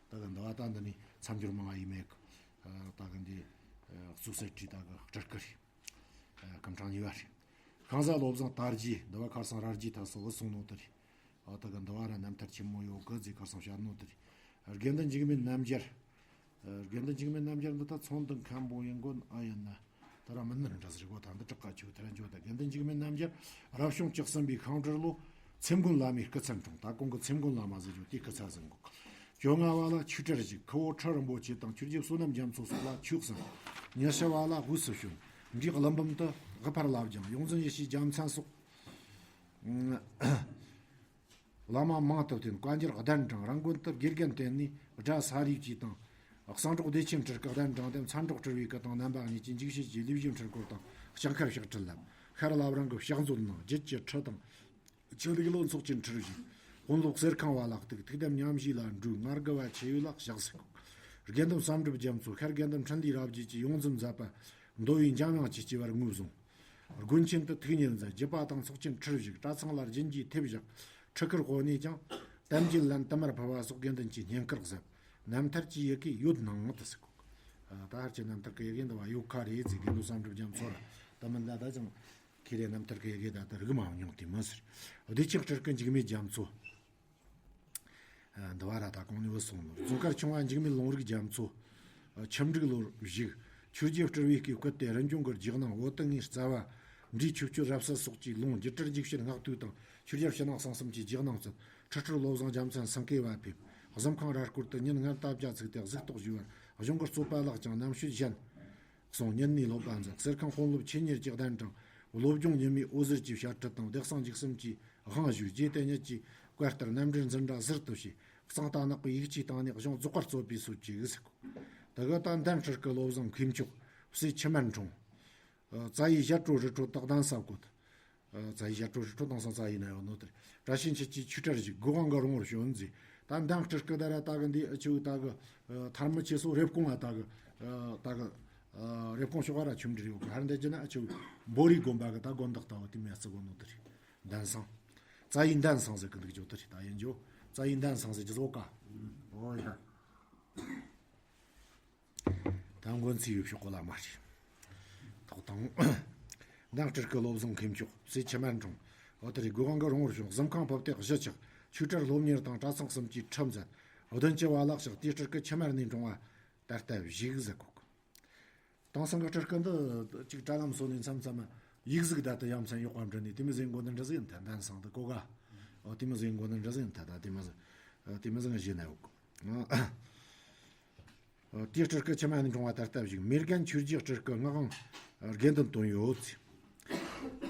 ད་གི་འདི་བ་ད་འདི་ནི་མཚམས་སྦྱོར་མང་བ་ཡི་མེད་གི། ད་གི་འདི་གཙུག་སེ་བྲིས་ད་གི་སྤྲུལ་སྐུ་རེད། སྐུ་ཕྲེང་གཉིས་པ་རེད། ཤིང་བཟའ་བློ་བཟང་དར་རྒྱས་འདི་བ་ཁར་སང་ར་རྒྱས་ཐ་སོ་བུ་སོང་ནོ་དེ་རེད། ཨ་ད་ག་འདི་བ་ར་རྣམ་ཐར་ཆེན་མོ་ཡོད་གི་ཟེར་ཁར་སང་བཤད་ནོ་དེ་རེད། དགེ་འདུན་འཇིགས་མེད་རྣམ་རྒྱལ། དགེ་འདུན་འཇིགས་མེད་རྣམ་རྒྱལ་འདི་ད་ཚོང་འདུ་མཁན་པོ་ཡིན་དགོན་ཨ་ཡིན་ན། ད་ར་མི་ནི་འདྲ་ཟེར་གོ། ད་འདི་དྲག་ག་ཆུ་དེ་ར་འཇོག་ད་དགེ་འདུན་འཇིགས་མེད་རྣམ་རྒྱལ་རབ་བྱུང་བཅུ་གསུམ་པའི་ཤིང་སྦྲུལ་ལོ། ཚེམ་མགོན་བླ་མའི་སྐུ་མཚན་དྲུང་ད་གོང་གི་ཚེམ་མགོན་བླ་མ་ཟེར་རྒྱུ་དེ་སྐུ་ཚ་ཟིན་གོ། བཅོ་ལྔ་བ་ལ་ཆོས་གྲལ་ཞིག་ཁུ་བོ་ཁྲི་རིན་པོ་ཆེ་དང་ཆོས་རྗེ་བསོད་ནམས་རྒྱ་མཚོ་སོགས་ལ་ཆོས་གསན། ཉི་ཤུ་བ་ལ་དབུས་སུ་བྱོན། འབྲས་ཀླུ་འབུམ་དུ་དབུ་ཕར་བླ་སྦྱང་ཡོངས་འཛིན་ཡེ་ཤེས་རྒྱལ་མཚན་སོགས། བླ་མ་མང་དུ་བསྟེན། བཀའ་འགྱུར་གདན་དྲངས། རང་དགོན་དུ་དགེ་རྒན་བསྟེན་ནས་སྒྲ་ས་རིས་ཀྱི་དང་། གསང་སྒྲོག་བདེ་ཆེན་ཁྲིར་སྐུ་གདན་དྲངས་ཏེ་མཚན་སྒྲོག་སྤྲུལ་བའི་སྐུ་དང་རྣམ་པ་གཉིས་ཀྱི་འཇིགས་བྱེད་ཀྱི་ལུས་སྦྱིན་ཁྲིར་སྐོར་དང་ལྕགས་མཁར་ཕྱག་ཁྲིད་ལམ། ཤར་བླ་བྲང་གི་ཕྱག་མཛོད་ནང་རྒྱུད་ཀྱི་ཁྲི་དང་། ཆོས་ལུགས་ལོ་ཚོགས་ཀྱི་ཁྲིར་བཞུགས། དཔོན་སློབ་གསེར་ཁང་བ་ལ་གཏུགས། ཐུགས་དམ་མཉམ་བཞེས་ལ་འགྲོས། ངར་དགུ་བ་ཆེ་ཡོད་ལ་ཕྱག་འཚལ་གོ། དགེ་འདུན་བསམ་གྲུབ་རྒྱ་མཚོ་ཤར་དགེ་འདུན་འཕྲིན་ལས་རབ་རྒྱས་ཀྱིས་ཡོངས་འཛིན་མཛད་པ་མདོ་བའི་འཇམ་དབྱངས་ཀྱི་སྐྱེ་བར་ངོས་བཟུང་། དགོན་ཆེན་དུ་ཐུགས་གཉེར་མཛད། རྒྱུད་པ་དང་ཚོགས་ཆེན་ཁྲིར་བཞུགས། གྲྭ་ཚང་ལ་སྦྱིན་གྱིས་ཐེབས་བཞག་ཁྲི་ཁུར་དཔོན་གནས་ཀྱང་། དམ་ཅན་ལན་དུ་མར་ཕུལ་བ་སོགས་དགེ་འདུན་གྱི་བསྙེན་བཀུར་གཟབ། རྣམ་ཐར་གྱི་ཡི་གེ་ཡོད་སྣང་དུ་ཟེར་གོ། ད་ཧར་གྱི་རྣམ་ཐར་གྱི་ཡི་གེ་འདི་བ་ཡོད་ཁ་རེད་ཟེར། དགེ་འདུན་བསམ་གྲུབ་རྒྱ་མཚོ་ར་ད་མི་འདའ་ད་ཅང་ཁེ་རེ་རྣམ་ཐར་གྱི་ཡི་གེ་ད་ལྟ་རིག་མ་མྱོང་དེ་མི་ཟེར། བདེ་ཆེན་སྤྲུལ་སྐུ་འཇིགས་མེད་རྒྱ་མཚོ། འདི་བ་ར་ད་གོང་ནས་བུད་སོང་ནོ། རྫོང་དཀར་ཆུང་བ་འཇིགས་མེད་ལུང་རིགས་རྒྱ་མཚོ། ཁྲིམས་སྒྲིག་ལོར་བཞུགས། ཆོས་རྗེ་སྤྲུལ་བའི་སྐུས་བསྐུལ་ཏེ་རིན་སྐྱོང་གི་རྗེས་གནང་བོད་དུ་ངའི་རྩ་བ། འབྲས་ཆོས་སྤྱོད་རབ་གསལ་སོགས་ཀྱི་ལུང་། སྒྱུ་འཕྲུལ་འཇིགས་བྱེད་སྔགས་བཏུས་དང་ཆོས་རྒྱལ་ཕྱི་ནང་གསང་གསུམ་གྱི་རྗེས་གནང་མཛད། ཁྲི་སྤྲུལ་བློ་བཟང་རྒྱལ་མཚན་སེང་གེ་བ་ཕེབས། གཟིམ་ཁང་ར་སྐོར་དུ་ཉིན་ལྔར་རྟ་བརྒྱ་བཙུགས་ཏེ་གཟིགས་རྟོག་ཞུས་པར་གཞུང་གི་རྩོད་པ་ལག་ཀྱང་རྣམ་དཔྱོད་གཞན། གསུང་ཉིན་ནས་སློབ་པ་མཛད། གསེར་ཁང་དཔོན་སློབ་ཆེ་གཉེར་གྱི་གདན་དྲངས། བློ་སྦྱོང་ཉི་མའི་འོད་ཟེར་གྱི་བཤད་ཁྲིད་དང་བདེ་གསང་འཇིགས་གསུམ་གྱི་དབང་ཞུས། རྗེ་དེ་ཉིད་ཀྱི་བཀའ་ལྟར་རྣམ་འགྲེལ་འཛིན་གྲྭ་ཟུར་དུ་བྱས། གཙང་རྟ་ནག་པོའི་ཡིག་ཆའི་སྟེང་ནས་གཞུང་རྫོགས་པར་རྩོད་པའི་སྲོལ་གྱིས་ཟེར་གོ། དེ་ག་ད་འདན་སྤྲུལ་སྐུ་བློ་བཟང་མཁས་མཆོག་སྲས་ཁྱི་སྨན་འཁྲུངས། རྩ་བའི་ཞལ་དྲོ་རི་ཁྲོད་དག་གདན་ས་བཀོད། རྩ་བའི་ཞལ་དྲོ་རི་ཁྲོད་དེང་སང་རྩ་བའི་ན་ཡོད་ནོ་དེར་བཀྲ་ཤིས་འཁྱིལ་གྱི་ཆོས་གྲལ་ཞིག་སྒོ་ཁང་གི་རོང་བར་བྱོན་མཛད། ད་འདན་སྤྲུལ་སྐུ་ད་ར་ད་གི་འདི་ཨ་ཆུ་ད་གི་ཐར་མི་ཆེ་སོ་རེབ་གོང་ཨ་ད་གི་ད་གི་རེབ་གོང་ཤོག་ཨ་ར་ཆུ་འདྲི་ཡོད་གི། ཧར་འདི་ཅི་ན་ཨ་ཆུ་བོ་རི་དགོན་པ་གི་ད་དགོན་བདག་ལྟ་བུ་དེ་མི་ཨ་ཙི་གོ་ནོ་དེ་རེད། འདན་སང་རྩ་བའི་འདན་སང་ཟེར་གི་འདུག་ཇོ་དེ་རེད། ད་ཡིན་ཇོ་རྩ་བའི་འདན་སང་ཟེར་གི་བཟོ་ཀ་ཨོ་ཡ། ད་མགོན་ཚེ་ཡོད་ཤོག་གོ་ལ་མ་རེད། ཐོག་དང་། འདན་སྤྲུལ་སྐུ་བློ་བཟང་མཁས་མཆོག་སྲས་ཁྱི་སྨན་འཁྲུངས། འོ་དེ་རེད། སྒོ་ཁང་གི་རོང་བར་བྱོན། གཟིམ་ཁང་ཕུབ་སྟེགས་བཞི་ཆགས། ཆོས་གྲལ་སློབ་གཉེར་དང་གྲྭ་ཚང་གསུམ་གྱི་ཁྲིམས་མཛད། བདུན་ཅུ་བ་ལ་གཤེགས། དེའི་སྤྲུལ་སྐུ་ཁྱི་སྨན་ནས་འཁྲུངས་པ་ད་ལྟ་བཞུགས་ཟེར་གོ། དེང་སང་གི་སྤྲུལ་སྐུ་འདི་གཅིག་དྲ་ལམ་སོ་ནས་མཚམས་མཚམས་ཡིག་གཟུགས་བརྡ་དུ་ཡ་མཚན་ཡོག་པ་འབྲི་ནས་དེ་མི་ཟིན་མགོ་ནི་འདྲ་ཟིན་ཐལ། འདན་སང་དུ་གོ་ག་འོ་དེ་མི་ཟིན་མགོ་ནི་འདྲ་ཟིན་ཐལ། ད་དེ་མི་ཟིན་དེ་མི་ཟིན་གཞི་ན་ཡོད་གོ། དེའི་སྤྲུལ་སྐུ་ཁྱི་སྨན་ནས་འཁྲུངས་པ་ད་ལྟ་བཞུགས། མེ་རྒན་ཆོས་རྗེ་སྤྲུལ་སྐུ་ངག་དབང་དགེ་འདུན་དོན་ཡོད་ཚེ།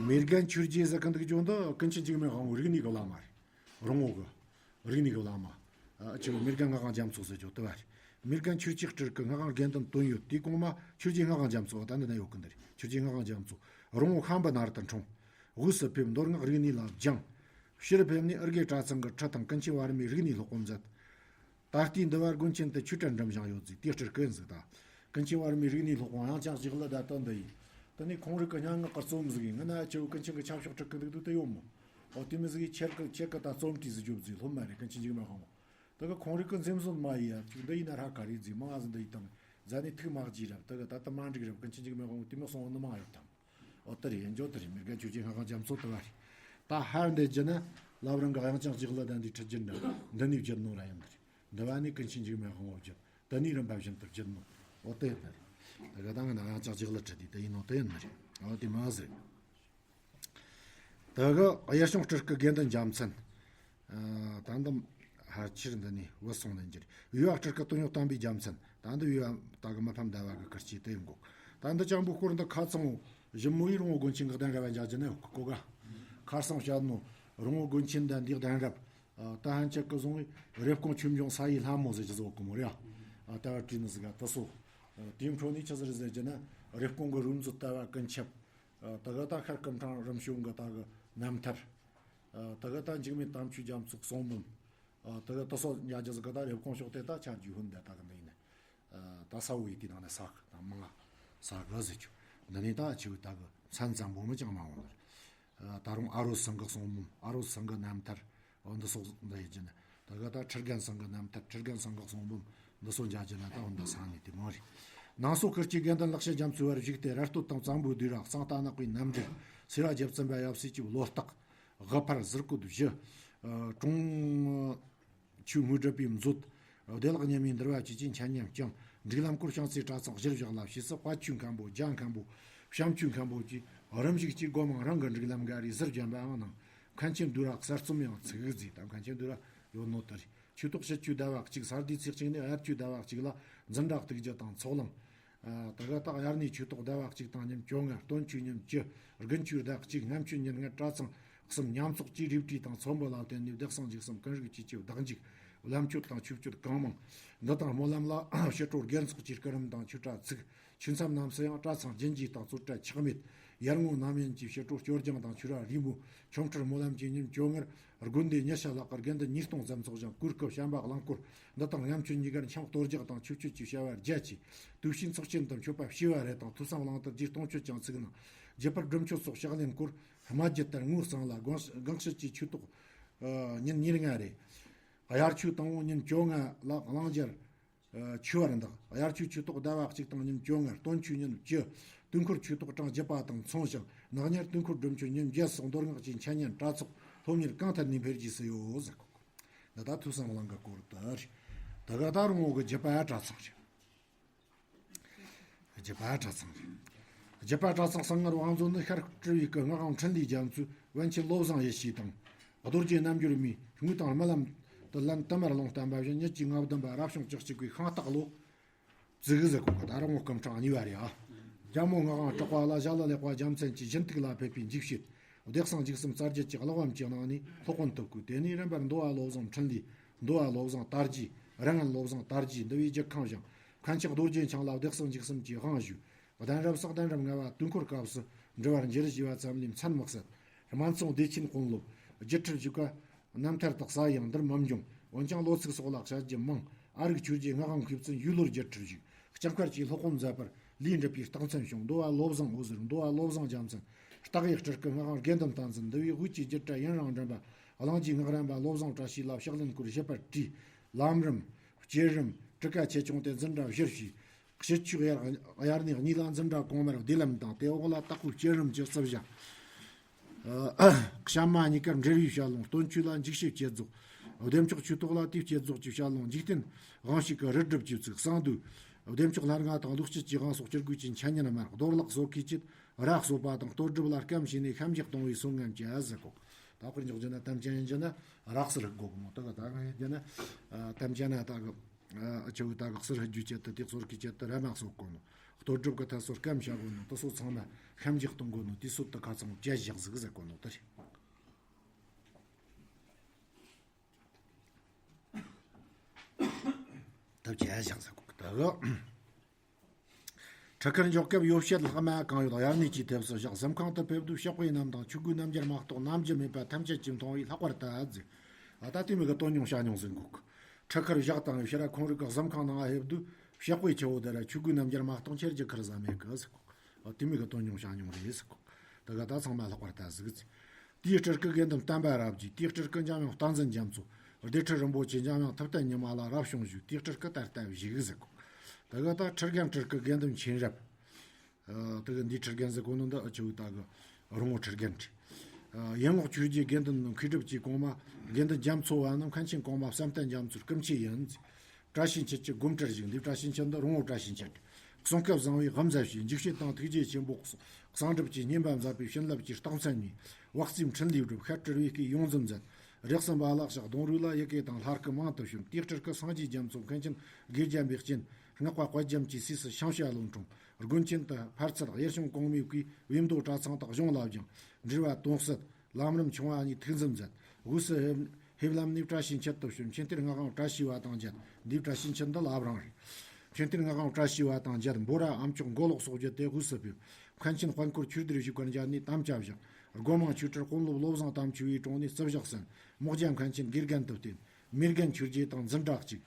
མེ་རྒན་ཆོས་རྗེ་ཟེར་གི་འདུག་ཅུང་འདི་ཀུན་མཁྱེན་འཇིགས་མེད་དབང་པོ་རིག་གནས་ཀྱི་བླ་མ་རེད། རོང་བོ་གི། རིག་གནས་ཀྱི་བླ་མ། ཨ་ཆེ་བོ་མི་རྒན་སྔགས་དབང་རྒྱ་མཚོ་ཟེར་རྒྱུ་དེ་བ་རེད། མི་རྒན་ཆོས་ཀྱི་སྤྲུལ་སྐུ་སྔགས་དབང་དགེ་འདུན་དོན་ཡོད་དེའི་གོང་མ་ཆོས་རྗེ་སྔགས་དབང་རྒྱ་མཚོ་བ་ད་འདི་ན་ཡོད་གི་འདི་རེད། ཆོས་རྗེ་སྔགས་དབང་རྒྱ་མཚོ། རོང་བོ་ཤམ་བུ་ནར་དུ་འཁྲུངས། དབུས་སུ་ཕེབས། མདོ་སྔགས་རིག་གནས་ལ་སྦྱངས། ཕྱིར་ཕེབས་ནས་ཨི་གེ་གྲྭ་ཚང་གི་ཁྲི་དང་ཀུན་མཁྱེན་བར་མའི་རིག་གནས་སློབ་གོམས་མཛད། ད་ལྟའི་འདི་བར་དགོན་ཆེན་དུ་ཆོས་གྲྭ་འགྲིམ་བཞིན་ཡོད་ཟིག་དེའི་སྤྲུལ་སྐུ་ཡིན་ཟིག་ད། ཀུན་མཁྱེན་བར་མའི་རིག་གནས་སློབ་དཔོན་དབྱངས་ཅན་གཅིག་ལ་ད་ལྟ་འདི་ཡིན། དེ་ནས་ཁོང་རིགས་ཀྱི་སྙན་ངག་གི་རྩོམ་ཟིག་ཡིན། ང་ན་ཆེ་བོ་ཀུན་མཁྱེན་གྱི་ཆབ་ཤོག་ཁྲིད་གི་འདུག་འདུག་དེ་ཡོད་མོ། ཨོ་དེ་མི་ཟིག་ཡིན། ཁྱེད་ཀྱི་ཁྱེད་ཀྱི་ད་རྩོམ་བྲིས་ཟིག་རྒྱོབ་ཟིག་སློབ་མ་རེད། ཀུན་མཁྱེན་འཇིགས་མེད་དབང་མོ། དེ་གི་ཁོང་རིགས་ཀྱི་འཛེམ་ཟོན་མ་ཡིན་ཡ། ཅིག་འདི་ཡིན་ན་ཧྲ་ག་རེད་ཟིག་མང་ང་ཟིག་འདི་ཡིན་དང་། རྫ་ནས་ཐུག་མ་བགྱིས་རབས་དེ་གི་ད་ལྟ་མ་འགྲིག་རབས། ཀུན་མཁྱེན་འཇིགས་མེད་དབང་མོ་དེ་མི་སོང་བ་ནི་མང་ཡོད་དམ། ཨོ་དེ་རེད། ཡིན་རྒྱུ་དེ་རེད། མི་རྒན་ཆོས་རྗེ་སྔགས་དབང་རྒྱ་མཚོ་དེ་བ་རེད། ད་ཧར་འདི་བརྒྱུད་ན་བླ་བྲང་གི་དབྱངས་ཅན་གཅིག་ལ་ད་འདི་ཁྲིད་རྒྱུ་འདྲ་འདི་ནས་བརྒྱུད་ནོ་ར་ཡིན་འདི་རེད། འདི་བ་ནས་ཀུན་མཁྱེན་འཇིགས་མེད་དབང་མོ་བརྒྱུད། དེ་ནས་རིམ་པ་བཞིན་དུ་བརྒྱུད་ནོ། ཨོ་དེ་ཡིན་འདི་རེད། ད་ག་ད་ང་ན་དབྱངས་ཅན་གཅིག་ལ་ཁྲིད་དེ་དེ་ཡིན་ནོ་དེ་ཡིན་འདི་རེད། ཨོ་དེ་མ་ཟེར། དེ་གི་གཡུལ་བྱུང་སྤྲུལ་སྐུ་དགེ་འདུན་རྒྱལ་མཚན། ཨ་ད་འདི་ཕལ་ཆེར་འདི་ནས་བུད་སོང་ནས་འགྱུར། འོས་པ་སྤྲུལ་སྐུ་སྟོན་གཡོ་བསྟན་པའི་རྒྱལ་མཚན། ད་འདི་འོས་པ་ད་གི་མི་ཕམ་ཟླ་བ་གི་སྐུ་སྐྱེ་དེ་ཡིན་གོ། ད་འདི་ལྕགས་པོ་སྐོར་འདི་ཁ་ཚང་བོ་ཞིབ་མོ་ཡིས་རོང་བོ་དགོན་ཆེན་གི་གདན་རབས་འཇག་རྒྱུ་ན་ཡོད་གི་གོ་ག་ཁར་སང་བཤད་ནོ། རོང་བོ་དགོན་ཆེན་འདི་འདིའི་གདན་རབས། ཨ་ད་ཧན་ཆད་གི་བཟུང་བའི་རེབ་གོང་ཆོས་འབྱུང་ས་ཡི་ལྷ་མོ་ཟེར་གྱི་བཟོ་གི་མོ་རེད། ཨ་ད་བར་བྲིས་ནི་ཟིག་ག་དེ་སོ། ཨ་དེའི་འཕྲོ་ནས་ཆི་ཟིག་རེད་ཟེར་རྒྱུ་ན་རེབ་གོང་གི་རུ་མཛོད་ལྟ་བ་ཀུན་ཁྱབ། ཨ་ད་ག་ད་ཤར་སྐུ་ཕྲེང་རིམ་བྱོན་གི་ད་གི་རྣམ་ཐར། ཨ་ད་ག་ད་འཇིགས་མེད་དམ་ཆོས་རྒྱ་མཚོ་གསུང་འབུམ། ཨ་ད་ག་ད་སོ་ཉ་རྒྱ་ཟིག་ག་ད་རེབ་གོང་ཕྱོགས་དེ་ད་ཆ་རྒྱུས་ཧུན་ད་ད་གི་འདི་ཡིན། ཨ་ད་ས་བོ་ཡི་དེ་ནང་ནས་ས་གི་ད་མང་ང་ས་གི་ཟེར་ཆུ། འདི་ནས་ད་ཆུ་ད་གི་མཚན་ཙམ་པོ་མི་ཅང་མ་འོང་ནི། ཨ་ད་རུང་ཨ་རོ་སེང་གེ་གསུང་འབུམ། ཨ་རོ་སེང་གེ་རྣམ་ཐར། འོ་འདི་སོགས་འདི་ཡི་རྒྱུན། ད་ག་ད་ཁྲི་རྒན་སེང་གེ་རྣམ་ཐར། ཁྲི་རྒན་སེང་གེ་གསུང་འབུམ། འདི་སོགས་འཇག་རྒྱུ་ན་ད་འོ་འདི་སང་ནས་དེ་མོ་རེད། ནང་སོ་ཁུལ་གྱི་དགེ་འདུན་ལེགས་བཤད་རྒྱ་མཚོའི་བར་བཞུགས་ཏེ། ར་སྟོད་དང་བཙན་པོའི་སྡེ་ར། གཙང་རྟ་ནག་པོའི་གནམ་འདྲེ། སེ་བ་རྒྱལ་བཙུན་པ་ཡབ་སྲས་ཀྱི་བློ་རྟགས། དབུ་ཕར་ཟུར་བཀོད་བཞི། ཨ་གྲོང་ཆོས་དངོས་གྲུབ་པའི་མཛོད། བདེ་བླག་ཉི་མའི་འདུལ་བ་བཅས་ཀྱི་འཆད་ཉན་བསྐྱངས། སྒྲིག་ལམ་སྐོར་བྱང་རྩེ་གྲྭ་ཚང་གཞིར་བཞག་ལ་ཕྱིས་སུ་དཔལ་ཆོས་མཁན་པོ། རྒྱ་མཁན་པོ། བྱམས་ཆོས་མཁན་པོ་བཅས་རིམ་བཞུགས་ཀྱི་སྒོ་མང་རང་གི་སྒྲིག་ལམ་འགའ་རེ་ཟུར་བརྒྱན་པའང་གནང་། མཁན་ཆེན་འདུལ་བ་གསར་རྩོམ་ཡང་ཚུགས་མཛད་དམ། མཁན་ཆེན་འདུལ་བ་ཡོད་ནོ་དེ་རེད། ཆོས་ཐོག་ཕྱི་ཆོས་ཟླ་བ་གཅིག་ས་སྡེ་ཚེས་གཅིག་ནས་དབྱར་ཆོས་ཟླ་བ་གཅིག་ལ་འཛིན་གྲྭ་གཏུག་རྒྱུ་དང་ཚོགས་ལམ། ཨ་ད་ག་ད་དབྱར་གནས་ཆོས་ཐོག་ཟླ་བ་གཅིག་དང་ཉིན་བཅོ་ལྔ། སྟོན་ཆོས་ཉིན་བཅུ། དགུན་ཆོས་ཟླ་གཅིག་སྔ་མཆོད་ཉིན་ལྔ། གྲྭ་ཚང་གསུམ་མཉམ་ཚོགས་ཀྱིས་རུས་བྲིས་དང་ཚོམ་བུ་ལ་བརྟེན་ནས་བདེ་གསང་འཇིགས་གསུམ་ཀུན་རིག་ཅེས་བྱ་བའི་བདག་འཇུག་བླ་མཆོད་དང་ཆོས་སྤྱོད་གང་མང་། འདི་དང་སྨོན་ལམ་ལ་ཕྱི་དྲོ་དགེ་ཚོགས་ཀྱི་སྐུ་རིམ་དང་ཆོས་གྲྭ་ཚུགས། ཆོས་མཚམས་རྣམས་སུ་ཡང་གྲྭ་ཚང་རྒྱུན་གྱི་དང་རྩོད་གྲྭ་ཆག་མེད། ཡར་ངོ་རྣམ་གཡེང་གིས་ཕྱི་དྲོ་སྐྱོར་སྦྱང་དང་ཆོས་ར་རིས་མོ། ཆོ་འཕྲུལ་སྨོན་ལམ་གྱི་ཉིན་བཅོ་ལྔར་དགོན་སྡེ་ཉི་ཤུ་ལྷག་གི་དགེ་འདུན་ཉིས་སྟོང་ཙམ་ཚོགས་ཤིང་གོས་སྐུ་བྱམས་པ་གླིང་སྐོར། འདི་དང་སྔ་མཆོད་གཉིས་ཀར་འཆམ་གཏོར་རྒྱག་དང་ཆོས་སྤྱོད་ཀྱི་བྱ་བ་རྒྱ་ཆེ། དུས་ཕྱིས་ཚོགས་ཆེན་དུ་མཆོད་པ་བྱས་པ་རེ་དང་ཐོས་བསམ་གླེང་སྟེགས་ཀྱི་གཏོང་མཆོད་ཀྱང་ཚུགས་གནང་། རྒྱུད་པར་སྒྲུབ་མཆོད་སོགས་ཕྱག་ལེན་སྐོར་སྨྲ་བརྗོད་ལྟར་ངོ་གཙང་ལ་དགོངས་དགོངས་བཤད་ཀྱི་ཆོས་ཐོག་ཉིན་ཉེར་ལྔ་རེ། དབྱར་ཆོས་དང་པོ་ཉིན་བཅོ་ལྔ་ལ་གླང་རྒྱལ་ཆོས་བར་འདག་དབྱར་ཆོས་ཆོས་ཐོག་ཟླ་བ་གཅིག་དང་ཉིན་བཅོ་ལྔ། སྟོན་ཆོས་ཉིན་བཅུ། དུས་འཁོར་ཆོས་ཐོག་གྲངས་བརྒྱད་པ་དང་མཚུངས་ཤིང་། ནག་ཉར་དུས་འཁོར་སྒྲུབ་མཆོད་ཉིན་བརྒྱད་སོགས་མདོ་སྔགས་ཀྱི་འཆད་ཉན་གྲྭ་ཚོགས་སློབ་གཉེར་གང་ཐད་ནས་འཕེལ་རྒྱས་སུ་ཡོད་ཟེར་གོ། འདི་ད་ཐོས་བསམ་གླིང་གི་སྐོར་དུ་རེད། ད་ག་ད་རུང་འོག་གི་རྒྱུད་པ་གྲྭ་ཚང་རེད། རྒྱུད་པ་གྲྭ་ཚང་རེད། རྒྱུད་པ་གྲྭ་ཚང་གསང་སྔགས་དབང་མཛོད་ནི་ཤར་སྤྲུལ་བའི་སྐུ་སྔགས་དབང་འཕྲིན་ལས་རྒྱ་མཚོས་པཎ་ཆེན་བློ་བཟང་ཡེ་ཤེས་དང་། རྡོ་རྗེ་རྣལ་འབྱོར་མའི་དངོས་དང་རྨི་ལམ་དུ་ལན་དུ་མར་ལུང་བསྟན་པ་བཞིན་ཉིད་ཀྱི་ལྔ་བདུན་པ་རབ་བྱུང་བཅུ་གཅིག་པའི་ཤིང་སྟག་ལོ། བཙུགས་ཟེར་གོ་གི། ད་རུང་སྐུ་ཕྲེང་གཉིས་པ་རེད་ཨ། རྒྱལ་མོ་ངག་དབང་གྲགས་པ་ལ་ཞྭ་ལུ་ལེགས་པ་རྒྱལ་མཚན་གྱིས་སྦྱིན་ཏིག་ལ་ཕེབས་པའི་འཇིགས་བྱེད། བདེ་གསང་འཇིགས་གསུམ་རྩ་རྒྱུད་ཀྱི་གླེགས་བམ་གྱི་ནང་ནས་སློབ་དཔོན་ཐུབ་སྐུ། དེ་ནས་རིམ་པར་འདུལ་བ་བློ་བཟང་འཕྲིན་ལས། འདུལ་བ་བློ་བཟང་དར་རྒྱས། རིང་ངན་བློ་བཟང་དར་རྒྱས། འདུལ་བའི་རྒྱུད་ཁང་བཞེངས། མཁན་ཆེན་རྡོ་རྗེ་འཆང་ལ་བདེ་གསང་འཇིགས་གསུམ་གྱི་དབང་ཞུས། གདན་རབས་སོགས་གདན་རབས་ལྔ་པ་དུས་འཁོར་སྐབས་སུ་འབྲི་བར་འགྱུར་ཞེས་པ་ཙམ་ལས་མཚན་མི་གསལ། སྨན་ཚོང་བདེ་ཆེན་དཔོན་སློབ། སྒྱུ་འཕྲུལ་བཞུགས་པ། རྣམ་ཐར་དག་ས་ཡང་འདིར་མི་འབྱུང་། འོན་ཀྱང་ལོ་ཚིགས་སོགས་ལ་བྱ་རྒྱུ་མང་། ཨ་རིག་ཆོས་རྗེ་ངག་དབང་མཁས་བཙུན་ཡུལ་ལྷོར་སྒྱུ་འཕྲུལ་བཞུགས། ལྕང་མཁར་གྱི་སློབ་དཔོན་མཛད་པར་ལས་འགྲུབ་པའི་རྟགས་མཚན་བྱུང་། འདུལ་བ་བློ་བཟང་འོད་ཟེར། འདུལ་བ་བློ་བཟང་རྒྱལ་མཚན། རྟགས་ཡིག་སྤྲུལ་སྐུ་ངག་དབང་དགེ་འདུན་བསྟན་འཛིན། འདུལ་བའི་དབུས་ཀྱི་སྒྱུ་གྲྭ་ཡུན་རིང་འགྲིམ་པ། གླིང་རྗེ་ངག་རམས་པ་བློ་བཟང་བཀྲ་ཤིས་ལ་ཕྱག་ལེན་སྐོར་ཞིབ་པར་བྲིས། ལམ་རིམ། བསྐྱེད་རིམ། གྲུ་ཁ་ཆེ་ཆུང་དེ་འཛིན་གྲྭ་བཞིར་ཕྱེས། ཕྱི་ཆོས་དབྱར་དབྱར་གནས་གཉིས་ལ་འཛིན་གྲྭ་གོང་མར་བསྡུས་ལམ་དང་། དེ་འོག་ལ་དྭགས་པོའི་བསྐྱེད་རིམ་གྱི་རྩིབ་ཞྭ། ཨ་གཤམ་མ་གཉིས་ཀར་འབྲེལ་བའི་ཞལ་ལུང་། སྟོན་ཆོས་ལ་འཇིགས་བྱེད་བསྐྱེད་རྫོགས། བདེ་མཆོག་ཆོས་ཐོག་ལ་དེའི་བསྐྱེད་རྫོགས་ཀྱི་ཞལ་ལུང་། འཇིག་རྟེན་དབང་ཕྱུག་གི་རི་སྒྲུབ་ཀྱི་ཚིག་གསང་འདུས། བདེ་མཆོག་ལྷ་ལྔ་དང་ལུགས་སྤྱོད་ཀྱི་དབང་སོགས་སྤྱི་སྒོས་ཀྱི་འཆད་ཉན་མར། རྡོར་ལག་སོ་ཁའི་ཆེད་ར་གསོ་པ་དང་གཏོར་སྒྲུབ་ལ་སྐམ་བྱས་ནས་ཤམ་བཞེས་གཏོང་བའི་སྲོལ་ངན་གྱི་ཨ་ཟེར་གོ། ད་དཔེར་འཇོག་རྒྱུ་ན་དམ་ཅན་ཡིན་རྒྱུ་ན་རག་སིལ་དགོ་གི་མོ། ད་ག་ད་ག་ཡིན་རྒྱུ་ན་དམ་ཅན་ན་ད་གི། ཨ་ཆུ་བོ་ད་གི་གསེར་རྒྱུ་ཆེད་དུ་དེ་གསོར་གི་ཆེད་དུ་ར་མ་གསོ་དགོ་ནོ། གཏོར་སྒྲུབ་གི་ཐད་སོ་སྐམ་བྱ་དགོ་ནོ། དེ་སོ་ཚང་མ་ཤམ་བཞེས་གཏོང་དགོ་ནོ། དེ་སོ་དུ་ཁ་ཚང་བཅད་བཞག་ཟིག་ཟེར་གོ་ནོ་དེ་རེད། ཐབས་ཇི་ལྟར་བཞག་ཟེར་གོ་གི། ད་གི་ཁྲི་ཁར་འཇོག་སྐབས་ཡོ་བྱད་ལྷག་མ་གང་ཡོད་དབྱར་གནས་ཀྱི་ཐེབས་སུ་བཞག་གཟིམ་ཁང་དུ་ཕེབས་དུས་ཕྱག་དཔེ་རྣམས་དང་ཆོས་གོས་རྣམ་སྦྱར་མ་གཏོགས་ནམ་རྒྱུན་མེད་པ་ཐམས་ཅད་ཀྱིས་མཐོང་བས་ལྷག་པར་དད་ཟེར། ཨ་ད་དེ་མོ་གི་དོན་ཉུང་བྱ་ཉུང་ཟེར་གོ་གི། ཁྲི་ཁར་བཞག་དང་ཕྱིར་ར་ཁོང་རང་གི་གཟིམ་ཁང་ནང་ཕེབས་དུས་ཕྱག་དཔེ་ཆུ་བོ་དེ་ར་ཆོས་གོས་རྣམ་སྦྱར་མ་གཏོགས་ཁྱེར་རྒྱུ་ཁར་ཟ་མེད་གི་ཟེར་གོ་གི། ཨ་དེ་མོ་གི་དོན་ཉུང་བྱ་ཉུང་རེད་ཟེར་གོ་གི། ད་ག་ད་ཚང་མ་ལྷག་པར་དད་ཟེར་གི་ཟེར། དེའི་སྤྲུལ་སྐུ་དགེ་འདུན་བསྟན་པ་རབ་རྒྱས། དེའི་སྤྲུལ་སྐུ་འཇམ་དབྱངས་བསྟན་འཛིན་རྒྱ་མཚོ། སྡེ་ཁྲི་རིན་པོ་ཆེ་འཇམ་དབྱངས་ཐུབ་བསྟན་ཉི་མ་ལ་རབ་བྱུང་བཞུགས། དེའི་སྤྲུལ་སྐུ་ད་ལྟ་བཞུགས་ཟེར་གོ། ད་ག་ད་ཁྲི་རྒན་སྤྲུལ་སྐུ་དགེ་འདུན་མཁྱེན་རབ། ཨ་ད་ག་འདིའི་ཁྲི་རྒན་ཟེར་གོ་ནོ་འདི་ཨ་ཆུ་ད་གི་རོང་བོ་ཁྲི་རྒན་རེད། ཨ་ཡན་ངོགས་ཆོས་རྗེ་དགེ་འདུན་མཁས་གྲུབ་ཀྱི་གོང་མ་དགེ་འདུན་རྒྱ་མཚོ་བ་ནི་མཁན་ཆེན་གོང་མ་བསམ་གཏན་རྒྱ་མཚོའི་སྐུ་མཆེད་ཡིན། བཀྲ་ཤིས་འཁྱིལ་གྱི་སྒོམ་གྲྭར་བཞུགས། འདི་བཀྲ་ཤིས་འཁྱིལ་འདི་རོང་བོ་བཀྲ་ཤིས་འཁྱིལ། གསུང་སྐབས་བཟང་བའི་དབུ་མཛད་བྱས། འཇིགས་བྱེད་དང་ཐུགས་རྗེ་ཆེན་པོ། གསང་སྒྲུབ་ཀྱི་བསྙེན་པ་མཛད་པའི་བྱིན་རླབས་ཀྱི་རྟགས་མཚན་ནི། དབུ་རྩེའི་འཕྲིན་ལས་སྒྲུབ་ཤར་སྤྲུལ་བའི་སྐུའི་ཡོངས་འཛིན་མཛད། རེག་གསུམ་པ་ལ་ཕྱག་གདུང་རུས་ལ་ཡི་གེ་དང་ལྷ་སྐུ་མང་དུ་བྱོན། དེའི་སྤྲུལ་སྐུ་སངས་རྒྱས་རྒྱ་མཚོ་མཁན་ཆེན་དགེ་རྒྱམ་པའི་སྤྱན། སྔགས་པ་དཔལ་རྒྱམ་གྱི་སྲས་སུ་ཤང་བྱ་ལོ་འཁྲུངས། དགོན་ཆེན་དུ་ཕར་ཚད་གཡེར་ཆུང་གོང་མའི་སྐུའི་བེམ་རྡོ་གྲྭ་ཚང་དག་གཞུང་ལ་སྦྱངས། འབྲེལ་བ་དོན་སྲིད། ལམ་རིམ་ཆུང་བ་གཉིས་ཐུགས་འཛིན་མཛད། དབུས་སུ་ཧེབ་ལམ་ནས་བཀྲ་ཤིས་འཁྱིལ་དུ་བྱོན། མཁྱེན་གཏེར་སྔགས་དབང་བཀྲ་ཤིས་པ་དང་མཇལ། འདིའི་བཀྲ་ཤིས་འཁྱིལ་འདི་བླ་བྲང་རེད། མཁྱེན་གཏེར་སྔགས་དབང་བཀྲ་ཤིས་པ་དང་མཇལ། འབོ་ར་ཨ་མཆོག་མགོ་ལོག་སོགས་བརྒྱུད་དེ་དབུས་སུ་ཕེབས། མཁན་ཆེན་དཔལ་འཁོར་ཆོས་སྡེར་བཞུགས་པར་མཇལ་ནས་དམ་བཅའ་བཞག་སྒོ་མང་ཆོས་གྲྭར་དཔོན་སློབ་བློ་བཟང་དམ་ཆོས་པའི་དྲུང་ནས་བརྩི་བཞག་གསན། མོ་རྒྱ་མཁན་ཆེན་དགེ་རྒན་དུ་བསྟེན། མེས་རྒན་ཆོས་རྗེ་དང་འཛིན་གྲྭ་གཅིག་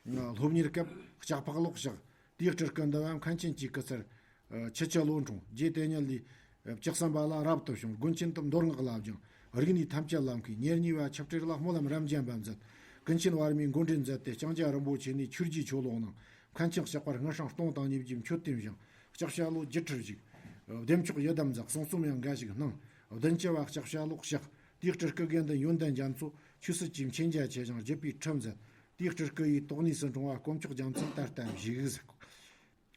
སློབ་གཉེར་སྐབས་ལྕགས་ཕག་ལོག་བཞག་དེའི་སྤྲུལ་སྐུ་འདི་བ་མཁན་ཆེན་གྱི་སྐུ་ཚར། ཨ་ཆུ་ཆུ་ལོ་འཁྲུངས། རྗེ་དེ་ཉིད་ལས། ཨ་བཅུ་གསུམ་པ་ལ་རབ་ཏུ་བྱུང་། དགོན་ཆེན་དུ་མདོ་སྔགས་ལ་སྦྱངས། རིག་གནས་ཐམས་ཅད་ལ་མཁས། ཉེར་གཉིས་པ་ཆིབས་ཁྲིར་ལ་སྨོན་ལམ་རབ་འབྱམས་པ་མཛད། ཀུན་མཁྱེན་བར་མའི་མགོ་འདྲེན་མཛད་དེ་ལྕང་སྐྱ་རིན་པོ་ཆེ་ནས་ཆོས་རྗེའི་ཆོ་ལོག་གནང་། མཁན་ཆེན་ལྕགས་པར་དངུལ་སྲང་སྟོང་དང་ཉིས་བརྒྱའི་མཆོད་རྟེན་བཞེངས། ལྕགས་བྱ་ལོ་བརྒྱད་ཁྲིར་བཞུགས། བདེ་མཆོག་ཡི་དམ་མཛད། གསུང་རྩོམ་ཡང་འགའ་ཞིག་གནང་། བདུན་ཅུ་བ་ལྕགས་བྱ་ལོག་གཤེགས། དེའི་སྤྲུལ་སྐུ་དགེ་འདུན་ཡོན་ཏན་རྒྱ་མཚོ་ཆོས་སྲིད་ཀྱི་མཁྱེན་རྒྱ་ཆེ་ཞིང་བརྒྱུད་པའི་ཁྲི་མཛད། དེའི་སྤྲུལ་སྐུ་ཡིས་དོགས་གནས་སུ་འཁྲུངས་པ་དཀོན་མཆོག་རྒྱ་མཚོ་ད་ལྟ་བཞུགས་ཟེར།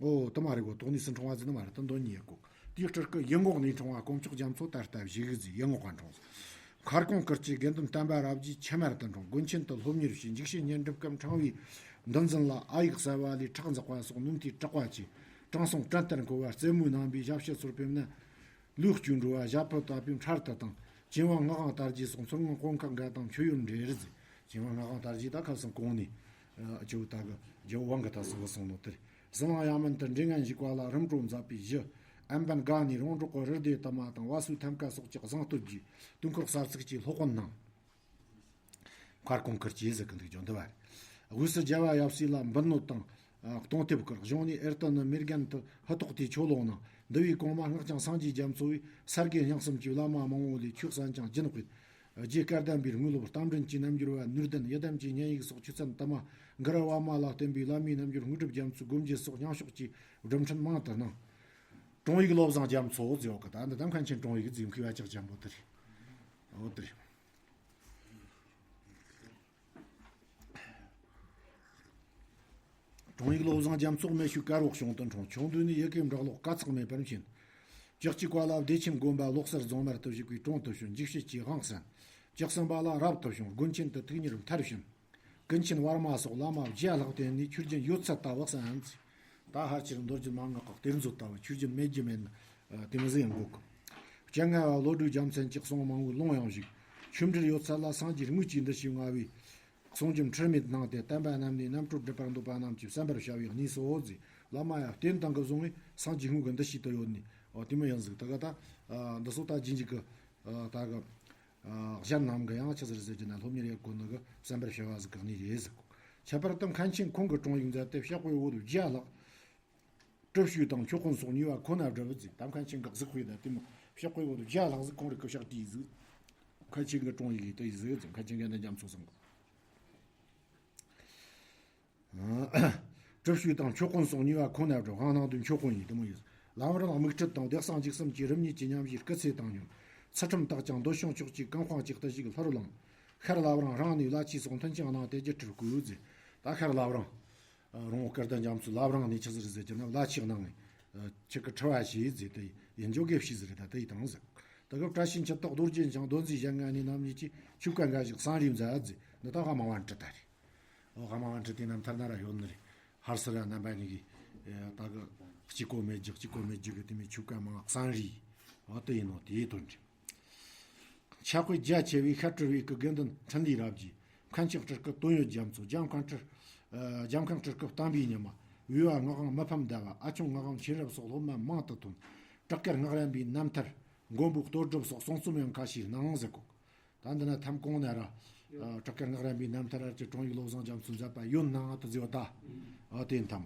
ཨོ་དེ་མ་རེད་གོ། དོགས་གནས་སུ་འཁྲུངས་པ་ཟེར་ནི་མ་རེད། ད་མདོ་ཉིད་ཡོད་གོ། དེའི་སྤྲུལ་སྐུ་ཡི་ངོགས་ནས་འཁྲུངས་པ་དཀོན་མཆོག་རྒྱ་མཚོ་ད་ལྟ་བཞུགས་ཟེར། ཡི་ངོགས་ལ་འཁྲུངས་ཟེར། མཁར་གོང་ཁུལ་གྱི་དགེ་འདུན་བསྟན་པ་རབ་རྒྱས་ཆེ་མར་དུ་འཁྲུངས། དགོན་ཆེན་དུ་སློབ་གཉེར་བྱས། འཇིགས་བྱེད་བསྙེན་སྒྲུབ་སྐབས་ཕྲེང་བའི་འདུལ་འཛིན་ལ་ཨ་ཡིག་གསལ་བ་ལས་ཁྲག་འཛག་པ་སོགས་ནུས་མཐུའི་དྲེགས་པ་བཅས། དྲང་སྲོང་བྲན་ལྟར་འཁོལ་བ་རྩེ་མོའི་ནང་པའི་ཞབས་ཕྱི་ཚོར་ཕེབས་ན། ལུས་སྐྱུག་འགྲོ་བ་ཞབས་ཕུད་དག་པའི་འཕྲལ་དུ་བཏང་། ཅིན་ཝང་སྔགས་དབང་དར་རྒྱས་སོགས་མཚོ་སྔོན་དཔོན་ཁག་འགའ་དང་མཆོད་ཡོན་འབྲེལ་རེད་ཟེར། ཅིན་ཝང་སྔགས་དབང་དར་རྒྱས་ད་ཁ་སང་གོང་ནས་ཨ་ཅོ་ད་གི་ཇོ་ཝང་གི་ད་སོགས་སོང་ནོ་དེར། ཟི་ལིང་གཡང་མན་དུ་འདྲེ་ངན་ཞིག་པ་ལ་རིམ་གྲོ་མཛད་པའི་གཞི། ཨན་པན་དགའ་ནས་རོང་འབྲོག་གི་རི་སྡེ་དུ་མ་དང་བ་སུའི་ཐམ་ཀ་སོགས་ཀྱི་གཟེངས་བསྟོད་ཀྱིས་དུས་འཁོར་གསར་ཚུགས་ཀྱི་སློབ་དཔོན་གནང་། མཁར་གོང་ཁུལ་གྱི་ཟེར་གི་འདུག་ཇོ་འདི་བ་རེད། དབུས་སུ་རྒྱལ་བ་ཡབ་སྲས་ལ་འབུལ་ནོད་དང་གཏོང་ཐེབས་བསྐུར། གཞུང་ནས་ཨེར་ཏི་ནི་མེར་རྒན་དུ་ཧུ་ཐོག་ཏུ་ཆོ་ལོག་གནང་། འདི་བའི་གོང་མ་སྔགས་འཆང་སངས་རྒྱས་རྒྱ་མཚོ་བས་སར་དགེ་རྙིང་གསུམ་གྱི་བླ་མ་མང་བོ་ལས་ཆོས་གསན་ཅིང་སྦྱིན་སྤེལ། རྗེ་བསྐལ་ལྡན་པའི་དངོས་སློབ་རྟ་མགྲིན་གྱི་རྣལ་འབྱོར་བ་ནུས་ལྡན་ཡི་དམ་གྱི་བསྙེན་ཡིག་སོགས་ཆོས་ཚན་དུ་མ་གུ་རུ་པདྨ་ལ་བརྟེན་པའི་བླ་མའི་རྣལ་འབྱོར་དངོས་གྲུབ་རྒྱ་མཚོའི་སྒོམ་རྒྱུད་སོགས་རྙིང་ཕྱོགས་ཀྱི་སྒྲུབ་ཕྲིན་མང་དུ་གནང་། དྲུང་ཡིག་བློ་བཟང་རྒྱ་མཚོ་ཟེར་བ་གི་ད་འདི་དམ་མཁན་ཆེན་དྲུང་ཡིག་ཟེར་མཁས་པ་ཅག་ཅན་པོ་དེ་རེད། འོ་དེ་རེད། དྲུང་ཡིག་བློ་བཟང་རྒྱ་མཚོ་སྨད་ཤོད་དཀར་བོ་གཞུང་དུ་འཁྲུངས། ཆུང་དུས་ནས་ཡི་གེ་འབྲི་ཀློག་དཀའ་ཚེགས་མེད་པར་མཁྱེན། བཅུ་གཅིག་པ་ལ་བདེ་ཆེན་དགོན་པ་ལོག་སར་རྫོང་མར་དུ་བཞུགས་པའི་དྲུང་དུ་བྱོན། འཇིགས་བྱེད་ཀྱི་དབང་གསན། བཅུ་གསུམ་པ་ལ་རབ་ཏུ་བྱུང་། དགོན་ཆེན་དུ་ཐུགས་གཉེར་མཐར་ཕྱིན། ཀུན་མཁྱེན་བར་མ་སོགས་བླ་མ་བརྒྱ་ལྷག་བསྟེན་ནས་ཆོས་རྒྱུན་ཡོད་ཚད་ལྟ་བུ་གསན། ད་ཕལ་ཆེར་མདོ་རྒྱུད་མན་ངག་གི་གཏེར་མཛོད་ལྟ་བུ་ཆོས་རྒྱུན་མེད་རྒྱུ་མེད་ན་དེ་མི་ཟིག་ཡང་འགོད་གི། སྤྱན་སྔ་བ་བློ་གྲོས་རྒྱལ་མཚན་གྱི་གསུང་མང་བོའི་ལུང་ཡང་བཞུགས། ཆོས་འབྲེལ་ཡོད་ཚད་ལ་སངས་རྒྱས་དངོས་ཀྱི་འདུ་ཤེས་མངའ་བའི་གསུང་རྒྱུན་ཁྲིད་མེད་གནང་སྟེ། བསྟན་པ་རྣམས་ནས་རྣམ་གྲོལ་སྒྲུབ་པར་འདོད་པ་རྣམས་ཀྱིས་གསན་པར་བྱ་བའི་གནས་སོ་ཟེར། བླ་མ་ཡང་རྟེན་དང་གི་བཟུང་བས་སངས་རྒྱས་དངོས་ཀྱི་འདུ་ཤེས་དུ་ཡོད་ནས། འོ་དེ་མོ་ཡང་ཟིག་ད་ག་ད་འདི་སོ་ད་ཇི་འཇིག་གི་ད་གི་གཞན་རྣམས་ཀྱི་ཡང་ཆི་ཟེར་ཟེར་གྱི་ན། སློབ་གཉེར་ཡོད་དགོས་ནི་གི་གསན་པར་བྱ་བ་ཟིག་གི་གནས་རེད་ཟེར་གོ། ཁྱད་པར་དུ་མཁན་ཆེན་ཁོང་གི་དྲུང་ཡིག་མཛད་དེ་ཕྱག་དཔེ་འོ་དུ་བརྒྱ་ལྷག་གྲུབ་བྱུས་དང་མཆོད་དཔོན་སོགས་ཉེ་བ་ཁོ་ན་བསྒྲུབས་ཟིག་ད་མཁན་ཆེན་གྱི་གཟིགས་དཔེ་ད་དེ་མོ་ཕྱག་དཔེ་འོ་དུ་བརྒྱ་ལྷག་ཟིག་ཁོང་རིག་གི་ཕྱག་བྲིས་ཟིག་མཁན་ཆེན་གྱི་དྲུང་ཡིག་ཡིན་དུ་ཡིན་ཟིག་ཟེར། མཁན་ཆེན་དགེ་འདུན་རྒྱ་མཚོ་ཚང་གི། གྲུབ་བྱུས་དང་མཆོད་དཔོན་སོགས་ཉེ་བ་ཁོ་ན་བསྒྲུབས། དབང་གནང་དུས་མཆོད་དཔོན་ཡིན་དེ་མོ་ཡིན། ལམ་རིམ་དམིགས་ཁྲིད་དང་བདེ་གསང་འཇིགས་གསུམ་གྱི་རིམ་གཉིས་ཀྱི་ཉམས་བཞེས་སྐུ་ཚེ་དང་སྙོམས། ཚུལ་ཁྲིམས་དག་ཅིང་འདོད་ཆུང་ཆོག་ཅིག་གང་སྤང་ཅིག་ཏུ་ཞིག་ལྷུར་བླངས། ཤར་བླ་བྲང་རང་ནས་བླ་ཆས་སོགས་མཐུན་རྐྱེན་གནང་སྟེ་རྒྱུད་སྤྲུལ་སྐུ་མཛད། ད་ཤར་བླ་བྲང་རོང་བོ་སྐལ་ལྡན་རྒྱ་མཚོའི་བླ་བྲང་ནས་ཆི་ཟིག་རེད་ཟེར་གྱི་ན། བླ་ཆས་གནང་ངས་ཆི་གི་ཁྲི་བ་བྱས་ཟེར་དེ་ཡིན། འཇོ་དགེ་བཤེས་ཟིག་རེད། ད་དེ་ཡི་དང་ཟིག་ད་སྐབས་བཀྲ་ཤིས་འཁྱིལ་དང་རྡོ་རྗེ་འཆང་མདོ་འཛིན་ཞལ་ལྔ་ནས་རྣམ་གཉིས་ཀྱིས་ཆོས་བཀའ་འགའ་ཞིག་གསན་རེས་མཛད་ཟེར། འདི་ད་ཧ་མ་བན་ཁྲི་ད་རེད། ཨོ་ཧ་མ་བན་ཁྲི་དེ་རྣམས་ཐར་ན་ར་ཡོད་ནི་རེད། ཧར་སི་ར་རྣམ་པ་གཉིས་ཀྱིས་ད་གི་གཅིག་གོ་མེད་རྒྱུ་གཅིག་གོ་མེད་རྒྱུ་གི་དེ་མོ་ཆོས་བཀའ་མང་གསན་རེས། ཨོ་དེ་ཡིན་ནོ་དེའི་དོན་རེད། ཕྱག་དཔེ་རྒྱ་ཆེ་བའི་ཤར་སྤྲུལ་བའི་སྐུ་དགེ་འདུན་འཕྲིན་ལས་རབ་རྒྱས། མཁན་ཆེན་སྤྲུལ་སྐུ་དོན་ཡོད་རྒྱ་མཚོ། རྒྱ་མཁན་སྤྲུལ་ ཨ། འཇམ་ཁང་སྤྲུལ་སྐུ་བསྟན་པའི་ཉི་མ། འོས་པ་སྔགས་དབང་མི་ཕམ་ཟླ་བ། ཨ་ཆུང་སྔགས་དབང་མཁྱེན་རབ་སོགས་སློབ་མ་མང་དུ་ཐོན། བྲག་དཀར་སྔགས་རམས་པའི་རྣམ་ཐར། མགོན་པོ་གཏོར་སྒྲུབ་སོགས་གསུང་རྩོམ་ཡང་ཁ་ཤས་སྣང་ཟེར་གོ། ད་འདི་ན་ཐམ་གོང་ནས་ར། ཨ། བྲག་དཀར་སྔགས་རམས་པའི་རྣམ་ཐར་ཨར་གྱི་དྲུང་ཡིག་བློ་བཟང་རྒྱ་མཚོས་མཛད་པ་ཡོད་ནའང་དུ་ཟེར་བ་ད། ཨ། དེ་ཐམ།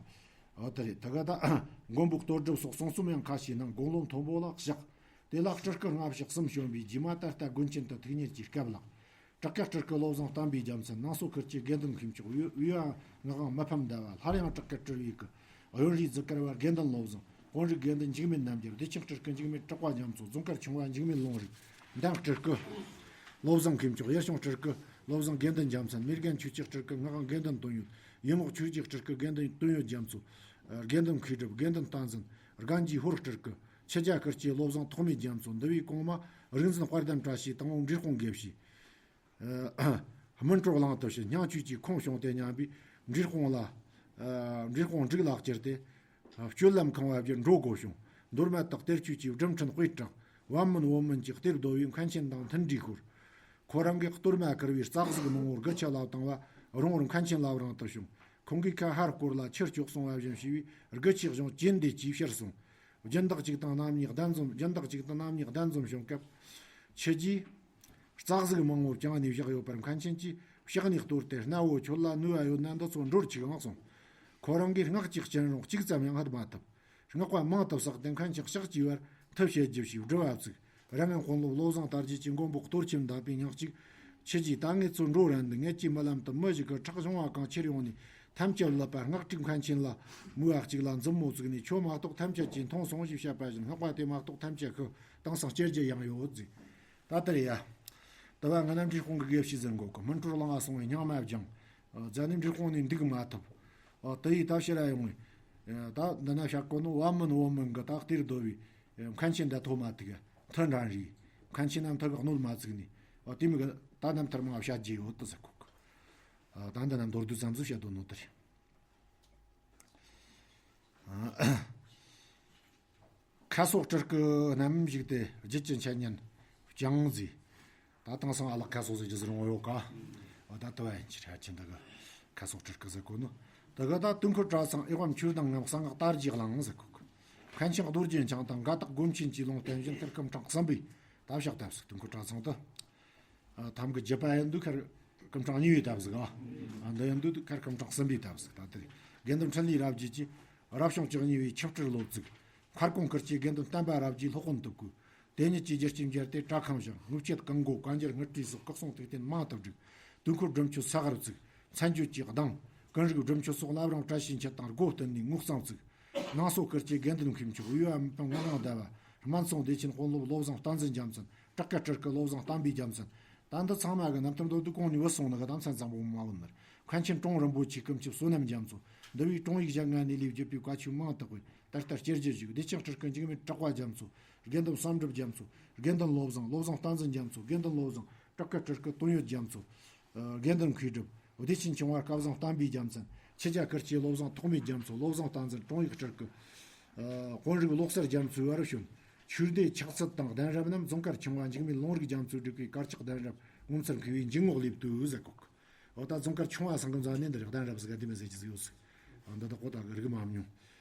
ཨ། དེ་རེད། ད་ག་ད་མགོན་པོ་གཏོར་སྒྲུབ་སོགས་གསུང་རྩོམ་ཡང་ཁ་ཤས་ནང་དགུང་ལོ་མཐོན་པོ་ལ་བཞག་དེ་ལ་སྤྲུལ་སྐུ་ལྔ་བཞག་གསུམ་བྱོན་པའི་རྗེས་མ་ད་ལྟ་དགོན་ཆེན་དུ་ཐུགས་ཉིད་ཀྱི་སྐབས་ལ། བྲག་དཀར་སྤྲུལ་སྐུ་བློ་བཟང་བསྟན་པའི་རྒྱལ་མཚན། ནང་སོ་ཁུལ་གྱི་དགེ་འདུན་མཁས་མཆོག་འོས་པ་སྔགས་དབང་མི་ཕམ་ཟླ་བ། སླར་ཡང་བྲག་དཀར་སྤྲུལ་བའི་སྐུ། གཡོན་རིའི་གཟུགས་དཀར་བ་དགེ་འདུན་བློ་བཟང་། གོང་རིག་དགེ་འདུན་འཇིགས་མེད་རྣམ་རྒྱལ། བདེ་ཆེན་སྤྲུལ་སྐུ་འཇིགས་མེད་གྲགས་པ་རྒྱ་མཚོ། རྫོང་དཀར་ཆུང་བ་འཇིགས་མེད་ལུང་རིགས། མདང་སྤྲུལ་སྐུ་བློ་བཟང་མཁས་མཆོག་ཡུལ་གཞུང་སྤྲུལ་སྐུ་བློ་བཟང་དགེ་འདུན་རྒྱལ་མཚན། མེར་རྒན་ཆོས་ཀྱི་སྤྲུལ་སྐུ་སྔགས་དབང་དགེ་འདུན་དོན་ཡོད། ཡུལ་ངོགས་ཆོས་ཀྱི་སྤྲུལ་སྐུ་དགེ་འདུན་དོན་ཡོད་རྒྱ་མཚོ། དགེ་འདུན་མཁས་གྲུབ། དགེ་འདུན་བསྟན་འཛིན། རྒན་གྱི་ཧོར་སྤྲུལ་སྐུ། ཆུ་བརྒྱ་སྐུ་སྐྱེ་བློ་བཟང་ཐོགས་མེད་རྒྱ་མཚོ། འདུལ་བའི་གོང་མ་རིག་འཛིན་དཔལ་ལྡན་བཀྲ་ཤིས་དང་པོ་འབྲས་སྤུངས་དགེ་བཤེས། ཨ། སྨིན་གྲོལ་གླིང་དུ་ཕྱིན། སྙིང་བཅུད་ཀྱི་ཁོང་བྱུང་སྟེ་མཉམ་པའི་འབྲས་སྤུངས་ལ། ཨ། འབྲས་སྤུངས་འབྲུག་ལ་སྐྱེས་ཏེ། སྤྱོད་ལམ་ཁང་བ་བརྒྱུད་འགྲོ་སྒོ་བྱུང་། མདོ་སྨད་དུ་གཏེར་ཆོས་ཀྱི་སྒྲུབ་ཕྲིན་དཔེ་གྲགས། བན་མོན་བོན་མོན་གྱི་གཏེར་བརྡོལ་བའི་མཁན་ཆེན་དང་མཐུན་འབྲེལ་ཤོར། ཁོ་རང་གིས་གཏོར་མ་བསྐུར་བའི་རྩ་གཟུགས་མང་བོ་དགུ་ཆུ་ལ་བཏང་བ་རོང་བོར་མཁན་ཆེན་ལབ་རིང་དུ་བྱུང་། ཁོང་གིས་ཁ་ཧར་སྐོར་ལ་ཆུར་བསྐྱོད་སོང་བ་བཞིན་བྱས་པའི་དགུ་ཆུའི་གཞུང་ཅན་འདི་ཅིའི་ཕྱིར་སོང་། སྦྱིན་བདག་གཅིག་དང་རྣམ་གཉིས་གདན་འཛོམས། སྦྱིན་བདག་གཅིག་དང་རྣམ་གཉིས་གདན་འཛོམས་བྱུང་སྐབས། ཆུ་རྒྱུས་རྩ་གཟུགས་མང་བོ་བརྐྱངས་ནས་བཞག་ཡོད་པར་མཁན་ཆེན་གྱིས་ཕྱག་ནས་གཏོར་ཏེ། རྣ་བོ་ཁྱོད་ལ་ནུས་པ་ཡོད་ན་འདི་ཚོ་འགྲོར་ཆུག་ཨང་གསུངས། ཁོ་རང་གིས་སྔགས་ཀྱིས་བཅིངས་རུང་གཅིག་ཙམ་ཡང་ཕུད་མ་ཐུབ། སྔགས་པ་མང་དུ་བསགས་ཏེ་མཁན་ཆེན་ཕྱག་བགྱི་བར་ཐུབ་བྱེད་རྒྱུ་ཞེས་སྒྲུབ་པ་བཙུགས། རང་ངམ་དཔོན་སློབ་བློ་བཟང་དར་རྒྱས་ཀྱིས་མགོན་པོ་གཏོར་ཆེན་བཟླས་པའི་ཉག་གཅིག་ཆུ་རྒྱུས་ད་ངེད་ཚོ་འགྲོ་རན་འདུག་ངེད་ཀྱི་རྨི་ལམ་དུ་མི་ཞིག་གིས་ཁྲག་བྱུང་བ་གང་ཁྱེར་ཡོང་ནས་ཐམས་ཅད་བླུད་པ། སྔགས་ཁྲིག་མཁན་ཆེན་ལ་མོས་པ་གཅིག་ལ་མཛུབ་མོ་བཙུགས་ནས། ཁྱོད་མ་གཏོགས་ཐམས་ཅད་ཀྱིས་མཐོང་སོང་ཞེས་བཤད་པ་བཞིན། སྔགས་པ་དེ་མ་གཏོགས་ཐམས་ཅད་ཤི། དེང་སང་སྐྱེ་རྒྱུ་ཡང་ཡོད་ཟེར། ད་ལྟར་ཡ། དེ་བ་ང་ནམ་འབྲས་སྤུངས་ཀྱི་དགེ་བཤེས་ཟེར་གོ་གི། སྨིན་གྲོལ་གླིང་ང་སོང་བའི་སྙིང་མ་སྦྱངས། ཨ། རྫ་ནས་འབྲས་སྤུངས་ནས་འདུག་མ་ཐུབ། ཨ། དེ་ཡིས་ད་ཕྱིར་ར་ཡོང་བས། ཨ། ད་འདི་ན་བཤད་གོ་ནོ་བན་མོན་བོན་མོན་གྱི་ད་གཏེར་བརྡོལ་བའི་མཁན་ཆེན་འདི་ཐོབ་མ་ཐུབ། མཐུ་འགྲན་རེད། མཁན་ཆེན་ནམ་མཐུ་གི་གནོད་མ་བཙུགས་ནས། ཨ། དེ་མོ་གི་ད་རྣམ་ཐར་མང་བ་བཤད་རྒྱུ་ཡོད་དེ་ཟེར་གོ་གི། ཨ། ད་འདི་ན་མདོར་བསྡུས་ཙམ་ཟིག་བཤད་དོ་ནོ་དེ་རེད། ཨ། ཁ་སོག་སྤྲུལ་སྐུ་རྣམས་བཞུགས་ཏེ་རྒྱུད་ཀྱི་འཆད་ཉན་བསྐྱངས་ཟེར། ད་དེང་སང་ཨ་ལགས་ཁ་སོག་ཟེར་རྒྱུ་ཟེར་འོང་ཡོད་ཀ། འོ་ད་དུ་བ་ཡིན་ཅི་ར་ཅི་འདི་གི་ཁ་སོག་སྤྲུལ་སྐུ་ཟེར་གོ་ནོ། དེ་གི་ད་དུས་འཁོར་གྲྭ་ཚང་ཨེ་ཝམ་ཆོས་གདན་ངམ་གསང་སྔགས་དར་རྒྱས་གླིང་ཟེར་གོ་གི། མཁན་ཆེན་རྡོ་རྗེ་འཆང་དང་དགའ་རྟག་སྒོམ་ཆེན་གྱིས་ལུང་བསྟན་བཞིན་ཁར་སྐུ་ཕྲེང་གསུམ་པའི་ད་བཤད་ཐབས་སུ་དུས་འཁོར་གྲྭ་ཚང་དུ། ཨ། ཐམ་གི་བརྒྱུད་པ་ཡིན་དུས་ཁར་སྐུ་ཕྲེང་གཉིས་པའི་ཐབས་ཟིག་ཨ། ཨ། འདི་ཡིན་དུས་ཁར་སྐུ་ཕྲེང་གསུམ་པའི་ཐབས་ཟིག་ད་ལྟ་དགེ་འདུན་འཕྲིན་ལས་རབ་རྒྱས་ཀྱིས་རབ་བྱུང་བཅུ་གཉིས་པའི་ཆིག་སྤྲུལ་ལོ་བཙུགས། མཁར་གོང་ཁུལ་གྱི་དགེ་འདུན་བསྟན་པ་རབ་རྒྱས་སློབ་དཔོན་དུ་བསྐོས། དེ་ཉིད་ཀྱི་རྒྱུ་རྐྱེན་སྦྱར་ཏེ་གྲྭ་ཁང་བཞེངས། དངུལ་ཆེད་གང་སྒོ་བཀའ་འགྱུར་དངུལ་ཁྲིའི་སོགས་སྐུ་གསུང་ཐུགས་རྟེན་མང་དུ་བསྒྲིགས། དུས་འཁོར་སྒྲུབ་མཆོད་ས་གར་བཙུགས། མཚན་བརྗོད་ཀྱི་གདངས། ཀུན་རིག་སྒྲུབ་མཆོད་སོགས་བླ་བྲང་བཀྲ་ཤིས་འཁྱིལ་དང་སྒོ་བསྟུན་ནས་དངོས་གཙང་བཙུགས། ནང་སོ་ཁུལ་གྱི་དགེ་འདུན་མཁས་མཆོག་འོས་པ་མི་ཕམ་ངག་དབང་ཟླ་བ། སྨན་སོང་བདེ་ཆེན་དཔོན་སློབ་བློ་བཟང་བསྟན་འཛིན་རྒྱལ་མཚན། བྲག་དཀར་སྤྲུལ་སྐུ་བློ་བཟང་བསྟན་པའི་རྒྱལ་མཚན། ད་འདི་ཚང་མ་གི་རྣམ་ཐར་མདོར་བསྡུས་གོང་ནས་བུད་སོང་ནི་གི་ད་མཚན་ཙམ་པོ་མ་བུད་ནི་རེད། མཁན་ཆེན་ཀྲོང་རིན་པོ་ཆེའི་སྐུ་མཆེད་བསོད་ནམས་རྒྱ་མཚོ། འདུལ་བའི་དྲུང་ཡིག་བཞག་ངན་ནས་ལས་བརྒྱུད་པའི་བཀའ་ཆོས་མང་དག་པས་ད་ལྟར་སྐྱེ་རྒྱུ་བཞུགས། བདེ་ཆེན་སྤྲུལ་སྐུ་འཇིགས་མེད་གྲགས་པ་རྒྱ་མཚོ། དགེ་འདུན་བསམ་གྲུབ་རྒྱ་མཚོ། དགེ་འདུན་བློ་བཟང་བློ་བཟང་བསྟན་འཛིན་རྒྱ་མཚོ། དགེ་འདུན་བློ་བཟང་བྲག་དཀར་སྤྲུལ་སྐུ་དོན་ཡོད་རྒྱ་མཚོ། ཨ། དགེ་འདུན་མཁས་གྲུབ། བདེ་ཆེན་ཆུང་བ་སྐལ་བཟང་བསྟན་པའི་རྒྱལ་མཚན། ཆུ་བརྒྱ་ཁུལ་གྱི་བློ་བཟང་ཐོགས་མེད་རྒྱ་མཚོ། བློ་བཟང་བསྟན་འཛིན། དྲུང་ཡིག་སྤྲུལ་སྐུ། ཨ། དཔོན་རིགས་བློ་གསལ་རྒྱ་མཚོའི་བར་བྱོན། ཆོས་སྡེ་ཕྱག་ཚད་དང་གདན་རབས་རྣམས་རྫོང་དཀར་ཆུང་བ་འཇིགས་མེད་ལུང་རིགས་རྒྱ་མཚོས་བསྒྲིགས་པའི་དཀར་ཆག་གདན་རབས་ངོ་མཚར་མཁས་པའི་འཇུག་ངོགས་ལེབ་ཏུ་ཟེར་གོ་གི། འོ་ད་རྫོང་དཀར་ཆུང་བ་སང་གི་མཛད་ནས་འདི་རིགས་གདན་རབས་ཟིག་ག་དེ་མི་ཟེར་གྱི་ཟིག་ཡོད་ཟིག་འདི་དག་གོ་ད་གི་རིག་མ་མྱོང་།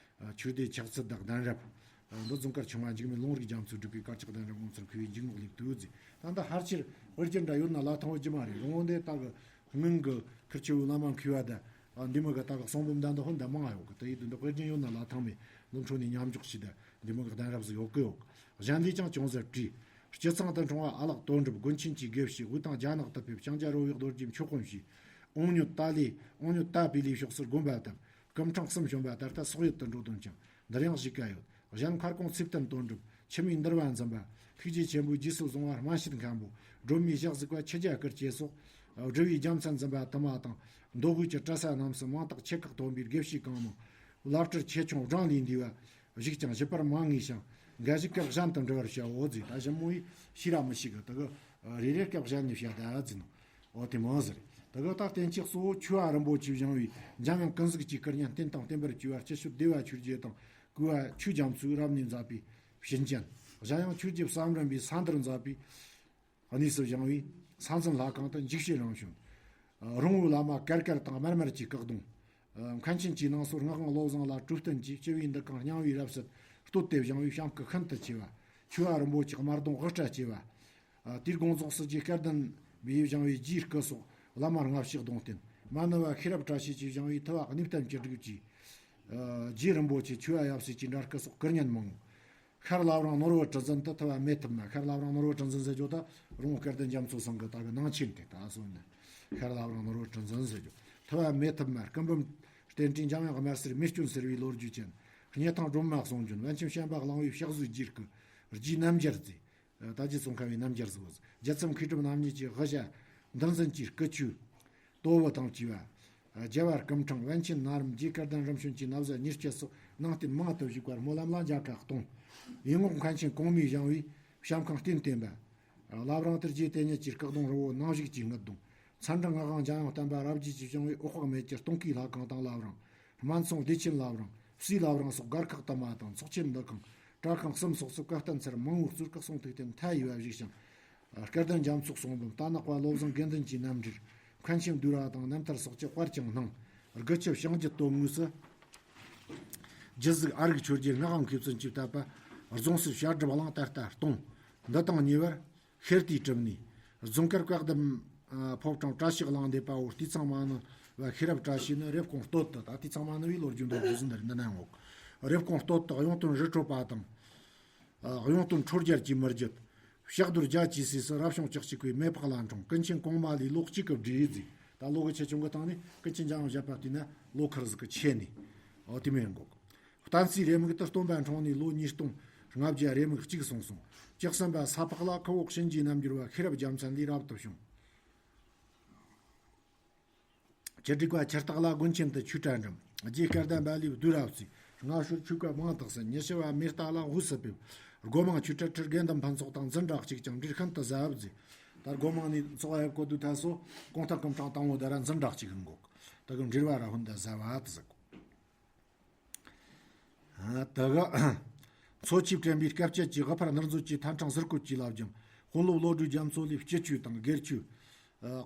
ཆོས་སྡེ་ཕྱག་ཚད་དང་གདན་རབས། འདི་རྫོང་དཀར་ཆུང་བ་འཇིགས་མེད་ལུང་རིགས་རྒྱ་མཚོས་བསྒྲིགས་པའི་དཀར་ཆག་གདན་རབས་ངོ་མཚར་མཁས་པའི་འཇུག་ངོགས་ལེབ་ཏུ་ཟེར། ད་འདི་ཕལ་ཆེར་དཔེར་བརྗོད་འདྲ་ཡོད་ན་ལ་ཐང་བོ་ཇི་མ་རེད། རོང་བོ་འདི་ད་གི་སྔོན་གི་ཁུར་ཆེ་བོའི་བླ་མ་མཁས་པ་ད་འདི་མོ་གི་ད་གི་གསུང་འབུམ་ད་འདི་ཧོན་ད་མང་ཡོད་གི། དེ་ཡིན་དུས་འདི་དཔེར་བརྗོད་ཡོད་ན་ལ་ཐང་མེད། འདི་འཕྲོ་ནས་མཉམ་འཇོག་བྱས་ད་འདི་མོ་གི་གདན་རབས་ཟིག་ཡོད་གི་ཡོད། གཞན་ལས་ཀྱང་ཅུང་ཟད་བྲིས། སྤྱི་ཚང་དུ་འཁྲུངས་པ་ཨ་ལགས་དོན་གྲུབ། དགོན་ཆེན་གྱི་དགེ་བཤེས། དབུས་དང་རྒྱ་ནག་ཏུ་ཕེབས། ལྕང་སྐྱ་རོ་བའི་རྡོ་རྗེ་མཆོད་དཔོན་བྱས། ཨོང་ཉོ་ཏཱ་ལའི་ཨོང་ཉོ་ཏཱ་པི་ལའི་ཕྱོགས་སུ་དགོན་པ་བཏབ། སྐུ་ཕྲེང་གསུམ་བྱོན་པ་ད་ལྟ་སོག་ཡུལ་དུ་འགྲོ་དོན་ཅང་འདིར་ཡང་གཞིས་ཀ་ཡོད། གཞན་མཁར་གོང་ཚིག་བསྟན་དོན་གྲུབ། འཆི་མེད་འདུལ་བ་འཛིན་པ། ཐུགས་རྗེ་ཆེན་པོའི་རྗེས་སུ་བཟུང་བ་སྨན་ཤེད་མཁན་པོ། སྒྲོལ་མའི་ཞག་གཟིགས་པ་ཆུ་བརྒྱ་སྐུར་བཅས་སོགས། སྒྲུབ་པའི་རྒྱལ་མཚན་འཛིན་པ་དུ་མ་དང་། མདོ་དབུས་ཀྱི་གྲྭ་ས་རྣམས་སུ་མང་དག་ཆེ་ཁག་ཐོན་པའི་དགེ་བཤེས་གང་མང་། བླ་སྤྲུལ་ཆེ་ཆུང་བགྲང་ལས་འདས་པ། བཞུགས་ཀྱང་བཞུགས་པར་མང་ངེས་ཤིང་། འགའ་ཞིག་སྐབས་གཞན་དུ་འགྲོ་བར་བྱའོ་ཟེར། ད་ཞིབ་མོ་ཡིས་ཤེས་ར་མི་ཤེས་གི། དེ་གི་རེ་རེ་སྐབས་གཞན་ནས་བཤད་ད་ཟེར་ནོ། འོ་དེ་མོ་ཟེར། དེ་གི་ད་བསྟན་བཅོས་གཙོ་བོ་ཆོས་པ་རིན་པོ་ཆེས་བཞེངས་པའི་འཇམ་དབྱངས་ཀུན་གཟིགས་ཀྱི་སྐུ་བརྙན་བསྟན་དང་བསྟན་པར་བཅོལ་བ་སྤྱི་ཞབས་སྡེ་པ་ཆོས་རྗེ་དང་། སྐུ་པ་ཆོས་རྒྱ་མཚོས་རབ་གནས་མཛད་པའི་བྱིན་ཅན། གཞན་ཡང་ཆོས་རྗེ་བསམ་རན་པས་ས་འདིར་མཛད་པའི་གནས་སུ་བཞེངས་པའི་ས་འཛིན་ལྷ་ཁང་དུ་འཇིགས་བྱེད་རང་བྱོན། རོང་བོའི་བླ་མ་གར་དཀར་དང་དམར་དམར་གྱི་བཀག་གདོང་། མཁན་ཆེན་གྱི་ནང་སོ་སྔགས་དབང་བློ་བཟང་ལ་གྲོས་བསྟུན་གྱིས་སྤྱི་བོའི་འདུ་ཁང་རྙིང་བའི་རབ་སད་བསྟོད་དེ་བཞེངས་པའི་བྱམས་སྐུ་ཤིན་ཏུ་ཆེ་བ། ཆོས་པ་རིན་པོ་ཆེ་དམར་གདུང་དབུ་སྐྲ་བཅས་པ། དེའི་དགོངས་རྫོགས་སུ་རྗེ་སྐལ་ལྡན་པས་བཞེངས་པའི་རྗེའི་སྐུ་སོགས་བླ་མ་ལྔ་བཞི་གདུང་རྟེན། མ་ཎི་བ་ཤེས་རབ་བཀྲ་ཤིས་ཀྱིས་བཞེངས་པའི་ཐུབ་པ་གནས་བརྟན་བཅུ་དྲུག་གི་རྗེ་རིན་པོ་ཆེ། ཆོས་པ་ཡབ་སྲས་ཀྱི་འདྲ་སྐུ་སོགས་སྐུ་བརྙན་མང་པོ། ཤར་བླ་བྲང་ནོར་བུ་གྲུ་འཛིན་དུ་ཐུབ་པ་མེད་ཐུབ་མ། ཤར་བླ་བྲང་ནོར་བུ་གྲུ་འཛིན་ཟེར་རྒྱུ་ད་རོང་བོ་སྐལ་ལྡན་རྒྱ་མཚོ་ཚང་གི་ད་གི་ནང་ཆེན་དེ་ད་སོ་ནི། ཤར་བླ་བྲང་ནོར་བུ་གྲུ་འཛིན་ཟེར་རྒྱུ། ཐུབ་པ་མེད་ཐུབ་མ་སྐུ་འབུམ་རྟེན་འབྲེལ་འཇམ་དབྱངས་དམར་སེར་རྨས་སྐྱོན་སེལ་བའི་ལོ་རྒྱུས་ཅན། སྙེ་ཐང་སྒྲོལ་མ་གསུང་རྒྱུན། པཎ་ཆེན་བྱམས་པ་གླིང་པའི་ཕྱག་བཟོའི་རྗེས་སྐུ། རྗེ་རྣམ་རྒྱལ་རྫས། ད་རྗེ་ཙོང་ཁ་བའི་རྣམ་རྒྱལ་གཟིགས། རྒྱལ་མཚམས་མཁས་གྲུབ་རྣམ་གཉིས་ཀྱི་དབུ་ཞྭ་འདུལ་འཛིན་གྱི་སྐུ་ཆོས་ཏོ་བུ་དང་བཅས་པ། རྒྱལ་བ་སྐུ་ཕྲེང་པཎ་ཆེན་ནཱ་རོ་རྗེ་སྐལ་ལྡན་རིམ་བྱོན་གྱི་ན་བཟའ་ཉེར་སྤྱད་སོགས་ནང་རྟེན་མང་དུ་བཞུགས་པར་སྨོན་ལམ་ལ་མཇལ་ཁ་གཏོང་། ཡིད་འོང་མཁན་ཆེན་གོང་མས་བཞེངས་པའི་བཤམས་ཁང་རྟེན་བརྟེན་པ། བླ་བྲང་དུ་རྗེ་དེ་ཉིད་ཀྱི་སྐུ་གདུང་རི་བོ་ནང་བཞུགས་ཀྱི་དངུལ་གདུང་། མཚན་བྲང་ངག་དབང་འཇམ་དབྱངས་བསྟན་པ་རབ་རྒྱས་ཀྱིས་བཞེངས་པའི་འོད་དཔག་མེད་ཀྱི་སྟོང་སྐུའི་ལྷ་ཁང་དང་བླ་བྲང་། སྨན་ཚོང་བདེ་ཆེན་བླ་བྲང་། བསིལ་བླ་བྲང་སོགས་སྒར་ཁག་དུ་མ་དང་ཚོགས་ཆེན་འདུ་ཁང་། གྲྭ་ཁང་གསུམ་སོགས་སུ་བཀའ་བསྟན་ཚར་མང་བོའི་གཙུག་ལག་ཟུང་དུ་བསྟན་མཐའ་ཡས་པ་བཞུགས་ཤིང་། སྐལ་ལྡན་རྒྱ་མཚོ་གསུང་འབུམ་རྟ་ནག་པ་བློ་བཟང་དགེ་འདུན་གྱི་རྣམ་འགྲེལ། མཁན་ཆེན་བསྡུས་ར་དང་རྣམ་ཐར་སོགས་ཀྱི་དཔལ་ཀྱང་སྣང་། དགུ་ཆུ་བྱང་རྒྱུད་དོན་དངོས་སུ། རྒྱུད་གཟིགས་ཨ་རིག་ཆོས་རྒྱལ་སྔགས་དབང་མཁས་བཙུན་གྱིས་བཏབ་པ། རྫོང་སྲིད་བྱ་སྒྲུབ་གླིང་ད་ལྟ་སྟོང་། འདི་དང་ཉེ་བར། ཤེར་ཏིའི་གྲུབ་ནས། རྫོང་དཀར་བཀའ་གདམས། ཕོ་བྲང་བཀྲ་ཤིས་གླིང་འདས་པའོ། དུས་ཚང་མ་ནི་བ་ཤེས་རབ་བཀྲ་ཤིས་ནི་རེབ་གོང་སྟོད་དུ་ད་དུས་ཚང་མ་ནི་བའི་ལོ་རྒྱུས་འདོན་དགོས་ཟིན་འདིར་འདི་ན་འོག་རེབ་གོང་སྟོད་དུ་གཡུང་སྟོན་རི་ཁྲོད་པ་དང་། གཡུང་སྟོན་ཁྲོ་རྒྱལ་གྱི་མི་རྒྱུད། ཕྱག་རྡོར་རྒྱལ་གྱི་སྲས་སུ་རབ་བྱུང་བཅུ་གཅིག་པའི་མེ་ཕག་ལ་འཁྲུངས། ཀུན་མཁྱེན་གོང་མ་ལས་ལོ་གཅིག་གི་བགྲེས་ཡོད་རྫས། ད་ལོ་གི་ཆེ་ཆུང་གི་སྟེང་ནས་ཀུན་མཁྱེན་འཇམ་དབྱངས་བཞད་པ་བལྟས་ན་ལོ་ཁར་ཟིག་གི་ཆེ་ནས། འོ་དེ་མིན་འགོག་བསྟན་རྩིས་རེའུ་མིག་ཏུ་སྟོན་པ་འཁྲུངས་ནས་ལོ་ཉིས་སྟོང་ལྔ་བརྒྱ་རེའུ་མིག་གཅིག་གསུངས་སོང་། བཅུ་གསུམ་པ་ས་ཕག་ལ་ཁུ་བོ་གཤིན་རྗེའི་རྣམ་འགྱུར་བ་ཤེས་རབ་རྒྱལ་མཚན་ལས་རབ་ཏུ་བྱུང་། བཅུ་དྲུག་པ་ཆུ་སྟག་ལ་དགོན་ཆེན་དུ་ཆོས་གྲྭ་འགྲིམས། རྗེ་སྐལ་ལྡན་པ་ལས་བསྡུས་རབ་བརྩིས། སྔ་ཤོར་ཆོས་སྐད་མང་དག་ཟིན། ཉི་ཤུ་བ་མེ་རྟ་ལ་དབུས་སུ་ཕེབས། སྒོ་མང་ཆོས་གྲྭ་ཁྲི་དགེ་འདུན་ཕུན་ཚོགས་དང་འཛིན་གྲྭ་གཅིག་ཀྱང་འབྲེལ་ཤིན་ཏུ་ཟབ་མཛད། ད་སྒོ་མང་ནས་ཚོགས་ཡབ་གོ་དུ་ཐ་སོ་གོང་ཐང་སྐུ་ཕྲེང་དང་བོ་ད་ར་འཛིན་གྲྭ་གཅིག་གི་འགོག་ད་གི་འབྲེལ་བ་ར་ཧུན་ད་ཟབ་བ་དུ་ཟིག་ད་ག་མཚོ་ཆུ་དྲན་པའི་སྐབས་བཅད་ཀྱི་དབུ་ཕར་ནུར་མཛོད་ཀྱི་ཐན་ཕྲེང་ཟུར་བཀོད་ཀྱི་བླ་བརྒྱུད། དཔོན་སློབ་བློ་གྲོས་རྒྱ་མཚོ་ལས་སྤྱི་ཆོས་དང་སྒེར་ཆོས།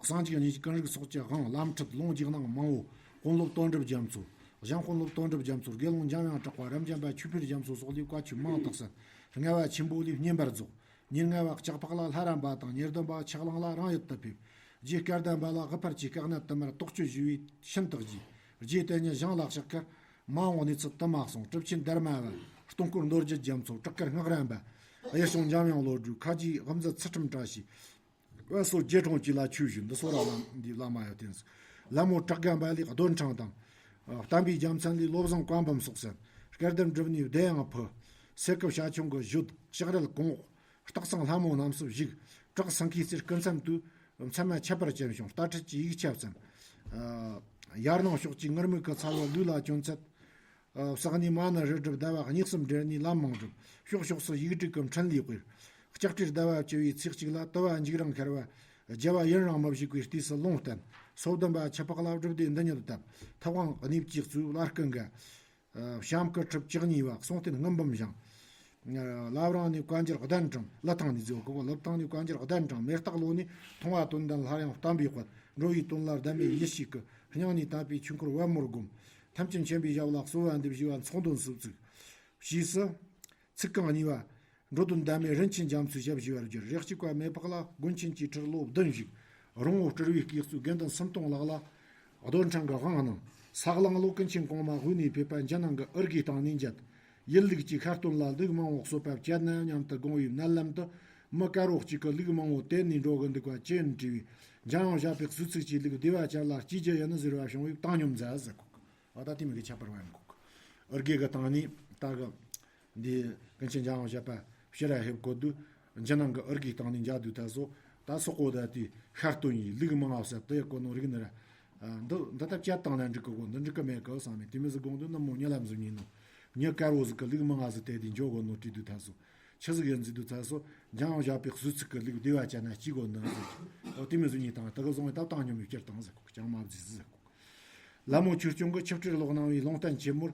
གསང་འཇུག་གཉིས་ཀྱི་ཀུན་རིག་སོགས་ཀྱི་དབང་ལམ་ཁྲིད་ལུང་བགྱིས་གནང་མང་བོ། དཔོན་སློབ་དོན་གྲུབ་རྒྱ་མཚོ། གཞན་དཔོན་སློབ་དོན་གྲུབ་རྒྱ་མཚོ། དགེ་སློང་འཇམ་དབྱངས་གྲགས་པ། རབ་འབྱམས་པ་ཆོས་འཕེལ་རྒྱ་མཚོ་སོགས་ལས་བཀའ་ཆོས་མང་དག་གསན། ལྔ་བ་ཆེན་པོ་ལས་བསྙེན་པར་རྫོགས། ཉེར་ལྔ་བ་ལྕགས་ཕག་ལ་ལྷ་རམས་པ་དང་། ཉེར་བདུན་པ་ཕྱག་གླང་ལ་རང་ཡུལ་དུ་ཕེབས། རྗེ་སྐལ་ལྡན་པ་ལ་དབུ་ཕར་གྱི་དཀའ་གནད་དུ་མར་དོགས་གཅོད་ཞུས་པས་ཤིན་ཏུ་རྒྱས། རྗེ་དེ་ཉིད་ཞིང་ལ་གཤེགས་ཁར། མ་འོངས་གནས་ཚུལ་དུ་མ་གསུངས། གྲུབ་ཆེན་དར་མ་བ། སྟོང་སྐོར་མདོ་རྒྱུད་རྒྱ་མཚོ། བྲག་དཀར་སྔགས་རམས་པ། གཡུ་སྐྱོང་འཇམ་དབྱངས་བློ་གྲོས། ཁ་རྗེ་དབུ་མཛད་ཚུལ་ཁྲིམས་བཀྲ་ཤིས། བ་སོ་རྗེ་དྲུང་གཅིག་ལ་ཆོས་ཞུས། འདི་སོ་ར་ལམ་འདི་བླ་མ་ཡ་བསྟེན་སོ། ལ་མོ་བྲག་དགའ་འབའ་ལས་རྡོར་འཕྲེང་དང་། བསྟན་པའི་རྒྱལ་མཚན་ལས་བློ་བཟང་བཀའ་འབུམ་སོགས་གསན། སྐལ་ལྡན་སྒྲུབ་གནས་བདེ་ཡངས་ཕུ། སེ་ཀུ་བྱ་ཁྱུང་གི་གཞོལ། ལྕགས་རལ་གོང་འོག་སྟག་ཚང་ལྷ་མོ་རྣམས་སུ་བཞུགས། བྲག་སེང་གེའི་རྩེར་སྐུ་མཚམས་དུས། མཚན་མ་ཁྱད་པར་ཅན་བྱུང་། རྟ་ཁྲིད་ཀྱི་ཡིག་ཆ་བརྩམས། ཡར་ནང་ཕྱོགས་ཀྱི་ངུར་སྨྲིག་གི་ཚ་བ་ལུས་ལ་གྱོན་ཚད། ཨ་བསགས་ནས་མ་ཎི་རེ་སྒྲུབ་ཟླ་བ་གཉིས་གསུམ་འབྲེལ་ནས་ལམ་མང་སྒྲུབ། ཕྱོགས་ཕྱོགས་སུ་ཡིག་དྲུག་གི་འཕྲིན་ལས་སྤེལ། ལྕགས་སྤྲེལ་ཟླ་བ་བཅུ་བའི་ཚེས་གཅིག་ལ་དུ་བ་འཇིགས་རུང་ཁར་བ། རྒྱལ་བ་ཡུན་རིང་མི་བཞུགས་པའི་དུས་སུ་ལུང་བསྟན། སོ་བདུན་པ་ཁྱི་ཕག་ལ་སྒྲུབ་སྡེ་འདི་ཉིད་བཏབ། ཐུབ་དབང་གནས་བཅུ་གཙོས་བླ་སྐུ་འགའ། ཨ་བྱམས་སྐུ་ཁྲི་བཅུ་གཉིས་པ། གསུང་རྟེན་དངུལ་འབུམ་བཞེངས། ལབ་རང་ནས་བཀའ་འགྱུར་གདན་དྲངས། ལི་ཐང་ནས་མཛོད་གོ་ལབ་ཐང་ནས་བཀའ་འགྱུར་གདན་དྲངས། མེ་སྟག་ལོ་ནས་མཐོང་བ་དོན་ལྡན་སླར་ཡང་བསྟན་པའི་དཔལ། འགྲོ་བའི་དོན་ལ་གདམས་པའི་ཡེ་ཤེས་སྐུ། སྙིང་ནས་དད་པའི་ཆོས་འཁོར་པད་མོར་བསྒོམ། ཐམས་ཅད་མཁྱེན་པའི་ཞབས་ལ་གསོལ་བ་འདེབས་ཞུ་བ་ཚོགས་འདོན་སུ་བཙུགས། ཞེས་སུ། ཚིག་རྐང་གཉིས་པ། འགྲོ་དོན་གདམས་པའི་རིན་ཆེན་རྒྱ་མཚོའི་ཞབས་ཞུ་བར་གྱུར། རེ་གཅིག་པ་མེ་ཕག་ལ་དགོན་ཆེན་གྱི་ཁྲིར་ལོ་བདུན་བཞུགས། རོང་བོ་སྤྲུལ་བའི་སྐུ་གཙོས་དགེ་འདུན་སུམ་སྟོང་ལྷག་ལ་རྡོར་འཕྲེང་གི་དབང་གནང་། ས་གླང་ལོ་ཀུན་མཁྱེན་གོང་མ་དབུས་ནས་ཕེབས་པ་འཇིགས་སྣང་གི་ཨུར་གའི་སྟེང་ནས་མཇལ། ཡུལ་ལུགས་ཀྱི་ཤར་སྟོན་ལ་ལུག་མང་བོ་གསོད་པ་བཅད་ན་སྙམ་དུ་དགོངས་པའི་མནལ་ལམ་དུ། མི་དཀར་བོ་གཅིག་གིས་ལུག་མང་བོ་དེད་ནས་འགྲོ་གི་འདུག་པ་ཅི་ཡིན་དྲིས་པས། འཇམ་དབྱངས་བཞད་པའི་གསོལ་ཚིགས་ཀྱིས་ལུག་བདེ་བ་ཅན་ལ་སྐྱེལ་རྒྱུ་ཡིན་ནི་ཟེར་བ་བྱུང་བས་བཏང་སྙོམས་མཛད་ཟེར་གོ། ཨ་ད་དེ་མི་གི་ཁྱད་པར་བ་ཡིན་གོ། ཨུར་གའི་གི་སྟེང་ནས་ད་གི་འདི་ཀུན་མཁྱེན་འཇམ་དབྱངས་བཞད་པ་ཕྱིར་ར་ཕེབས་གོ་དུས་འཇིགས་སྣང་གི་ཨུར་གའི་སྟེང་ནས་མཇལ་དུས་ད་སོ་ད་སོ་གོ་ད་དེ་ཤར་སྟོན་ཡིན་ལུག་མང་ང་བསད་དེ་གོ་ནོ་རིག་ནི་ར། འདི་འདི་ད་བཅད་བཏང་ན་འགྲིག་གི་གོ། འདི་འགྲིག་གི་མེད་གི་བསམ་མེད་དེ་མི་ཟིག་དགོངས་དུས་ནི་མོ་ཉེ་ལམ་ཟིག་ཉིན་ནོ། ཉི་དཀར་བོ་ཟིག་གི་ལུག་མང་ང་ཟིག་དེད་དེ་འཇོག་གོ་ནོ་བྲིས་དུས་ད་སོ། ཆི་ཟིག་ཡིན་ཟེར་དུས་ད་སོ། འཇམ་དབྱངས་བཞད་པའི་གསོལ་ཚིགས་གི་ལུག་བདེ་བ་ཅན་ན་སྐྱེལ་གོ་ནི་ཟིག་ཨོ་དེ་མི་ཟིག་ཉིན་དང་དེ་གི་བཟུང་བའི་ད་བཏང་སྙོམས་ཡོད་ཀྱིར་དང་ཟེར་གོ། ཅང་མ་བརྫིས་ཟེར་གོ། ལ་མོ་ཆོས་སྐྱོང་གིས་ཆིག་སྤྲེལ་ལོག་གནང་བའི་ལུང་བསྟན་ཆེན་མོར།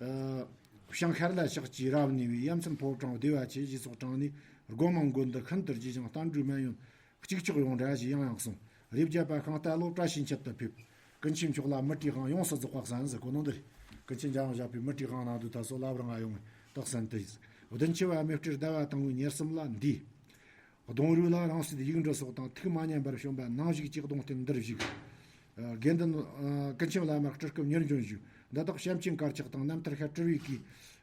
ཨ་བྱང་ཤར་ལ་ཕྱག་གིས་རབ་གནས་པའི་ཡ་མཚན་ཕོ་བྲང་བདེ་བ་ཆེ་ཞེས་སོགས་དྲངས་ནས་སྒོ་མང་དགོན་འདི་ཤིན་ཏུ་རྒྱས་ཤིང་བསྟན་འགྲོའི་སྨན་ཡོན་གཅིག་ལྕོགས་ཡོངས་གྲགས་ཞེས་ཡང་ཡང་གསུངས། རེབ་བརྒྱད་པ་ཤིང་རྟ་ལོ་བཀྲ་ཤིས་འཁྱིལ་དུ་ཕེབས། ཀུན་མཁྱེན་མཆོག་ལ་མི་གྲའི་དབང་ཡོངས་སུ་རྫོགས་པ་གསན་ཟེར་གོ་ནོ་འདི་རེད། ཀུན་མཁྱེན་འཇམ་དབྱངས་བཞད་པའི་མི་གྲའི་དབང་ནང་དུ་ད་སོ་ལབ་རང་ང་ཡོང་བའི་རྟགས་གསན་དེ་ཡིན། བདུན་ཅུ་བ་མེ་སྤྲེལ་ཟླ་བ་དང་པོའི་ཉེར་གསུམ་ལ་འདིའི། གདུང་རུས་ལ་རང་སྲིད་ཡིག་འབྲུ་སོགས་དང་ཐུགས་མ་ཉམས་པར་བྱོན་པ་ནང་བཞུགས་ཀྱི་གདུང་རྟེན་འདིར་བཞུགས། དགེ་འདུན་ཀུན་མཁྱེན་བླ་མར་སྤྲུལ་སྐུ་ཉེར་འབྱོན་ཞུས། འདི་དག་བྱམས་ཆེན་དཀར་ཆག་དང་རྣམ་ཐར་ཤར་སྤྲུལ་བའི་གི་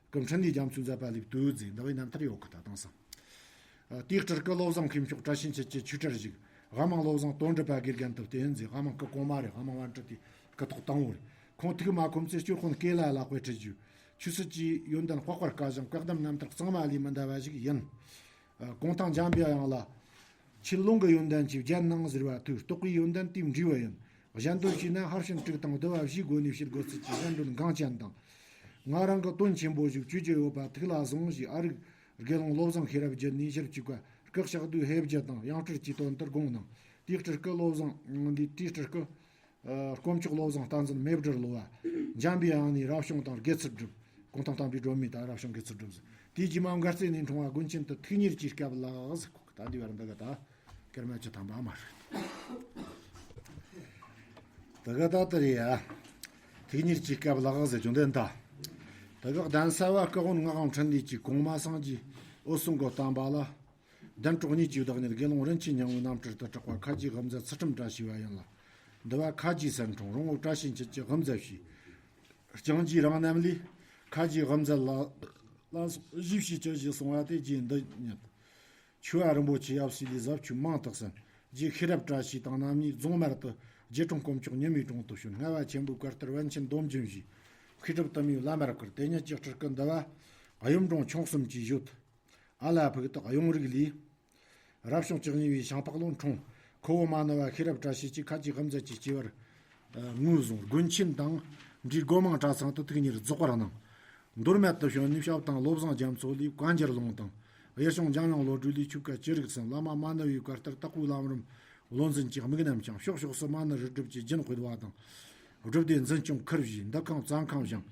སྐུ་འཕྲིན་ལས་རྒྱ་མཚོའི་མཛད་པ་ལས་བཏུས་མཛད། འདི་བའི་རྣམ་ཐར་ཡོད་གི་ད་དང་སང་། དེའི་སྤྲུལ་སྐུ་བློ་བཟང་མཁས་མཆོག་བཀྲ་ཤིས་འཁྱིལ་གྱི་ཆོས་གྲྭར་བཞུགས། དབང་མང་བློ་བཟང་དོན་གྲུབ་པ་དགེ་རྒན་དུ་བསྟེན་མཛད། དབང་མང་སྐུ་གོང་མ་རེད། དབང་མང་པཎ་གྲུབ་དེ་སྐུ་ཐོག་དང་པོ་རེད། ཁོང་ཐུགས་མ་ཁོམ་ཚེ་སྐྱོར་དཔོན་སྐེ་ལ་ལ་དཔེ་ཁྲིད་རྒྱུ། ཆོས་སྲིད་ཀྱི་ཡོན་ཏན་དཔག་པར་དཀའ་ཞིང་བཀའ་གདམས་རྣམ་ཐར་གཙང་མ་ལས་མི་འདའ་བ་ཞིག་ཡིན། ཨ། གུང་ཐང་འཇམ་པའི་དབྱངས་ལ། ཆོས་ལུང་གི་ཡོན་ཏན་གྱིས་བརྒྱན་གནང་ཟེར་བ་ཐོས། རྟོགས་པའི་ཡོན་ཏན་དེ་འདྲིས་པ་ཡིན། གཞན་དོན་བྱས་ན་ཕར་ཕྱིན་དྲུག་དང་བསྡུ་བ་བཞིའི་སྒོ་ནས་བྱེད་དགོས་ཚུལ་གྱི་གཞན་དོན་འགངས་ཅན་དང་། ང་རང་གི་དོན་ཆེན་པོ་ཞིག་བཅོས་རྒྱུ་ཡོད་པ་ཐུགས་ལ་བཟུང་ཞེས། ཨ་རིག་དགེ་སློང་བློ་བཟང་ཤེས་རབ་རྒྱུད་ནས་ཞིབ་ཅིག་པ་སྐུ་གཤེགས་དུས་ཧེ་བརྒྱད་དང་ཡང་སྤྲུལ་གྱི་དོན་དུ་དགོངས་གནང་། དེའི་སྤྲུལ་སྐུ་བློ་བཟང་འདི་དེའི་སྤྲུལ་སྐུ། ཨ། དཀོན་མཆོག་བློ་བཟང་བསྟན་འཛིན་མེ་སྦྲུལ་གློ་བ། འཇམ་པའི་དབྱངས་ནས་རབ་བྱུང་དང་དགེ་ཚུལ་སྒྲུབ། གུང་ཐང་དམ་པའི་སྒྲོན་མེ་དང་རབ་བྱུང་དགེ་ཚུལ་སྒྲུབ་ཟེར། དེའི་རྗེས་མ་མགར་རྩེ་ནས་འཁྲུངས་པ་དགོན་ཆེན་དུ་ཐུགས་གཉེར་གྱིས་སྐྱབས་ལགས་ཟེར། ཁོ་ད་འདི་བར་འདི་ག་ད་སྐར་མ་བཅུ་ཐམ་པ་མ་རེད། ད་ག་ད་ལྟ་རེད་ཡ། ཐུགས་གཉེར་གྱིས་སྐྱབས་ལགས་ཟེར་རྒྱུ་འདི་འདྲ། ད་ག་གདན་ས་བ་སྐུ་དབོན་ངག་དབང་འཕྲིན་ལས་ཀྱིས་གོང་མ་སངས་རྒྱས་འོད་སྲུང་གི་བསྟན་པ་ལ། གདན་དྲུག་ཉིད་ཀྱི་བདག་ཉིད་དགེ་སློང་རིན་ཆེན་སྙིང་པོའི་རྣམ་སྤྲུལ་དུ་གྲགས་པ་ཁ་རྗེ་དབུ་མཛད་ཚུལ་ཁྲིམས་བཀྲ་ཤིས་པ་ཡིན་ལ། འདི་བ་ཁ་རྗེ་སར་འཁྲུངས། རོང་བོ་བཀྲ་ཤིས་འཁྱིལ་གྱི་དབུ་མཛད་བྱས། ལྕང་སྐྱའི་རང་རྣམ་ལས། ཁ་རྗེ་དབུ་མཛད་ལ་ལ་སོགས་བཞི་བྱས་ཀྱི་ཞེས་གསུངས་པ་དེ་རྗེ་འདི་ཉིད། ཆོས་པ་རིན་པོ་ཆེ་ཡབ་སྲས་ལས་ཟབ་ཆོས་མང་དུ་གསན། རྗེ་ཤེས་རབ་བཀྲ་ཤིས་དང་རྣམ་གཉིས་རྫོང་དམར་དུ་རྗེ་དྲུང་དཀོན་མཆོག་ཉི་མའི་དྲུང་དུ་བྱོན། རྔ་བ་ཆེན་པོའི་བཀའ་གཏེར་པཎ་ཆེན་སྡོམ་རྒྱུན་བཞེས། མཁས་གྲུབ་དུ་མའི་བླ་མར་བཀུར། དེ་ཉིད་ཀྱི་སྤྲུལ་སྐུ་འདི་བ་གཡུང་དྲུང་ཆུང་གསུམ་གྱིས་བཞུགས། ཨ་ལ་ཕུག་ཏུ་གཡུང་རིག་ལས། རབ་བྱུང་བཅུ་གཉིས་པའི་ཤིང་ཕག་ལོ་འཁྲུངས། ཁོ་བོ་མ་ནུ་བ་ཤེས་རབ་བཀྲ་ཤིས་ཀྱིས་ཁ་རྗེ་དབུ་མཛད་ཀྱི་སྐྱེས་པར་ངོས་བཟུང་། དགོན་ཆེན་དང་འབྲས་སྒོ་མང་གྲྭ་ཚང་དུ་ཐུགས་གཉེར་རྫོགས་པར་གནང་། མདོ་སྨད་དུ་བྱོན་ནས་ཞབས་དང་བློ་བཟང་རྒྱ་མཚོ་ལས་བཀའ་འགྱུར་ལུང་དང་། གཡུ་བྱུང་འཇམ་དབྱངས་བློ་གྲོས་ལས་ཆོས་བཀའ་ཅི་རིགས་གསན། བླ་མ་མ་ནུ་བའི་བཀའ་ལྟར་དྭགས་པོའི་ལམ་རིམ་བློ་འཛིན་གྱི་དམིགས་རྣམ་བསྐྱངས། ཕྱོགས་ཕྱོགས་སུ་མ་ནུ་རི་སྒྲུབ་ཀྱི་རྒྱུན་སྤེལ་བ་དང་། སྒྲུབ་སྡེ་འཛིན་སྐྱོང་ཁུར་བཞེས། འདུ་ཁང་བཙན་ཁང་བཞེངས།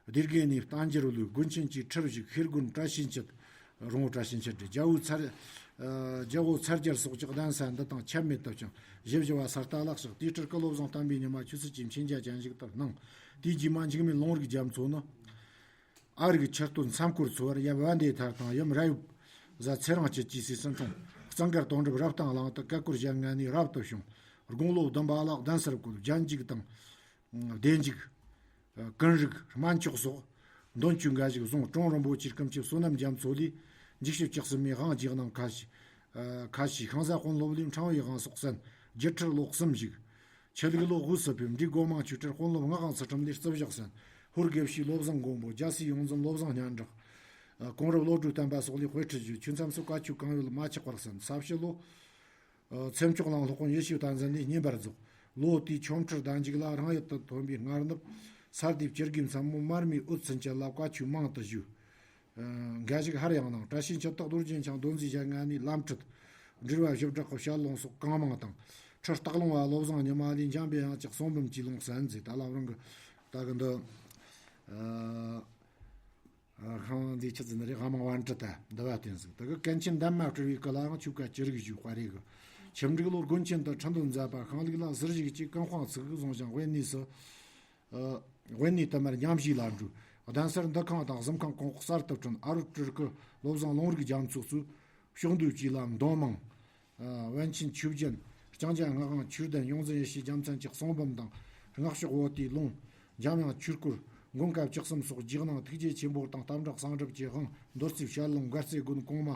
སྡེ་དགེ་ནས་བསྟན་འགྱུར་ལུས། དགོན་ཆེན་གྱི་ཁྲི་བཞུགས། ཤེལ་དགོན་བཀྲ་ཤིས་འཁྱིལ། རོང་བོ་བཀྲ་ཤིས་འཁྱིལ་རེད། རྒྱལ་པོའི་ཚར། ཨ། རྒྱལ་པོ་ཚར་རྒྱལ་སོགས་ཀྱི་གདན་ས་འདི་དང་ཆབ་མེད་དུ་བསྐྱངས། ཞི་བ་ས་ལྟ་ལ་གཤེགས། དེའི་སྤྲུལ་སྐུ་བློ་བཟང་བསྟན་པའི་ཉི་མ་ཆོས་སྲིད་ཀྱི་མཁྱེན་རྒྱ་ཅན་ཞིག་ཏུ་སྣང་། དེའི་རྗེས་མ་འཇིགས་མེད་ལུང་རིགས་རྒྱ་མཚོ་ནི། ཨ་རིག་ཆུ་སྟོད་མཚམས་སྐོར་ཚོ་བར་ཡབ་བན་དེ་ཐར་དང་ཡུམ་ར་ཡུབ་བཟའ་ཚེ་རིང་སྐྱིད་ཀྱི་སྲས་སུ་འཁྲུངས། གཙང་སྒར་དོན་གྲུབ་རབ་བརྟན་གླིང་དུ་སྐུ་འཁོར་བཞེངས་མཁན་ནས་རབ་ཏུ་བྱུང་། དགུང་ལོ་བདུན་པ་ལ་གདན་སར་བཀོད། རྒྱན་འཇུག་དང་། བདེ་འཇུག་ཀུན་རིག་སྨན་མཆོག་སོགས་འདོན་ཆོས་འགའ་ཞིག་བཟུང་། གྲོང་རིན་པོ་ཆེའི་སྐུ་མཆེད་བསོད་ནམས་རྒྱ་མཚོ་ལས་འཇིགས་བྱེད་བཅུ་གསུམ་མའི་དབང་རྗེས་གནང་ཁ་ཤས། ཁ་ཤས། ཤིང་བཟའ་དཔོན་སློབ་ལས་ཕྲེང་བའི་དབང་སོགས་གསན། སྒྱུ་འཕྲུལ་ལོ་གསུམ་བཞུགས། ཆོས་ལུགས་ལོ་དབུས་སུ་ཕེབས། འབྲས་སྒོ་མང་ཆོས་གྲྭར་དཔོན་སློབ་ངག་དབང་ཚུལ་ཁྲིམས་ལས་རྩིབས་ཞག་གསན། ཧོར་དགེ་བཤེས་བློ་བཟང་མགོན་པོ། རྒྱལ་སྲས་ཡོངས་འཛིན་བློ་བཟང་སྙན་གྲགས། གོང་རབས་བློ་གྲོས་བསྟན་པ་སོགས་ལས་དཔེ་ཁྲིད་བརྒྱུད། ཆོས་མཚམས་སུ་བཀའ་ཆོས་གང་ཡོད་མ་ཆག་པར་གསན། ས་བྱི་ལོ། ཨ། ཚེ་མཆོག་གླིང་སློབ་དཔོན་ཡེ་ཤེས་བསྟན་འཛིན་ལས་བསྙེན་པར་རྫོགས། ལོ་དེའི་ཆོ་འཕྲུལ་ཟླ་མཇུག་ལ་རང་ཡུལ་དུ་ཐོན་པའི་སྔ་ནུབ་ས་སྡེ་བྱེར་དགུའི་མཚན་མོ་མར་མེའི་འོད་ཚུན་ཆད་ལ་བཀའ་ཆོས་མང་དུ་ཞུས། ཨ། འགའ་ཞིག་སླར་ཡང་གནང་། བཀྲ་ཤིས་འཁྱིལ་དུ་རྡོ་རྗེ་འཆང་རྡོ་རྗེ་འཆང་ལྔ་ནས་ལམ་ཁྲིད། འབྲེལ་བ་ཞི་དྲག་གི་ཞལ་ལུང་སོགས་གང་མང་དང་། ཁྲི་སྟག་ལུང་བ་བློ་བཟང་ཉི་མ་ལས་འཇམ་པའི་དབྱངས་ཀྱི་གསུང་འབུམ་གྱི་ལུང་གསན་མཛད། ད་ལམ་རིང་གི་ད་གི་འདི། ཨ། ཨ། ཤང་འདི་ཆི་ཟེར་ནི་རེད། དབང་མང་པཎ་གྲུབ་དང་འདི་བ་བསྟེན་ཟིག་ད་གི་ཀུན་མཁྱེན་འདན་མ་སྤྲུལ་བའི་སྐུ་ལའང་ཆོས་བཀའ་ཅི་རིགས་ཞུས་པ་རེད་གི། ཁྱིམ་འབྲུག་ལོ་དགོན་ཆེན་དུ་ཁྲི་འདོན་མཛད་པ། ཤིང་ལུག་ལ་ཟུར་བཞུགས་ཀྱིས་ཀུན་སྤངས་ཚིག་གིས་བཟུང་ཞིང་དབེན་གནས་སུ། ཨ། དབེན་གནས་དུ་མར་མཉམ་བཞུགས་ལ་འགྲོ། གདན་སར་འདུ་ཁང་དང་གཟིམ་ཁང་གོང་འོག་གསར་དུ་བསྐྲུན། ཨ་རོགས་སྤྲུལ་སྐུ་བློ་བཟང་ལུང་རིགས་རྒྱ་མཚོ་གཙོས་ཕྱོགས་འདུས་ཀྱི་ལམ་འདོན་མང་། ཨ། པཎ་ཆེན་ཆོས་རྒྱན། ལྕང་སྐྱ་སྔགས་དབང་ཆོས་ལྡན། ཡོངས་འཛིན་ཡེ་ཤེས་རྒྱལ་མཚན་གྱི་གསུང་འབུམ་དང་། སྔགས་ཕྱོགས་བོ་དེའི་ལུང་། འཇམ་དབྱངས་ཆོས་སྐོར། མགོན་སྐབས་བཅུ་གསུམ་སོགས་རྗེས་གནང་ཐུགས་རྗེ་ཆེན་པོ་དང་། དམ་བསྒྲགས་གསང་སྒྲུབ་ཀྱི་དབང་། མདོ་རྩིས་ཞལ་ལུང་། མགར་རྩེ་དགོན་གོང་མ།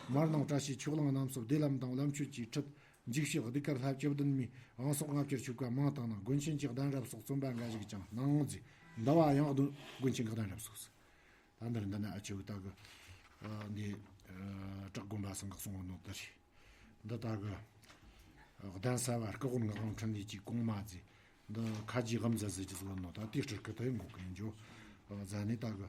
མར་ནང་བཀྲ་ཤིས་ཆོས་གླིང་རྣམས་སུ་བདེ་ལམ་དང་ལམ་མཆོད་ཀྱི་ཁྲིད། འཇིགས་བྱེད་གདུགས་དཀར་ལྷ་བཅུ་བདུན་མའི་དབང་སོགས་ལྔ་བཅུར་ཆོས་བཀའ་མང་དང་། ནང་དགོན་ཆེན་གྱི་གདན་རབས་སོགས་བརྩམས་པ་འགའ་ཞིག་ཀྱང་གནང་མཛད། འདི་བ་ཡང་གདན་དགོན་ཆེན་གྱི་གདན་རབས་སོགས་སུ། ད་འདིར་འདི་ན་ཨ་ཆེ་བུ་ད་གི། ཨ། འདི། ཨ། བྲག་དགོན་པ་ཚང་གི་གསུང་བ་ནོ་ད་རེད། འདི་ད་གི། ཨ། གདན་ས་བ་སྐུ་དབོན་ངག་དབང་འཕྲིན་ལས་ཀྱིས་གོང་མ་མཛད། འདི་ཁ་རྗེ་དབུ་མཛད་ཟེར་གྱི་ཟེར་བ་ནོ་ད་དེའི་སྤྲུལ་སྐུ་ད་ཡང་གོ་གི་ཡིན་འཇོ། ཨ། ཟ་ནི་ད་གི།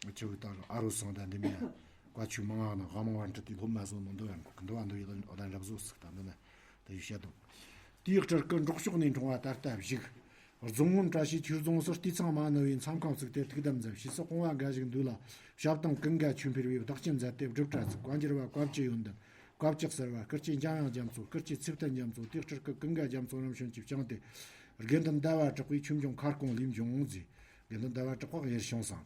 ཨ། ཆུ་བོའི་ལྟག་གི་ཨ་རོ་སང་དང་འདི་མིན་ཡང་བཀའ་ཆོས་མང་ང་ནང་དབང་མང་བ་འཁྲིད་དེ་སློབ་མ་བཟོ་ནོ་འདི་བ་འགོག་གི་འདི་བ་འདི་ཡི་ཨོ་ལན་རབ་བཟོ་ཟིག་དང་འདི་ན་ད་ཡི་བཤད་དོ། དེའི་སྤྲུལ་སྐུ་འབྲོག་ཕྱོགས་ནས་འཁྲུངས་པ་ད་ལྟ་བཞུགས། རྫོང་སྔོན་བཀྲ་ཤིས་ཆོས་རྫོང་སུ་སྟེ་ཚང་མ་ནུ་བའི་མཚམས་ཁང་བཙུགས་ཏེ་ཐུགས་དམ་མཛད། ཕྱིས་སུ་སྤོང་བ་འགའ་ཞིག་འདུས་ལ་ཞབས་དང་ཀུན་དགའ་ཆོས་འཕེལ་བས་བདག་གཅེས་མཛད་དེ་སྒྲུབ་གྲྭ་བཙུགས། བཀའ་འགྱུར་བ་བཀའ་བཅུ་ཡོན་ཏན། བཀའ་བཅག་ཟེར་བ་སྐུ་སྐྱེ་འཇམ་དབྱངས་རྒྱ་མཚོ། སྐུ་སྐྱེ་ཚེ་བརྟན་རྒྱ་མཚོ། དེའི་སྤྲུལ་སྐུ་ཀུན་དགའ་རྒྱ་མཚོ་རྣམ་བྱོན་གྱིས་བསྐྱངས་ཏེ། དགེ་འདུན་ཟླ་བ་གྲགས་པའི་ཆོས་འབྱུང་ཁ་སྐོང་ལས་འབྱུང་མཛད། དགེ་འདུན་ཟླ་བ་གྲགས་པ་ཡེར་ཤོང་ཚང་།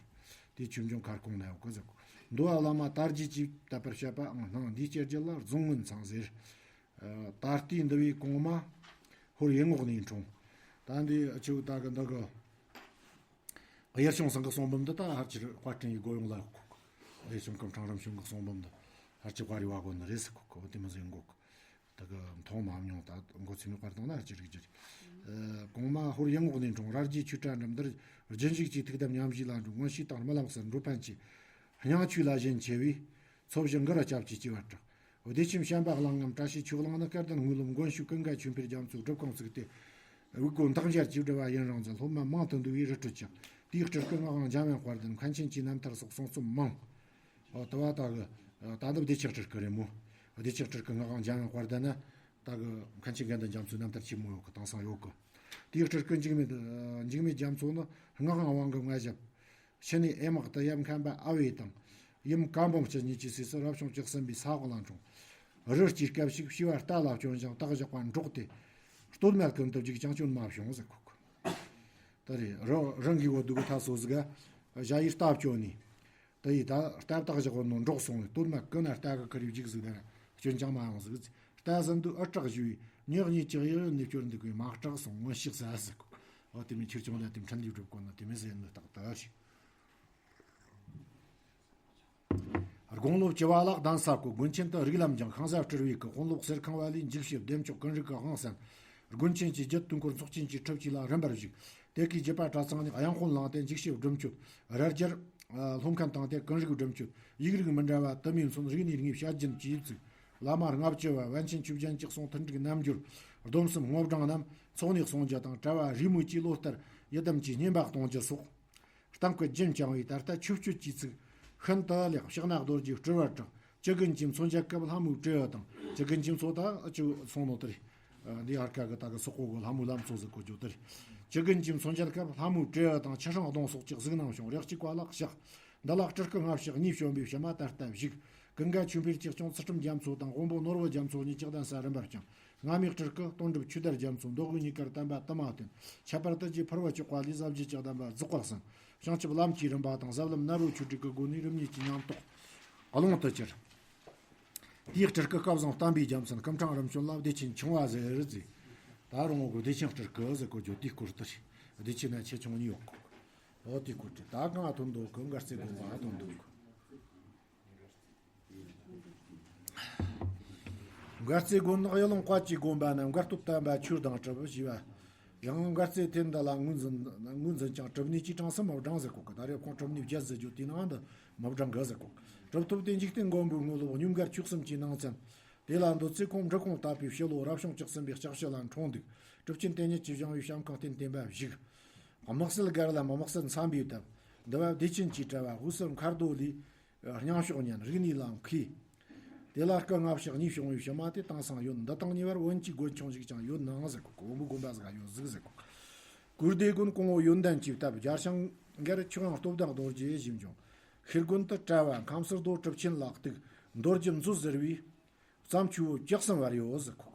དེའི་ཆོས་འབྱུང་ཁ་སྐོང་ན་ཡོད་གི་ཟེར་གོ། འདུལ་བ་བླ་མ་དར་རྒྱས་ཀྱིས་དད་པར་བཤད་པའང་སྣང་། འདིའི་སྐྱེ་རྒྱུད་ལ་རྫོང་སྔོན་ཚང་ཟེར། ད་ལྟའི་འདུལ་བའི་གོང་མ་ཧོར་ཡེ་ངོགས་ནས་འཁྲུངས། ད་འདི་ཆུ་ད་གི་འདི་གི་ཡེར་ཤོང་ཚང་གི་གསུང་འབུམ་འདི་ད་ཧར་ཆེར་དཔར་སྐྲུན་ཡི་སྒོ་ཡོངས་ལ་ཡོད་གི། ཡེར་ཤོང་སྐུ་ཕྲེང་རིམ་བྱོན་གི་གསུང་འབུམ་འདི་ཧར་ཆེར་དཔར་རི་བ་དགོན་ནི་རེད་ཟེར་གོ་གི། དེ་མི་ཟེར་གོ་གི། ད་གི་མཐོང་མ་མྱོང་། ད་མགོ་ཚོས་མི་དཔར་བཏང་ན་ཧར་ཆེར་རིག་རྒྱུ་རེད། གོང་མ་ཧོར་ཡེ་ངོགས་ནས་འཁྲུངས། ར་རྒྱའི་ཆོས་གྲྭ་འགྲིམ། འདིར་རྒྱུན་བཞུགས་ཀྱི་ཐུགས་དམ་ཉམས་བཞེས་ལ་འགྲོ། མངོན་ཤེས་དང་རྨི་ལམ་གསལ། འགྲོ་ཕན་ཆེ། སྙིང་ཆོས་ལ་ཞེན་ཆེ་བས། ཚོ་བཞི་འགུ་རུ་སྐྱབས་ཀྱིས་སྐྱེ་བར་གྲགས། བདེ་ཆེན་བྱམས་པ་གླང་ངམ་བཀྲ་ཤིས་ཆོས་གླིང་ནི། སྐལ་ལྡན་དངོས་སློབ་མགོན་ཞུས་ཀུན་དགའ་ཆོས་འཕེལ་རྒྱ་མཚོས་སྒྲུབ་ཁང་བཙུགས་ཏེ། དབུས་སྒོ་འདེགས་འབྱར་གྱིས་བསྒྲིབས་པ་ཡུན་རིང་མཛད། སློབ་མ་མང་དུ་འདུས་པས་རི་ཁྲོད་ཀྱང་། དེའི་སྤྲུལ་སྐུ་ངག་དབང་འཇམ་དབྱངས་དཔལ་ལྡན། མཁན་ཆེན་གྱི་རྣམ་ཐར་སོགས་གསུང་རྩོམ་མང་། ཨོ་དུ་བ་ད་གི་ད་འདི་བདེ་ཆེན་སྤྲུལ་སྐུ་རེད་མོ། བདེ་ཆེན་སྤྲུལ་སྐུ་ངག་དབང་འཇམ་དབྱངས་དཔལ་ལྡན་ནི་ད་གི་མཁན་ཆེན་དགེ་འདུན་རྒྱ་མཚོའི་རྣམ་ཐར་ཆེན་མོ་ཡོད་གི། དེང་སང་ཡོད་གི། དེའི་སྤྲུལ་སྐུ་འཇིགས་མེད་འཇིགས་མེད་རྒྱ་མཚོ་ནི་ངག་དབང་དབང་གི་མངའ་ཞབས། ཕྱི་ནས་ཨེ་མག་ཏུ་ཡབ་མཁན་པ་ཨ་བྷེ་དང་། ཡུམ་ཀ་འབུམ་སྐྱིད་གཉིས་ཀྱི་སྲས་སུ་རབ་བྱུང་བཅུ་གསུམ་པའི་ས་འོག་ལ་འཁྲུངས། རི་སྐྱེས་སྐབས་ཤིག་བྱིས་པ་རྟ་ལ་བསྐྱོན་ཞིང་སྟག་བཞག་པ་འབྲོག་སྟེ། སྟོད་སྨད་ཀུན་ཏུ་རྒྱུག་ཅིང་སྐྱོན་མ་བྱུང་ཟེར་གོ་གི། ད་རེ་རི་རང་གི་འོ་དུ་གི་ཐ་སོ་ཟིག་ག་ཞ་ཡི་རྟ་བསྐྱོན་ནས། ད་ཡི་ད་རྟ་སྟག་བཞག་པ་ནོ་འབྲོག་སོང་བས། སྟོད་སྨད་ཀུན་ན་རྟ་གི་ཁུར་རྒྱུག་ཟིག་ད་སྐྱོན་ཅང་མ་ཡོང་ཟིག། རྟ་ཟིན་དུས་ཨུ་སྐྲག་ཞུ་བས། ཉག་ཉིད་ཀྱི་གཡས་གཡོན་ནས་བསྐྱོར་འདུག་པས་མ་སྐྲག་སོང་མངོན་ཤེས་ཟ་ཟེར་གོ། འོ་དེ་མིན་ཁྱེར་ཆུང་ལ་དེ་འཕྲིན་ལས་སྒྲུབ་དགོས་ན་དེ་མིན་ཟེར་ནི་ཏག་ཏག་ཞིག། དགུང་ལོ་བཅུ་བ་ལ་གདན་ས་བསྐོ། དགོན་ཆེན་དུ་རིགས་ལམ་སྦྱངས། ཤིང་བཟའ་སྤྲུལ་བའི་སྐུ། དཔོན་སློབ་གསེར་ཁང་བ་ལས་འཇིགས་བྱེད་བདེ་མཆོག་ཀུན་རིག་གི་དབང་གསན། དགོན་ཆེན་གྱི་རྒྱུད་དུས་འཁོར་ཚོགས་ཆེན་གྱི་ཁྲིད་ཀྱི་ལ་རིམ་པར་བཞུགས། དེ་ཀའི་རྒྱུད་པ་གྲྭ་ཚང་ནས་དབྱངས་དཔོན་བླངས་ཏེ་འཇིགས་བྱེད་སྒྲུབ་མཆོད། རལ་གྲི་སློབ་མཁན་བཏང་སྟེ་ཀུན་རིག་སྒྲུབ་མཆོད། ཡིག་རིགས་མི་འདྲ་བ་དུ་མའི་མཚོན། རིག་གནས་རིག་གནས་བྱ་རྒྱུན་གྱིས་བཙུགས། བླ་མ་ལྔ་བཅུ་བ་པཎ་ཆེན་ཆོས་རྒྱལ་གྱི་གསུང་མཐུན་འགྲིག་རྣལ་འབྱོར། སྡོམ་གསུམ་དངོས་བགྲང་རྣམས་ཚོགས་ནས་གསུང་རྒྱུ་དང་། གྲྭ་བ་རེས་མོས་ཀྱིས་ལོ་ལྟར་ཡི་དམ་གྱི་བསྙེན་པ་གཏོང་རྒྱུ་སོགས། གཏམ་སྐད་རྒྱུན་བསྐྱངས་པས་ད་ལྟ་ཆོས་སྤྱོད་ཀྱི་ཚིག་ཤིན་ཏུ་ལེགས། ཕྱག་ན་རྡོ་རྗེ་སྤྲུལ་པར་གྲགས། ཇི་དགོན་གྱི་མཚོན་ཆ་སྐབས་ལྷ་མོའི་སྤྲེའུ་དང་། ཇི་དགོན་གྱི་མཚོ་ད་ཨ་ཅུ་སོང་ནོ་དེ་རེད། འདི་ཨར་ཀ་གི་ད་གི་སོག་པོ་གི་ལྷ་མོའི་ལམ་མཚོ་ཟེར་གོ་རྒྱུ་དེ་རེད། ཇི་དགོན་གྱི་མཚོན་ཆ་སྐབས་ལྷ་མོའི་སྤྲེའུ་དང་། ཆུ་སྲང་གདོང་སོགས་ཀྱི་གཟུགས་སྣང་བྱུང་། རེག་གཅིག་པ་ལ་གཤེགས། འདི་ལ་སྤྲུལ་སྐུ་ལྔ་བཞག་གཉིས་བྱོན་པའི་ཕྱི་མ་ད་ལྟ་བཞུགས། ཀུན་དགའ་ཆོས་འཕེལ་གྱིས་སྐྱོང་ཚུལ་ཁྲིམས་རྒྱ་མཚོ་དང་དབོན་པོ་ནོར་བུ་རྒྱ་མཚོ་གཉིས་ཀྱི་གདན་ས་རིམ་པར་བསྐྱངས། སྔ་མའི་སྤྲུལ་སྐུ་དོན་གྲུབ་ཆོས་དར་རྒྱ་མཚོ་མདོ་དབུས་གཉིས་ཀར་བསྟན་པ་དུ་མ་བསྟན། ཁྱད་པར་དུ་རྗེ་ཕུར་བུ་གཅོད་པ་ལས་ཟབ་རྒྱས་ཀྱི་གདམས་པ་རྫོགས་པར་གསན། བྱང་ཆུབ་ལམ་གྱི་རིམ་པ་དང་ཟབ་ལམ་ནཱ་རོ་ཆོས་དྲུག་གི་སྒོ་ནས་རིམ་གཉིས་ཀྱི་ཉམས་རྟོགས་ཀློང་དུ་གྱུར། དེའི་སྤྲུལ་སྐུ་སྐལ་བཟང་བསྟན་པའི་རྒྱལ་མཚན་སྐུ་ཕྲེང་རིམ་བྱོན་ལ་བདེ་ཆེན་ཆུང་བ་ཟེར་ཟེར། ད་རུང་འོ་གི་བདེ་ཆེན་སྤྲུལ་སྐུ་ཟེར་གོ་རྒྱུ་དེའི་སྐོར་དེ་རེད། བདེ་ཆེན་ན་ཆེ་ཆུང་གཉིས་ཡོད་གོ། འོ་དེའི་སྐོར་དེ་ད་གང་ཐོན་འདུག་གི། མགར་རྩེ་དགོན་པ་ཐོན་འདུག་གི། མགར་རྩེ་དགོན་ནི་གཡུ་ལུང་བཀའ་བཅུའི་དགོན་པ་ན་མགར་སྟོབས་བསྟན་པ་ཆོས་དང་གྲུབ་ཞེས་པ། ཡང་མགར་རྩེ་དེ་འདི་ལ་ངོས་འཛིན་ངོས་འཛིན་ཀྱང་གྲུབ་གནས་ཀྱི་གྲངས་སུ་མི་བགྲང་ཟེར་གོ་གི། ད་རེབ་ཁོང་གྲུབ་གནས་བརྒྱད་ཟེར་རྒྱུ་དེའི་ནང་དུ་མི་བགྲང་གི་ཟེར་གོ། གྲུབ་ཐོབ་དེ་འཇིག་རྟེན་མགོན་པོའི་དངོས་སློབ་སྙོམས་མགར་ཆོས་གསུམ་གྱི་ནང་ཚན། དེ་ལ་འདུད་ཚེ་ཁོང་འབྲི་གུང་བཏབ་པའི་ཕྱི་ལོ་རབ་བྱུང་བཅུ་གསུམ་པའི་ལྕགས་ཕྱི་ལ་འཁྲུངས་འདུག། གྲུབ་ཆེན་དེ་ཉིད་ཀྱིས་བཞེངས་པའི་བྱམས་ཁང་རྟེན་བརྟེན་པ་བཞུགས། དམིགས་བསལ་མགར་ལམ་དམིགས་བསལ་འཚམས་པའི་དེབ། འདུལ་བ་བདེ་ཆེན་གྱི་གྲྭ་བ་དབུས་སུ་མཁར་རྡོ་ལས། སྙིང་ཕྱོགས་ཉན། རིག་གནས་ལ་མཁས། དེ་ལ་སྐུ་ལྔ་བཞག་གཉིས་བྱུང་བའི་ཕྱི་མ་དེ་དེང་སང་ཡོད། འདི་དང་ཉེ་བར་བོན་གྱི་དགོན་ཆུང་ཞིག་ཀྱང་ཡོད་ནའང་ཟེར་གོ། བོན་པོའི་དགོན་པ་ཟིག་ཡོད་ཟིག་ཟེར་གོ། གུར་སྡེ་དགོན་གོང་འོག་ཡོན་ཏན་གྱིས་བཏབ། རྒྱལ་ཞང་མགར་ཆོས་དབྱངས་སྟོབས་ལྡན་རྡོ་རྗེ་ཞིང་འབྱུང་། ཤེལ་དགོན་དུ་གྲྭ་བ་ཁམས་སུ་རྡོ་གྲུབ་ཆེན་ལ་གཏུགས། མདོ་རྒྱུད་མཛོད་ཟེར་བའི་བརྩམས་ཆོས་བཅུ་གསུམ་བར་ཡོད་ཟེར་གོ།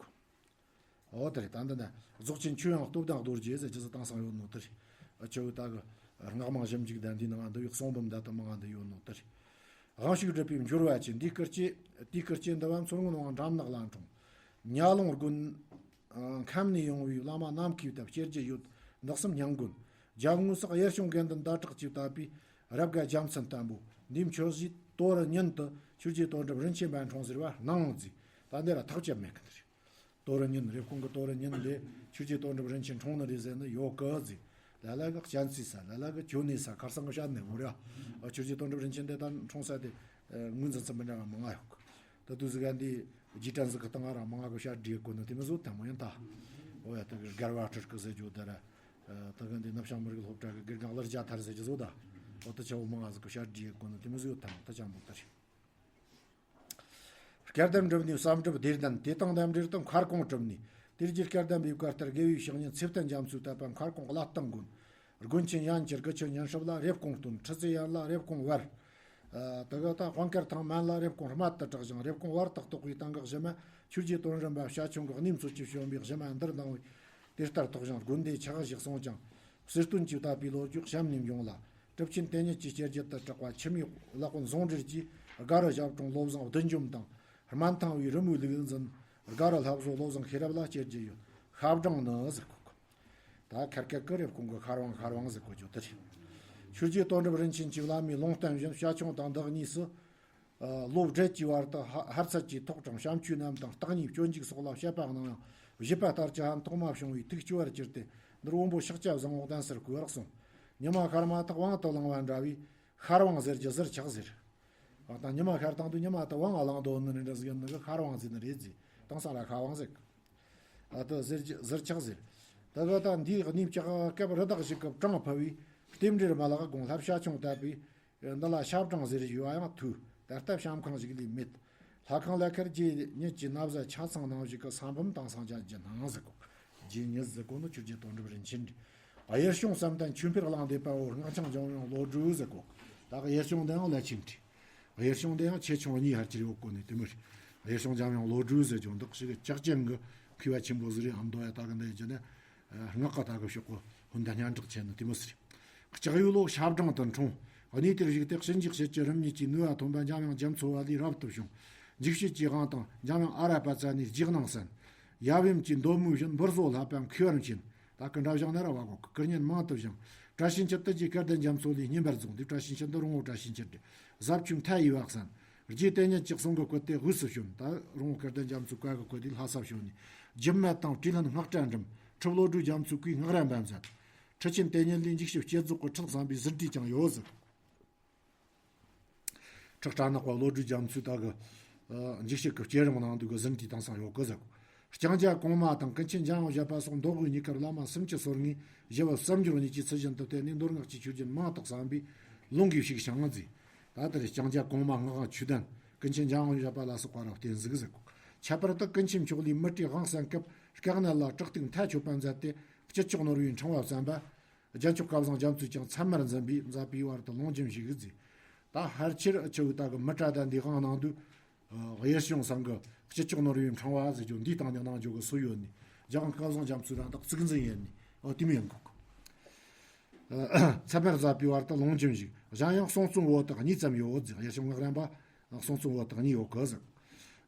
འོ་དེ་རེད། ད་འདི་ནི་རྫོགས་ཆེན་ཆོས་དབྱངས་སྟོབས་ལྡན་རྡོ་རྗེ་ཟེར་རྒྱུ་ཟིག་དེང་སང་ཡོད་ནོ་དེ་རེད། ཨ་ཆོས་ད་གི་སྔགས་མང་ཞིབ་འཇུག་དང་འདི་ནང་འདི་བའི་གསུང་འབུམ་ད་དུ་མང་འདི་ཡོད་ནོ་དེ་རེད། དབང་ཕྱུག་སྒྲུབ་པའི་འབྱོར་བ་ཆེ། འདིའི་སྐུ་སྐྱེ་འདིའི་སྐུ་སྐྱེ་འདི་བ་མཚོ་སྔོན་དབང་འགྲམ་ནག་ལ་འཁྲུངས། ཉ་ལོང་དགོན་ཁམས་ནས་ཡོང་བའི་བླ་མ་ནམ་མཁའི་བཏབ་སྐྱེ་རྒྱུ་ཡོད། འདི་གསུམ་ཉང་དགོན། རྒྱལ་དངོས་སོགས་གཡུལ་བྱུང་དགེ་འདུན་ཟླ་གྲགས་ཀྱིས་བཏབ་པའི་རབ་དགའ་རྒྱལ་མཚན་བརྟན་པོ། འདིའི་མཆོད་གཞིས་ཏོ་རི་ཉིན་དུ་ཆོས་རྗེ་དོན་གྲུབ་རིན་ཆེན་པ་འཁྲུངས་ཟེར་བ་སྣང་ངོ་མཛེས། ད་འདི་ར་ཐག་བཅད་མེད་གི་འདི་རེད། ཏོ་རི་ཉིན་རེབ་གོང་གི་ཏོ་རི་ཉིན་ལས་ཆོས་རྗེ་དོན་གྲུབ་རིན་ཆེན་འཁྲུངས་ནི་རེད་ཟེར་ནི་ཡོད་གི་ཟེར། ལ་ལ་གི་གཅན་ཚའི་ས། ལ་ལ་གི་ཅོ་ནེ་ས། ཁར་སང་གི་བཤད་ནི་མོ་རེད། ཨ་ཆོས་རྗེ་དོན་གྲུབ་རིན་ཆེན་དེ་ད་འཁྲུངས་ས་དེ་ངོས་འཛིན་ཚུལ་མི་འདྲ་བ་མང་ང་ཡོད་གི། ད་དུས་ཟིག་ག་འདི་རྗེས་དྲན་ཟིག་གི་སྟེང་ང་ར་མང་ང་གི་བཤད་བྲིས་གོ་ནི་དེ་མི་བཟོ་ཐལ་མོ་ཡིན་ད། འོ་ཡ་ད་གི་སྒར་བ་སྤྲུལ་སྐུ་ཟེར་རྒྱུ་ད་ར། ད་གི་འདི་ནུབ་བྱང་མི་རིགས་སློབ་གྲྭ་གི་དགེ་རྒན་གླུ་རྒྱ་ཐར་ཟེར་རྒྱུ་བཟོ་ད། འོ་ད་ཆ་བོ་མང་ང་ཟིག་གི་བཤད་བྲིས་གོ་ནི་དེ་མི་བཟོ་ཐལ་མོ་ད་ཅང་པོ་ད་རེད། སྐལ་ལྡན་སྒྲུབ་གནས་བསམ་གྲུབ་བདེ་ལྡན། དེ་དང་རྣམ་འབྲེལ་དུ་མཁར་གོང་གྲུབ་གནས། དེར་རྗེ་སྐལ་ལྡན་པའི་བཀའ་ལྟར་དགེ་བའི་བཤེས་གཉེན་ཚེ་བརྟན་རྒྱ་མཚོས་བཏབ་པ་མཁར་གོང་བླ་བསྟེན་དགོན། དགོན་ཆེན་ཡན་གྱི་དགུ་ཆུ་ཉིན་སྲིབ་ལ་རེབ་གོང་སྟོན། ཁྲི་རྩེ་ཡན་ལ་རེབ་གོང་བར། ཨ། དེ་ག་ད་དཔལ་མཁར་ཐང་མན་ལ་རེབ་གོང་རྨད་དུ་གྲགས་ཤིང་རེབ་གོང་བར་དུ་གཏོགས་པའི་སྟེང་གི་གཞི་མ་ཆོས་རྗེ་དོན་གྲུབ་པ་བྱ་ཁྱུང་གི་གནས་མཚོ་ཅིག་བྱོན་པའི་གཞི་མ་འདིར་ལྡང་བའི་དེ་ལྟར་རྟོགས་ཤིང་དགོན་སྡེ་ཆགས་ཤིག་སོང་ཀྱང་། གསེར་སྟོན་གྱིས་བཏབ་པའི་ལོ་རྒྱུས་གཤམ་ནས་འབྱུང་ལ། གྲུབ་ཆེན་དེ་ཉིད་ཀྱི་སྐྱེ་རྒྱུད་དུ་གྲགས་པ་འཆི་མེད་ལྷ་དབང་ཟུང་འབྲེལ་གྱིས་དགའ་རུ་ཞབས་དྲུང་བློ་བཟང་བདུད་འཇོམས་དང་། སྨན་ཐང་བའི་རི་མོའི་ལུགས་འཛིན་དགའ་རུ་ལྷ་བཟོ་བློ་བཟང་ཤེས་རབ་ལ་སྐྱེ་རྒྱུ་ཡོད། ཤ་བྲང་ནི་ཟེར་གོ། ད་ཁར་ཁ་ཀི་རེབ་གོང་གི་ཤར་དབང་ཤར་དབང་ཟེར་གོ་རྒྱུ་དེ་རེད། ཆོས་རྗེ་དོན་གྲུབ་རིན་ཆེན་གྱི་བླ་མའི་ལུང་བསྟན་བཞིན་བྱ་ཁྱུང་དང་བདག་གཉིས་སུ། ཨ། ལོ་བགྲེས་ཀྱི་བར་དུ་ཧ་ཧར་ཚད་ཀྱི་ཐོག་དྲངས་བྱམས་ཆོས་རྣམས་དང་བརྟག་གཉིས་སྤྱོད་འཇུག་སོགས་ལ་བཤད་པ་གནང་ཡང་བཞེད་པ་ལྟར་གྱི་ཕན་ཐོགས་མ་བྱུང་བས་ཐུགས་སྐྱོ་བར་གྱུར་ཏེ། འདིར་དབོན་པོ་ཤཱཀྱ་བཟང་པོ་གདན་སར་བསྐོས་པར་གསུངས། ཉི་མ་ཤར་མ་ཐག་དབང་དུ་བླང་བ་འདྲ་བས་ཤར་དབང་ཟེར་རྒྱུ་ཟུར་ཆག་ཟེར། ཨ། ད་ཉི་མ་ཤར་དང་དུ་ཉི་མ་ད་དབང་བླང་དོ་ནི་འདྲ་ཟིག་ཡིན་ནི་གི་ཤར་དབང་ཟེར་ནི་རེད་ཟེར། དེང་སང་ལ་ཤར་དབང་ཟེར་གི། ཨ། དེ་ཟུར་ཟུར་ཆག་ཟེར། དེ་ག་ད་འདིའི་གནས་ཀྱི་སྐབས་རི་དྭགས་ཤིག་གི་བྲང་ཕུབ་པས་རྟེན་འབྲེལ་མ་ལག་དགོངས་ལྷ་བྱ་ཁྱུང་བཏབ་པས། འདི་ལ་ཤ་བྲང་ཟེར་ཞུ་བ་ཡང་ཐོས། ད་ལྟ་བྱམས་ཁང་ཞིག་ལས་མེད། ལྷ་ཁང་ལ་ཁར་རྗེ་ཉིད་ཀྱི་ན་བཟའ་ཆ་ཚང་ནང་བཞིན་གྱི་ས་འབུམ་དང་སངས་རྒྱས་ཀྱི་སྣང་ཟེར་གོ། རྗེ་ཉིད་ཟེར་གོ་ནི་ཆོས་རྗེ་དོན་གྲུབ་རིན་ཆེན་རེད། གཡུལ་བྱུང་བསམ་གཏན་ཆོས་འཕེལ་གླིང་སྡེ་པ་བོ་སྔགས་འཆང་འཇམ་དབྱངས་བློ་གྲོས་ཟེར་གོ། ད་གཡུལ་བྱུང་འདི་ཡང་བླ་ཆེན་རེད། གཡུལ་བྱུང་འདི་ཡང་ཆེ་ཆུང་གཉིས་ཕལ་ཆེར་ཡོད་གོ་ནི་དེ་མོ་རེད། གཡུལ་བྱུང་འཇམ་དབྱངས་བློ་གྲོས་ཟེར་རྒྱུ་འདི་ཞིག་ལྕགས་ཅན་གྱི་མཁས་པ་ཆེན་པོ་ཟིག་རེད། ཨ་མདོ་ཡ་ད་གི་འདི་ཡིན་རྒྱུ་ནི། སྔགས་ཀྱི་ད་གི་ཕྱོགས་གི་ཧོན་ད་སྙན་གྲགས་ཆེ་ནི་དེ་མོ་ཟིག་རེད། ལྕགས་ཡོས་ལོ་ཤ་བྲང་དུ་འཁྲུངས། གནས་དེར་བཞུགས་ཏེ་གཤིན་རྗེ་གཤེད་ཀྱི་རིམ་གཉིས་ཀྱི་ནུས་པ་ཐོན་པ་འཇམ་དབྱངས་རྒྱ་མཚོ་བ་ལས་རབ་ཏུ་བྱུང་། འཇིགས་བྱེད་ཀྱི་དབང་དང་འཇམ་དབྱངས་ཨ་ར་པ་ཙ་ནས་རྗེས་གནང་གསན། ཡབ་ཡུམ་གྱི་འདོད་མོས་བཞིན་འབུར་བཟོ་ལྷ་པ་མཁས་པར་མཁྱེན། ད་གི་འདྲ་བཞག་ན་ར་བ་གོ་གི་ཀུན་ཉན་མང་དུ་བཞེངས། བཀྲ་ཤིས་འཁྱིལ་དུ་རྗེ་སྐལ་ལྡན་རྒྱ་མཚོ་ལས་བསྙེན་པར་རྫོགས། འདི་བཀྲ་ཤིས་འཁྱིལ་འདི་རོང་བོ་བཀྲ་ཤིས་འཁྱིལ་ཏེ་ཟབ་ཆོས་མཐའ་ཡས་པ་གསན། རྗེ་དེ་ཉིད་ཀྱི་གསུང་གི་བཀོད་དེ་དབུས་སུ་བྱོན། ད་རོང་བོ་སྐལ་ལྡན་རྒྱ་མཚོའི་བཀའ་གི་བཀོད་དེ་ལྷ་ས་བྱོན་ནས་སྒྱུ་མ་དང་བྲིས་ལྷུན་སྔགས་གྲྭ་འགྲིམས། ཁྲི་བློ་གྲོས་རྒྱ་མཚོའི་སྐུའི་སྔགས་ར་འབབ་མཛད། ཁྲི་ཆེན་དེ་ཉིད་ལས་འཇིགས་བྱེད་བསྐྱེད་རྫོགས་ཀྱི་ཁྲིད་བསམ་པའི་ཟིན་བྲིས་ཀྱང་ཡོད་ཟེར། ཁྲི་ཁྲ་ནག་པ་བློ་གྲོས་རྒྱ་མཚོའི་ད་གི་འཇིགས་བྱེད་ཀྱི་བསྐྱེད་རིམ་ནང་དུ་གི་ཟིན་བྲིས་དེང་སང་ཡོད་གི་ཟེར། ལྕང་སྐྱ་གོང་མ་དང་ཀུན་མཁྱེན་འཇམ་དབྱངས་བཞད་པ་སོགས་མདོ་དབུས་གཉིས་ཀར་བླ་མ་སུམ་ཅུ་སོ་ལྔས་ཞི་བ་བསམ་སྦྱོར་གཉིས་ཀྱི་ཚུལ་བཞིན་དུ་བསྟེན་ནས་མདོ་སྔགས་ཀྱི་ཆོས་བརྒྱུད་མང་དུ་གསན་པས་ལུང་གིས་ཞིག་ཤིང་ཟེར། ད་ལྟར་ལྕང་སྐྱ་གོང་མ་སྔགས་དབང་ཆོས་ལྡན་ཀུན་མཁྱེན་འཇམ་དབྱངས་བཞད་པ་ལ་སོགས་པ་རབ་བསྟེན་ཟིག་ཟེར། ཁྱད་པར་དུ་ཀུན་མཁྱེན་མཆོག་ལས་མི་ཏྲའི་དབང་གསན་སྐབས་སྐུ་གནས་ལ་དྲག་ཏུ་མཐའ་ཆོད་པ་མཛད་དེ་སྤྱི་ཆོག་ནོར་བུའི་ཕྲེང་བ་བརྩམས་པ། རྒྱལ་མཆོག་སྐལ་བཟང་རྒྱ་མཚོས་ཀྱང་ཚད་མར་འཛིན་པའི་མཛད་པའི་བར་དུ་ལུང་སྦྱིན་ཞིག་ཟེར། ད་ཕལ་ཆེར་ཨ་ཆུ་བོའི་ད་གི་མི་ཏྲ་དང་འདི་གང་ནང་དུ། ཨ། གཡུལ་བྱུང་ཚང་གི་སྤྱི་ཆོག་ནོར་བུའི་ཕྲེང་བ་ཟེར་རྒྱུ་འདིའི་སྟེང་ནས་གནང་རྒྱུ་གི་སྲོལ་ཡོད་ནི། རྒྱལ་དབང་སྐལ་བཟང་རྒྱ་མཚོའི་རང་རྟགས་གཙིགས་འཛིན་ཡིན་ནི། ཨོ་དེ་མོ་ཡིན་གོ་གི། ཚད་མར་མཛད་པའི་བར་དུ་ལུང་སྦྱིན་ཞིག་གཞན་ཡང་གསུང་རྩོམ་བོ་དག་གཉིས་ཙམ་ཡོད་ཟེར། གཡུལ་བྱུང་སྔགས་རམས་པ་གསུང་རྩོམ་བོ་དག་གཉིས་ཡོད་གི་ཟེར།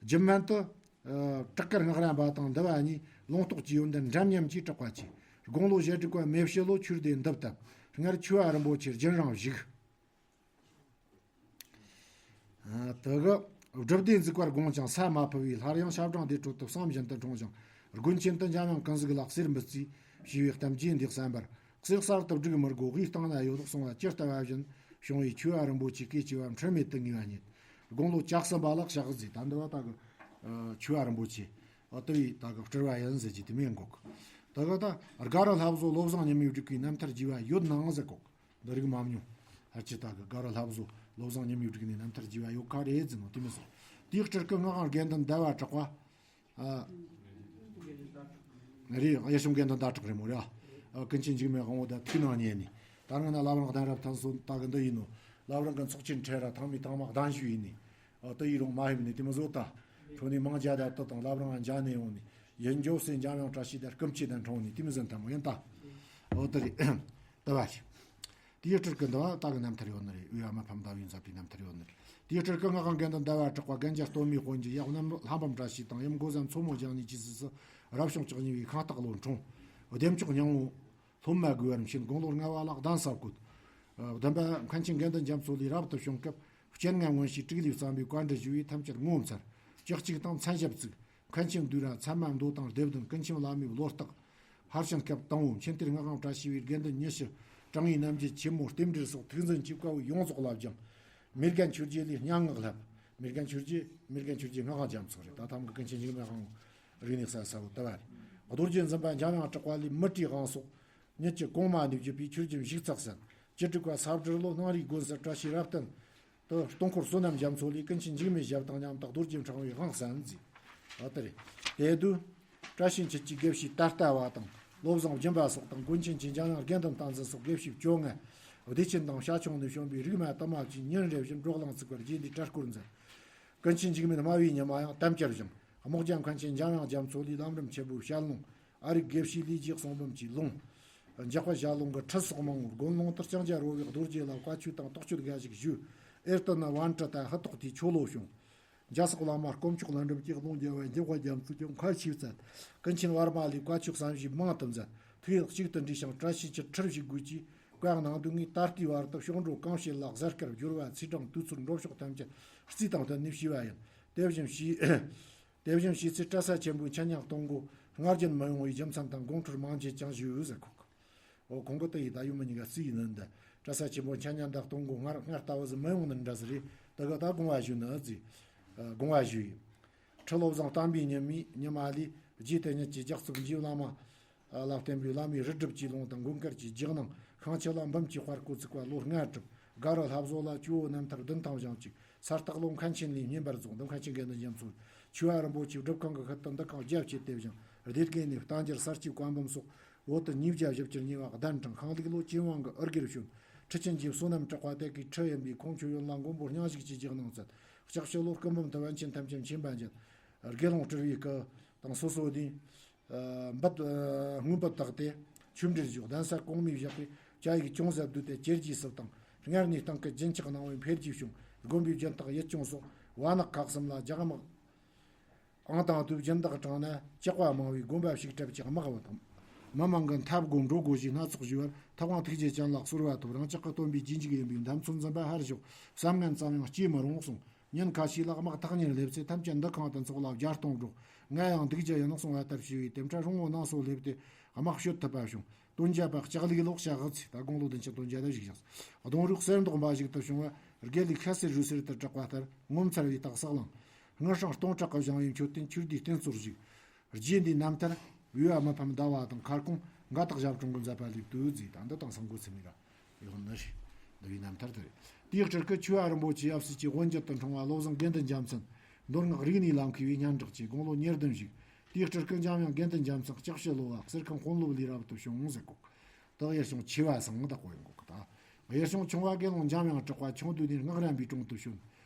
རྒྱུན་མན་དུ། ཨ། བྲག་དཀར་སྔགས་རམས་པ་དང་འདུལ་བ་གཉིས་ལུང་རྟོགས་ཀྱི་ཡོན་ཏན་འདྲ་མཉམ་གྱིས་གྲགས་པ་ཆེ། དགུང་ལོ་བཞི་དྲུག་པ་མེ་བྱི་ལོ་ཆོས་སྡེ་འདི་བཏབ། སྔར་ཆོས་པ་རིན་པོ་ཆེ་རྒྱུན་རིང་བཞུགས། ཨ། དེ་གི་སྒྲུབ་སྡེ་འཛུགས་པར་དགོངས་ཀྱང་ས་མ་ཕུབ་པས་སླར་ཡང་ཤ་བྲང་སྡེ་སྲིད་དུ་བསམ་བཞིན་དུ་འཁྲུངས་ཤིང་དགོན་ཆེན་དུ་འཇམ་དབྱངས་ཀུན་གཟིགས་ལ་གསེར་འབུལ་རྩིས་ཞུས་པའི་གཏམ་རྒྱུད་འདི་གསན་པར་གསེར་གསར་དུ་བསྒྲིགས་མི་དགོས། དབུས་སྟེང་ན་ཡོད་ལོག་གསུང་བ་ཇི་ལྟ་བ་བཞིན་བྱུང་བས་ཆོས་པ་རིན་པོ་ཆེ་སྐད་ཅིག་པ་འཁྲུལ་མེད་དུ་ངེས་པ་རྙེད། དགུང་ལོ་གྱ་གསུམ་པ་ལ་གཤེགས་ཟེར། ད་འདི་བ་ད་གི་ཆོས་པ་རིན་པོ་ཆེ་ཨ་ལྟ་བུའི་ད་གི་སྤྲུལ་བ་ཡིན་ཟེར་གྱི་དེ་མིན་གོ་གི། ད་གི་ད་དགའ་རུ་ལྷ་བཟོ་བློ་བཟང་ཉི་མས་བསྒྲིགས་པའི་རྣམ་ཐར་རྒྱས་པ་ཡོད་ནའང་ཟེར་གོ་གི། འདི་རིགས་མང་ཉུང་། ཧར་ཅི་ད་གི་དགའ་རུ་ལྷ་བཟོ་བློ་བཟང་ཉི་མས་བསྒྲིགས་ནས་རྣམ་ཐར་རྒྱས་པ་ཡོད་ཁ་རེད་ཟེར་ནོ་དེ་མི་ཟེར། དེའི་སྤྲུལ་སྐུ་སྔགས་དབང་དགེ་འདུན་ཟླ་བ་གྲགས་པ། ཨ། རེད། གཡུལ་བྱུང་དགེ་འདུན་ཟླ་གྲགས་རེད་མོ་རེད། ཨ། ཀུན་མཁྱེན་འཇིགས་མེད་དབང་པོ་ད་ཐུགས་ནང་ཉན་ནི། ད་རང་ན་བླ་བྲང་གདན་རབས་ཐང་སོ་ད་གི་འདི་ཡིན་ནོ། བླ་བྲང་གི་ཚོགས་ཆེན་ཁྲལ་ར་ཐང་མི་ཐང་མ་གདན་ཞུ་ཡིན་ནི། ཨ། དེ་ཡི་རུང་མ་ཧེབ་ནི་དེ་མི་བཟོ་ད། ཁྲོ་ནི་མང་རྒྱ་ད་ད་དང་བླ་བྲང་ང་འཇའ་ནས་ཡོང་ནི། ཡིན་འཇོག་སེ་འཇམ་དབྱངས་བཀྲ་ཤིས་དར་སྐུ་མཆེད་དང་འཁྲུངས་ནི་དེ་མི་ཟིན་ཐང་མོ་ཡིན་ད། ཨོ་དེ་རེད། ལྟ་བ་རེད། དེའི་སྤྲུལ་སྐུ་འདི་བ་ད་གི་རྣམ་ཐར་ཡོད་ནི་རེད། དབུས་ཨ་མ་ཕམ་ཟླ་བའི་མཛད་པའི་རྣམ་ཐར་ཡོད་ནི་རེད། དེའི་སྤྲུལ་སྐུ་སྔགས་དབང་དགེ་འདུན་ཟླ་བ་གྲགས་པ་རྒན་རྒྱ་སྟོད་སྨད་དཔོན་གྱི་ཡབ་གནམ་ལྷ་འབུམ་བཀྲ་ཤིས་དང་ཡུམ་སྒོ་བཟའ་མཚོ་མོ་རྒྱང་ནི་ཀྱི་སྲིད་སུ་རབ་བྱུང་བཅུ་གཉིས་པའི་ཁང་སྟག་ལོ་འཁྲུངས། བདེ་མཆོག་སྙིང་པོ་སློབ་མ་དགོས་པར་མཁྱེན། དགུང་ལོ་ལྔ་བ་ལ་གདན་ས་བཀོད། བདུན་པ་མཁན་ཆེན་དགེ་འདུན་རྒྱ་མཚོ་ལས་རབ་ཏུ་བྱུང་སྐབས་སྤྱན་སྔ་མངོན་ཤེས་དྲུག་ལས་བརྩམས་པའི་བཀའ་འདྲི་ཞུ་བས་ཐམས་ཅད་ངོ་མཚར། ལྕགས་གཅིག་དང་མཚན་ཞབས་བཙུགས། མཁན་ཆེན་འདུས་ར་ཚད་མ་མདོ་དང་སྡེ་བདུན་ཀུན་མཁྱེན་བླ་མའི་བློ་རྟགས། ཕར་ཕྱིན་སྐབས་དང་པོ་མཁྱེན་གཏེར་སྔགས་དབང་བཀྲ་ཤིས་པའི་དགེ་འདུན་ཉི་ཤུ་དྲང་ངེས་རྣམ་འབྱེད་ཆེན་མོ་རྟེན་འབྲེལ་སོགས་ཐུགས་འཛིན་གྱི་བཀའ་བོ་ཡོངས་རྫོགས་བསླབ་སྦྱང་། མེ་རྒན་ཆོས་རྗེ་ལས་སྙན་ངག་བསླབས། མེ་རྒན་ཆོས་རྗེ་མེ་རྒན་ཆོས་རྗེ་སྔགས་དབང་རྒྱ་མཚོ་རེད། ད་ཐམ་གི་ཀུན་མཁྱེན་འཇིགས་མེད་དབང་རིག་གནས་གསལ་ས་བོ་ལྟ་བ་རེད། རྡོ་རྗེ་འཛིན་པ་འཇམ་དབྱངས་གྲགས་པ་ལས་མི་ཏྲའི་དབང་སོགས་ཉིད་ཀྱི་གོང་མ་ནས་བརྒྱུད་པའི་ཆོས་རྒྱུན་ཞིག་ཚགས་ཟིན། བཅུ་དྲུག་པ་ས་སྦྲུལ་ལོ་སྣང་རིའི་དགོན་སར་བཀྲ་ཤིས་རབ་བརྟན། དུ་སྟོང་འཁོར་བསོད་ནམས་རྒྱ་མཚོ་ལས་ཀུན་མཁྱེན་འཇིགས་མེད་ཞབས་དང་མཉམ་དུ་རྡོ་རྗེ་འཕྲེང་བའི་དབང་གསན་མཛད། ཨ་དེ་རེད། དེ་དུས་བཀྲ་ཤིས་འཁྱིལ་གྱི་དགེ་བཤེས་ད་ལྟ་བ་དང་བློ་བཟང་སྦྱིན་པ་སོགས་དང་དགོན་ཆེན་གྱི་འཇམ་དབྱངས་དགེ་འདུན་བསྟན་འཛིན་སོགས་དགེ་བཤེས་བཅོ་ལྔ། བདེ་ཆེན་དང་བྱ་ཁྱུང་ནས་བྱོན་པའི་རིག་མ་དུ་མ་བཅས་ཉིན་རེ་བཞིན་འགྲོ་གླེང་ཚུགས་པར་རྗེ་འདིས་གྲལ་བསྐོར་མཛད། ཀུན་མཁྱེན་འཇིགས་མེད་སྨྲ་བའི་ཉི་མ་ཡང་དམ་བཅར་ཞིང་། རྨོག་རྒྱང་མཁན་ཆེན་འཇམ་དབྱངས་རྒྱ་མཚོ་ལས་ལམ་རིམ་ཆེན་པོའི་ཞལ་ལུང་། ཨ་རིག་དགེ་བཤེས་ལས་རྗེ་གསུང་འབུམ་གྱི་ལུང་། འཇག་པ་ཞལ་ལུང་གི་ཁྲིད་སོགས་མང་བོར་དགོན་ལུང་དུ་ལྕང་སྐྱ་རོལ་བའི་རྡོ་རྗེ་ལ་བཀའ་ཆོས་དང་རྟོགས་བརྗོད་འགའ་ཞིག་ཞུས། ཨེར་ཏི་ནི་ཝན་ཀྲི་ཏ་ཧི་ཏོག་ཏི་ཆོ་ལོ་བྱུང་། འཇའ་སོགས་བླ་མ་དཀོན་མཆོག་ལྷུན་གྲུབ་ཀྱི་ལུང་རྒྱལ་བ་འཇམ་དཔལ་རྒྱ་མཚོས་ཀྱང་ཁ་ཆེའི་བཙན། ཀུན་མཁྱེན་བར་མ་ལས་བཀའ་ཆོས་བསམ་ཞིབ་མང་དུ་མཛད། ཐུགས་ཡིད་གཅིག་ཏུ་འདྲེས་ཤིང་བཀྲ་ཤིས་ཀྱི་ཁྲིར་ཞུགས་དགོས་ཀྱིས་བཀའ་གནང་དོན་ངེས་ད་ལྟའི་བར་དུ་གཤོག་འགྲོ་གང་བྱེད་ལ་གཟའ་སྐར་སྦྱོར་བ་ཚེས་གྲངས་དུས་ཚོད་འགྲོ་ཕྱོགས་ཐམས་ཅད་རྩིས་དང་བསྟུན་ནས་བྱས་པ་ཡིན། དེ་བཞིན་བྱས། དེ་བཞིན་བྱས་ཚེ་གྲྭ་ས་ཆེན་པོའི་མཆན་ཉང་གཏོང་སྒོ་སྔར་རྒྱུན་མི་ཡོང་བའི་རྒྱུ་མཚན་དང་དགོངས་འཁྲོལ་མང་ཆེ་ཅང་ཞུས་ཟེར་གོ། འོ་ཁོང་གི་དེ་ཡི་ད་ཡུམ་མི་གཉིས་ཀ་རྩིས་ཡིན་ནི་འདི། གྲྭ་ས་ཆེན་པོ་མཆན་ཉང་འདི་གཏོང་སྒོ་སྔར་སྔར་ལྟ་བུ་ཟིག་མི་ཡོང་ནི་འདྲ་ཟིག་རེད། དེ་ག་ད་དགོངས་པ་ཞུས་ནི་ཨ་ཙི། དགོངས་པ་ཞུས་ཡིན། ཁྲི་བློ་བཟང་བསྟན་པའི་ཉི་མའི་ཉི་མ་ལས་རྗེ་དེ་ཉིད་ཀྱི་ལྗགས་རྩོམ་རྗེ་བླ་མ། ལ་བརྟེན་པའི་བླ་མའི་རི་སྒྲུབ་ཀྱི་ལུང་དང་མགོན་དཀར་གྱི་རྗེས་གནང་ཤིང་ཆུ་ལ་འབུམ་གྱི་དཔལ་སྐུ་བཙུགས་པ་ལོ་ལྔ་གྲུབ། དགའ་རི་ལྷ་བཟོ་ལ་ཇོ་བོ་རྣམ་ཐར་བདུན་ཐང་བཞེངས་ཀྱི་ས་སྟག་ལུང་མཁན་ཆེན་ལས་བསྙེན་པར་རྫོགས། འདི་མཁན་ཆེན་དགེ་འདུན་རྒྱ་མཚོ་ཆོས་པ་རིན་པོ་ཆེའི་སྒྲུབ་ཁང་གི་ཤུལ་དུ་འདུ་ཁང་རྒྱ་བསྐྱེད་དེ་བཞེངས། སྡེ་དགེ་ནས་བསྟན་འགྱུར་གསར་བཅོས་བཀའ་འབུམ་སོགས་འོག་ཏུ་ཉིས་བརྒྱ་བཞི་བཅུ་གཉིས་པ་གདན་དྲངས། ཤིང་ལེགས་ལོ་ཅིན་ཝང་གི་ཨུར་སྒེར་བྱོན། ཁྲི་ཆེན་གྱིས་བསོད་ནམས་གྲགས་པ་དེ་གའི་ཁྲི་ཡིན་པས་ཁོང་ཆོས་ཡོན་ལ་མགོན་པོ་སྙུང་གཞུག་གི་རྗེས་གནང་མཛད། ལྕགས་ཕྱི་ལོར་སྐུ་འབུམ་དུ་པཎ་ཆེན་ཐམས་ཅད་མཁྱེན་པ་མཛད། དགེ་སློང་སྤྲུལ་བའི་སྐུ་དང་སོ་སོ་དེ། འབུད། དངོས་འབུད་བཏགས་ཏེ། ཆོས་འབྲེལ་བཞུགས། གདན་ས་གོང་མའི་བཞག་པས་བཅའ་ཡིག་ཅུང་ཟད་བསྡུས་ཏེ་བཅོས་རྒྱས་སུ་བཏང་། སྔར་ནས་སྟེང་གི་རྒྱུན་ཆགས་གནང་བའི་འཕེལ་རྒྱས་བྱུང་། དགོན་པའི་རྒྱུན་བརྟག་ཡུལ་ལྗོངས་སོགས་བ་ནག་ཁག་གསུམ་ལ་ལྗགས་དམག་ཨང་དང་དུས་སྦྱིན་བདག་དྲངས་ན་ཇག་པ་མང་བས་དགོན་པ་ཞིག་གྲབས་ཀྱི་དམག་བུ་དང་། མི་མང་གི་མཐའ་སྒོ་འགྲོ་དགོས་ཞེས་སྣ་ཚོགས་ཞུས་པར་ཐུབ་དབང་ཐུགས་རྗེ་ཅན་ལ་གསོལ་བ་ཐོབ། རང་ཅག་གི་སྟོན་པའི་རྗེས་འཇུག་ཡིན་པས་འདམ་ཚོན་འཛིན་པ་ཧར་ཞོག་བསམ་ངན་ཙམ་ཡང་སྐྱེ་མི་རུང་གསུངས། ཉིན་ཁ་ཤས་ལ་དམག་ཐག་ཉེར་སླེབས་ཚེ་ཐམས་ཅད་འདུ་ཁང་དུ་འཚོགས་ལ་བརྒྱ་སྟོང་སྒྲོག་ང་ཡང་འདུག་རྒྱུ་ཡིན་ནོ་གསུང་བ་ལྟར་བྱས་པས་དེ་འཕྲལ་རོང་བོ་ནང་སོ་སླེབས་ཏེ་དམག་བཤོད་ཐུབ་པ་བྱུང་། སྟོན་ཇ་པ་ལྕགས་ལུག་ལོག་བྱ་གི་ཚེ་ད་དགུང་ལོ་བདུན་ཅུ་སྟོན་ཇ་ལ་བཞུགས་ཤིང་། གདོང་རུས་གསེར་མདོག་འབའ་ཞིག་ཏུ་བྱུང་བ་དགེ་ལུགས་ཁ་སེར་རུས་གསེར་དུ་གྲགས་པ་ལྟར་ངོ་མཚར་བའི་རྟགས་སུ་བླངས། དངུལ་སྲང་སྟོང་ཕྲག་གིས་བཞེངས་པའི་མཆོད་རྟེན་ཆོས་སྡེའི་རྟེན་གཙོར་བཞུགས། རྗེ་འདིའི་རྣམ་ཐར་འོས་པ་མི་ཕམ་ཟླ་བ་དང་མཁར་གོང་མགའ་ཐག་ཞབས་དྲུང་གིས་མཛད་པ་ལས་བཏུས་མཛད། ད་འདི་དེང་སང་འགོ་ཚུགས་ནི་ར་ཡོང་ནི་རེད། འདི་བའི་རྣམ་ཐར་དེ་རེད། དེའི་སྤྲུལ་སྐུ་ཆོས་པ་རིན་པོ་ཆེ་ཡབ་སྲས་ཀྱི་དབུ་འབྱེད་དུ་འཁྲུངས་པ་བློ་བཟང་དགེ་འདུན་རྒྱལ་མཚན། མདོ་སྔགས་རིག་གནས་ལ་མཁས་པའི་སྙན་གྲགས་ཆེ། དགུང་ལོ་ཉེར་བདུན་བཞུགས། དེའི་སྤྲུལ་སྐུ་འཇམ་དབྱངས་དགེ་འདུན་རྒྱལ་མཚན་ལྕགས་ཕྱི་ལོ་བ་གསེར་ཁང་དཔོན་སློབ་ལས་རབ་ཏུ་བྱུང་ཟེར་གོ། དག་ཡེ་ཤང་ཆེ་བ་སང་དག་གོ་ཡོང་གོ་གི་ད། ཡེ་ཤང་ཆུང་བ་དགེ་སློང་འཇམ་དབྱངས་གྲགས་པ་ཆུང་དུས་ནས་སྔགས་རམས་པའི་དྲུང་དུ་བྱོན།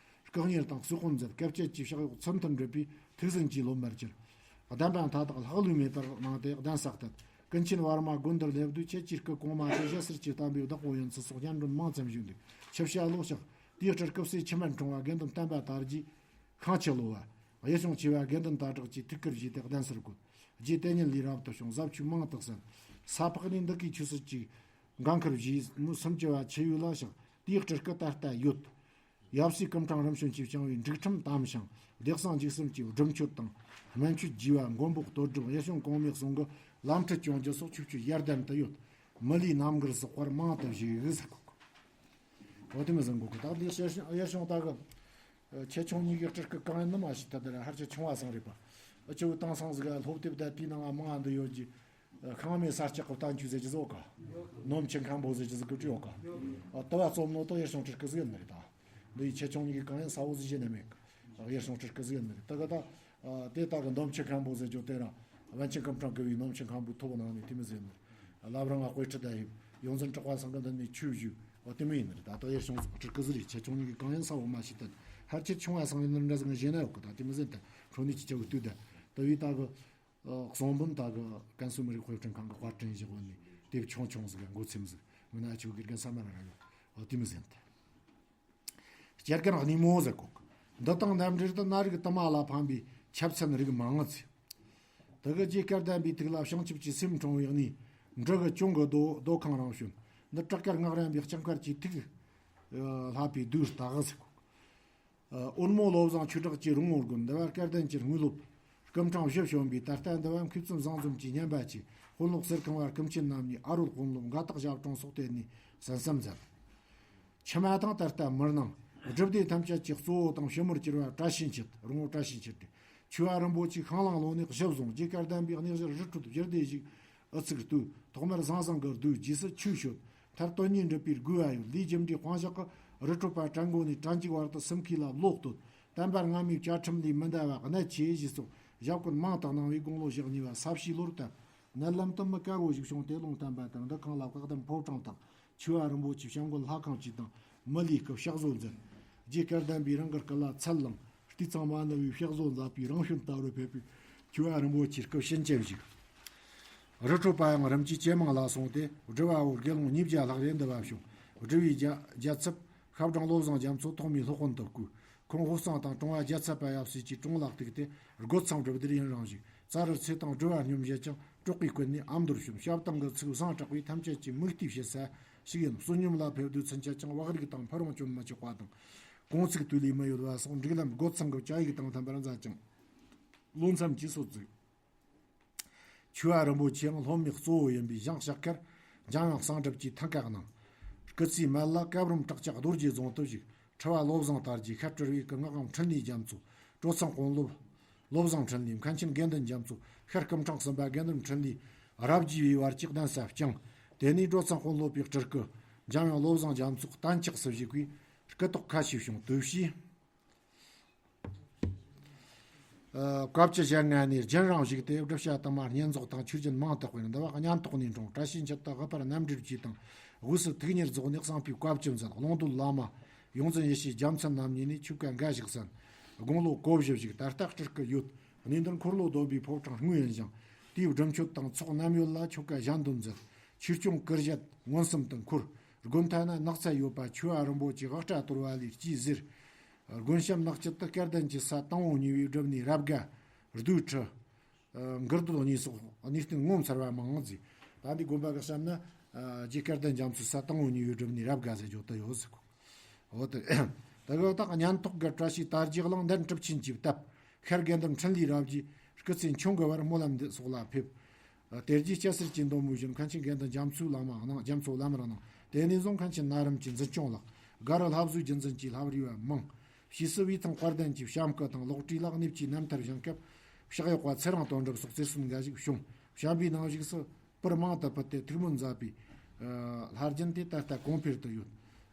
སྐུ་གཉེར་དང་གསོལ་དཔོན་མཛད། བཀའ་བཅད་ཀྱི་ཕྱག་གཡོག་ཚུལ་མཐུན་སྒྲུབ་པས་ཐུགས་ཟིན་གྱིས་ལོ་མར་གྱུར། གདམས་པ་མཐའ་དག་ལྷག་ལུས་མེད་པར་གནང་སྟེ་གདན་ས་གཏད། ཀུན་མཁྱེན་བར་མ་དགོན་འདིར་སླེབས་དུས་ཁྱེད་ཀྱི་སྐུ་གོང་མ་ཆེ་ཞེ་སར་གྱི་དམ་པའི་བདག་པོ་ཡིན་ཚུལ་སོགས་སྙན་སྒྲོན་མང་ཙམ་ཞུས་འདུག་ཆིབས་ཞྭ་ལོ་ཞག་དེའི་སྤྲུལ་སྐུ་སྲས་ཁྱིམ་པ་འཁྲུངས་པ་དགེ་འདུན་བསྟན་པ་དར་རྒྱས་ཤང་ཆུ་ལོ་བ། གཡུལ་བྱུང་ཆེ་བ་དགེ་འདུན་ཟླ་གྲགས་ཀྱིས་ཐུགས་ཁུར་བཞེས་ཏེ་གདན་སར་བཀོད། རྗེ་དེ་ཉིད་ལས་རབ་ཏུ་བྱུང་ཟབ་ཆོས་མང་དུ་གསན། ས་ཕག་ནས་འདི་གའི་ཆོས་སྲིད་ཀྱི་འགན་ཁུར་བཞེས་ནུས་སུམ་ཅུ་བ་ཆུ་ཡོས་ལ་བཞག་དེའི་སྤྲུལ་སྐུ་ད་ལྟ་ཡོད། ཡབ་སྲས་སྐུ་ཕྲེང་རིམ་བྱོན་གྱིས་བསྐྱངས་པའི་འབྲུག་ཁྲིམས་དམ་ཞིང་བདེ་གསང་འཇིགས་གསུམ་གྱི་སྒྲུབ་མཆོད་དང་སྨན་མཆོད་རྒྱས་པ་མགོན་པོ་གཏོར་སྒྲུབ་གཡུལ་བྱུང་གོང་མའི་གསུང་གི་ལམ་ཁྲིད་སྐྱོང་རྒྱུ་སོགས་ཆོས་སྤྱོད་ཡར་ལྡན་དུ་ཡོད། མི་ལུས་རྣམ་འགུལ་སོགས་པར་མང་དུ་བཞེས་ཡོད་ཟེར་གོ། འོ་དེ་མི་ཟིན་གོ་གི་ད་ལྟའི་གཡུལ་བྱུང་ད་གི་ཁྱེད་ཆུང་གཉིས་ཀྱི་སྤྲུལ་སྐུ་གང་ཡིན་ནི་མ་ཤེས་ཐལ། དེ་ར་ཧར་ཆེ་ཆུང་བ་སང་རེད་པ། ཨ་ཅོ་དེང་སང་ཟིག་སློབ་དེབ་ད་དེའི་ནང་མང་ང་འདི་ཡོད་ཀྱི། ཤང་མེད་ས་སྐྱ་གི་བསྟན་བཅོས་ཟེར་གྱི་ཟིག་ཡོད་ག་ནོམ་ཆེན་མཁན་པོ་ཟེར་གྱི་ཟིག་གི་བྲིས་ཡོད་ག་ཨ་དུ་བ་རྩོམ་ནོ་དེ་གཡུལ་བྱུང་སྤྲུལ་སྐུ་ཟིག་ཡིན་ནི་རེད་ད། འདི་ཡི་ཁྱེད་ཆུང་གཉིས་ཀྱི་གང་ཡིན་ས་བོ་ཟིག་བྱས་ནི་མེད་གི་གཡུལ་བྱུང་སྤྲུལ་སྐུ་ཟིག་ཡིན་ནི་རེད་ད་གི་ད། དེ་ད་གི་ནོམ་ཆེན་མཁན་པོ་ཟེར་གྱི་དེ་ར་པཎ་ཆེན་སྐུ་ཕྲེང་བཀུར་བའི་ནོམ་ཆེན་མཁན་པོའི་ཐོབ་གནང་ནི་དེ་མི་ཟིག་ཡིན་ནི་རེད། བླ་བྲང་ང་དཔེ་ཁྲིད་ད་ཡིན། ཡོངས་འཛིན་གྲགས་པ་ཚང་གི་མདུན་ནས་ཆོས་ཞུས། འོ་དེ་མོ་ཡིན་ནི་རེད་ད། ད་ཡར་བྱུང་ཟིག་སྤྲུལ་སྐུ་ཟིག་རེད། ཁྱེད་ཆུང་གཉིས་ཀྱི་གང་ཡིན་ས་འོ་མ་ཤེས་ཐལ། ཕལ་ཆེར་ཆུང་བ་སང་ཡིན་ནི་འདྲ་ཟིག་ང་ཞེ་ན་ཡོད་གི་ད་དེ་མི་ཟིན་ད་ཁྲོ་ནས་ཅི་བྱ་བའི་དུས་ད། ད་བའི་ད་གི་གསུང་འབུམ་ད་གི་ཀན་སུའུ་མི་རིགས་དཔེ་སྐྲུན་ཁང་གི་དཔར་སྐྲུན་བཞག་པ་ནས་དེབ་ཆུང་ཆུང་ཟིག་ག་འགོ་ཚུགས་ཟིག་མི་ན་ཆུ་གི་རྒན་ས་མ་ར་ར་ཡོད། འོ་དེ་མི་ཟིན་ད། སྐྱེ་རྒན་གནས་མོ་ཟེར་གོ། འདི་དང་རྣམ་འགྲེལ་དུ་གནའ་རིག་དུ་མ་ལ་ཕན་པའི་ཁྱབ་ཚན་རིགས་མང་ངི་ཚེ། དེ་གི་རྗེ་སྐལ་ལྡན་པའི་ཐུགས་ལ་བྱང་ཆུབ་ཀྱི་སེམས་འཁྲུངས་པའི་གནས་འབྲུ་གི་གྱོང་གི་རྡོ་རྡོ་ཁང་རང་བྱོན། འདི་བྲག་དཀར་སྔགས་རམས་པའི་ལྕགས་མཁར་གྱི་ཐིག་ལྷབ་པའི་རྡོའི་རྟགས་ཟེར་གོ། དབོན་མོ་བློ་བཟང་ཆོས་གྲགས་ཀྱི་རོང་བོ་དགོན་འདི་བ་སྐལ་ལྡན་གྱི་དངོས་སློབ། སྐུ་ཕྲེང་བཞི་བྱོན་པའི་ད་ལྟ་འདི་བ་མཁས་བཙུན་བཟང་འཛོམས་ཀྱི་སྙན་པ་ཆེ། དཔོན་སློབ་གསེར་ཁང་བ་སྐུ་མཁྱེན་རྣམ་གཉིས་ཨ་རོད་དཔོན་སློབ་མགའ་ཐག་ཞབས་དྲུང་སོགས་བསྟེན་ནས་གསན་བསམ་མཛད། ཕྱི་མ་དང་ད་ལྟ་མི་སྣང་། སྒྲུབ་སྡེ་ཐམས་ཅད་ཀྱི་གཙོ་བོ་དང་ཕྱི་མོར་གྱུར་བ་བཀྲ་ཤིས་འཁྱིལ། རོང་བོ་བཀྲ་ཤིས་འཁྱིལ་ཏེ། ཆོས་པ་རིན་པོ་ཆེ་ཤང་ལང་ལོ་ནས་གཞི་བཟུང་རྗེ་སྐལ་ལྡན་པའི་གནས་གཞིར་རི་ཁྲོད་བཞི་སྡེ་བཞུགས། ཨུ་ཚུགས་བཏུལ། ཐོག་མར་ཟང་ཟིང་གི་རྡོའི་རྗེས་སུ་ཆོས་བཤད། མཐར་དོན་གཉིས་འགྲུབ་པའི་དགོས་པ་ཡོད། ལས་རྒྱུ་འབྲས་དཔང་བཞག་གི་རི་ཁྲོད་པ་བྲན་མགོ་ནས་བྲན་གཅིག་བར་དུ་སུམ་ཁའི་ལ་ལོག་སྟོད། བསྟན་པ་སྔ་མའི་བཅའ་ཁྲིམས་ལས་མི་འདའ་བ་གནད་ཆེ་ཞེས་སོགས་ཞབས་བཀོད་མང་དུ་གནང་བས་དགུང་ལོ་བཞི་གཉིས་པ་ས་བྱིའུ་ལོར་བསྟན། མནལ་ལམ་དུ་མི་དཀར་བོ་ཞིག་བྱུང་སྟེ་ལུང་བསྟན་པ་ལྟར་འདི་ཁང་ལ་བཀག་སྡོམ་ཕོ་བྲང་དང་ ཆོས་པ་རིན་པོ་ཆེ་བྱམས་མགོན་ལྷ་ཁང་བཅས་དང་མི་ལའི་སྐུ་ཕྱག་བཟོ་མཛད། རྗེ་སྐལ་ལྡན་པས་རང་གི་སྐུ་ལ་ཚད་བླངས། སྟོད་འཚངས་མ་ནུབ་པའི་ཕྱག་བཟོ་མཛད་པའི་རང་བྱོན་དར་བར་ཕེབས་པའི་ཆོས་པ་རིན་པོ་ཆེའི་སྐུ་བྱིན་ཅན་བཞུགས། རི་ཁྲོད་པ་ཡང་རིམ་གྱིས་ཇེ་མང་ལ་སོང་སྟེ། སྒྲུབ་པ་བོ་དགེ་སློང་ཉིས་བརྒྱ་ལྷག་རེ་འདུ་བ་བྱུང་། སྒྲུབ་པའི་རྒྱ་རྒྱལ་ཚབ་ཤབ་སྦྲང་བློ་བཟང་རྒྱ་མཚོ་ཐོག་མའི་སློབ་དཔོན་དུ་བསྐོས། ཁོང་དབུས་གཙང་དང་གྲོང་པ་རྒྱལ་ཚབ་པ་ཡབ་སྲས་ཀྱི་དྲུང་ལ་གཏུགས་ཏེ། རྒོད་ཚང་སྒྲུབ་སྡེར་ཡུན་རིང་བཞུགས། རྩ་རུ་ཚེ་དང་སྒྲུབ་པ་སྙོམས་བཞེས་ཀྱང་གྲོགས་པས་བསྐུལ་ནས་ཨ་མདོར་བྱོན། ཞབས་དང་གི་ཚིག་བཟང་དྲགས་པས་ཐམས་ཅད་ཀྱིས་མིག་ལྟོས་བྱེད་ས་ཞིག་ཡིན། བསོད་སྙོམས་ལ་ཕེབས་དུས་ཚུན་ཆད་ཀྱང་བག་རིགས་དང་ཕུ་རུང་སྐྱོན་མི་ཆགས་པ་དང་། གུང་ཚིགས་དུས་ལས་མི་ཡོལ་བ་སོགས་འགྲིག་ལམ་རྒོད་ཚང་གི་བཅའ་ཡིག་དང་མཐུན་པར་མཛད་ཅིང་། བློ་འཚབ་ཀྱིས་སོ་བཙུགས། ཆོས་པ་རིན་པོ་ཆེའང་སློབ་མའི་གཙོ་བོ་ཡིན་པས་ཞིང་གཤེགས་ཁར་འཇམ་དབྱངས་གསང་སྒྲུབ་ཀྱི་ཐང་ཀ་གནང་། སྐུ་ཚེའི་སྨད་ལ་སྐབས་རིམ་བྲག་ཅག་རྡོ་རྗེ་རྫོང་དུ་བཞུགས། ཁྲི་པ་བློ་བཟང་དར་རྒྱས་ཤར་སྤྲུལ་བའི་སྐུ། ངག་དབང་འཕྲིན་ལས་རྒྱ་མཚོ། གྲོ་ཚང་དཔོན་སློབ་བློ་བཟང་འཕྲིན་ལས། མཁན་ཆེན་དགེ་འདུན་རྒྱ་མཚོ། ཤར་སྐུ་ཕྲེང་གསུམ་པ་དགེ་འདུན་འཕྲིན་ལས་རབ་རྒྱས་པའི་བར་གྱི་གདན་ས་བསྐྱངས། དེ་ནས་གྲོ་ཚང་དཔོན་སློབ་པའི་སྤྲུལ་སྐུ་འཇམ་དབྱངས་བློ་བཟང་རྒྱ་མཚོ་གཏན་ཆགས་སུ་བཞུགས་པས་སྐུ་ཐོག་ཁ་ཤས་བྱུང་། དུས་ཕྱིས། ཨ། བཀའ་བཅུ་ཞལ་ལྔ་ནས་རྒྱུན་རིང་བཞུགས་ཏེ། བསྒྲུབ་བྱ་དུ་མ་བསྙེན་རྫོགས་དང་ཆོས་སྦྱིན་མང་དག་པས་འདུལ་བ་སྙན་ཐོག་ནས་འཁྲུངས། བཀྲ་ཤིས་འཁྱིལ་དུ་དབུ་ཕར་རྣམ་འགྲེལ་གྱིས་དང་། དབུས་སུ་ཐུགས་གཉེར་རྫོགས་ནས་གསང་ཕུའི་བཀའ་བཅུ་མཛད། ཀློང་རྡོལ་བླ་མ་ཡོངས་འཛིན་ཡེ་ཤེས་རྒྱལ་མཚན་རྣམ་གཉིས་ནས་ཆོས་བཀའ་འགའ་ཞིག་གསན། དགུང་ལོ་གོ་བཞི་བཞུགས། ད་ལྟ་སྤྲུལ་སྐུ་ཡོད། གནས་འདིར་འཁོར་ལོ་སྡོམ་པའི་ཕོ་བྲང་དངོས་ཡིན་ཞིང་། དེའི་སྒྲུབ་མཆོད་དང་ཚོགས་རྣམ་ཡོད་ལ་ཆོ་ག་གཞན་དུ་མཛད། ཆོས་སྐྱོང་སྐུ་བཞད་མངོན་སུམ་དུ་འཁོར། དགོན་མཐའ་ན་ནགས་ཚལ་ཡོད་པ་ཆོས་པ་རིན་པོ་ཆེ་དབུ་སྐྲ་གཏོར་བ་ལས་སྐྱེས་ཟེར། དགོན་གཤམ་ནགས་དཀྱིལ་དུ་སྐལ་ལྡན་གྱི་ས་དང་པོ་གཉིས་པའི་སྒྲུབ་གནས་རབ་དགའ་རྡོའི་ཁྲི། མགུར་རྡོ་གཉིས་སོགས་གནས་བརྟན་ངོ་མཚར་བ་མང་ང་མཛེས། ད་འདི་དགོན་པ་གི་གཤམ་ན། ཨ། རྗེ་སྐལ་ལྡན་རྒྱ་མཚོའི་ས་དང་པོ་གཉིས་པའི་སྒྲུབ་གནས་རབ་དགའ་ཟེར་རྒྱུ་དེ་ཡོད་ཟེར་གོ། འོ་དེ། དེ་གི་དག་སྙན་ཐོག་གི་བཀྲ་ཤིས་དར་རྒྱས་གླིང་འདན་གྲུབ་ཆེན་གྱིས་བཏབ། ཤར་དགེ་འདུན་འཕྲིན་ལས་རབ་རྒྱས་སྐུ་ཚེ་མཆོང་གི་བར་སྨོན་ལམ་འདི་སོགས་ལ་ཕེབས། དེ་རྗེས་སྐྱ་སེར་གྱི་མདོ་མོ་བཞིན་མཁན་ཆེན་དགེ་འདུན་རྒྱ་མཚོའི་བླ་མ་གནང་། རྒྱ་མཚོ་བླ་མར་གནང་། དེ་ནས་བཟུང་མཁན་ཆེན་ན་རིམ་གྱི་འཛིན་སྐྱོང་ལགས། སྒ་རུ་ལྷ་བཟོའི་རྒྱུན་འཛིན་གྱི་ལྷ་བུ་རི་བ་མང་། ཕྱིས་སུ་བའི་ཐང་དཔལ་ལྡན་གྱི་བྱམས་སྐུ་དང་ལོག་སྤྲོས་ལ་གནས་ཀྱི་རྣམ་ཐར་བཞེངས་སྐབས་ཕྱག་གཡོག་པ་ཚེ་རིང་དོན་གྲུབ་སོགས་རྩེར་སོན་འགའ་ཞིག་བྱུང་། བྱམས་པའི་ནང་བཞུགས་སུ་པུར་མང་དུ་ཕུལ་ཏེ་ཐུགས་སྨོན་མཛད་པའི། ཨ། ལྷ་རྒྱུན་དེ་ད་ལྟ་གོང་འཕེལ་དུ་ཡོད།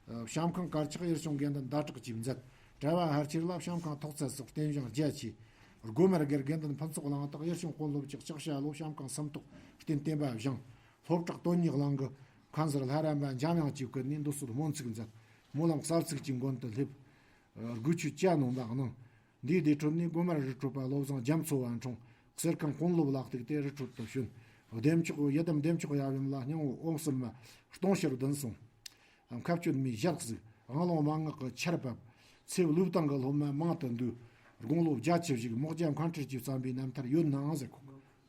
ཨ། བྱམས་ཁང་དཀར་ཆག་ཡུལ་སྐྱོང་དགེ་འདུན་ཟླ་གྲགས་ཀྱིས་མཛད། གྲྭ་པ་ཕལ་ཆེར་ལ་བྱམས་ཁང་ཐོག་ཚད་སོགས་རྟེན་བཞེངས་རྒྱ་ཆེ། སྒོ་མར་སྒེར་དགེ་འདུན་ཕུན་ཚོགས་གླིང་དག་ཡུལ་སྐྱོང་དཔོན་སློབ་ཀྱི་ལྕགས་བྱ་ལོ་བྱམས་ཁང་སུམ་ཐོག་རྟེན་བརྟེན་པ་བཞེངས། སློབ་གྲྭ་དོན་གཉེར་གླིང་གི་མཁན་ཟུར་ལྷ་རམས་པ་འཇམ་དབྱངས་ཀྱིས་བསྐུལ་ནས་འདུ་སོད་སྨོན་ཚིག་མཛད། སྨོན་ལམ་གསར་ཚུགས་ཀྱི་མགོན་དུ་སླེབས། སྒོས་ཆོས་ཅ་ནོ་འབག་གནང་། འདིའི་སྡེ་ཁྲོད་ནས་སྒོ་མར་རི་ཁྲོད་པ་བློ་བཟང་རྒྱ་མཚོ་བ་འཁྲུངས། གསེར་ཁང་དཔོན་སློབ་ལ་གཏུགས་ཏེ་རི་ཁྲོད་དུ་བྱོན། བདེ་མཆོག་ཡི་དམ་བདེ་མཆོག་ཡབ་ཡུམ་ལ་སྙིང་པོ་ཨོཾ་སུམ་མ་སྟོང་ཕྱིར་བདུན་གསུངས། མཁའ་སྤྱོད་མའི་ཞལ་གཟིགས། དབང་ལུང་མན་ངག་གི་ཆར་བབས། ཚེ་བློས་བཏང་གི་སློབ་མ་མང་དུ་འདུས། དགུང་ལོ་བརྒྱད་ཅུ་བཞུགས། མོག་རྒྱ་མཁན་ཁྲིར་གྱིས་བརྩམས་པའི་རྣམ་ཐར་ཡོད་ནའང་ཟེར་གོ།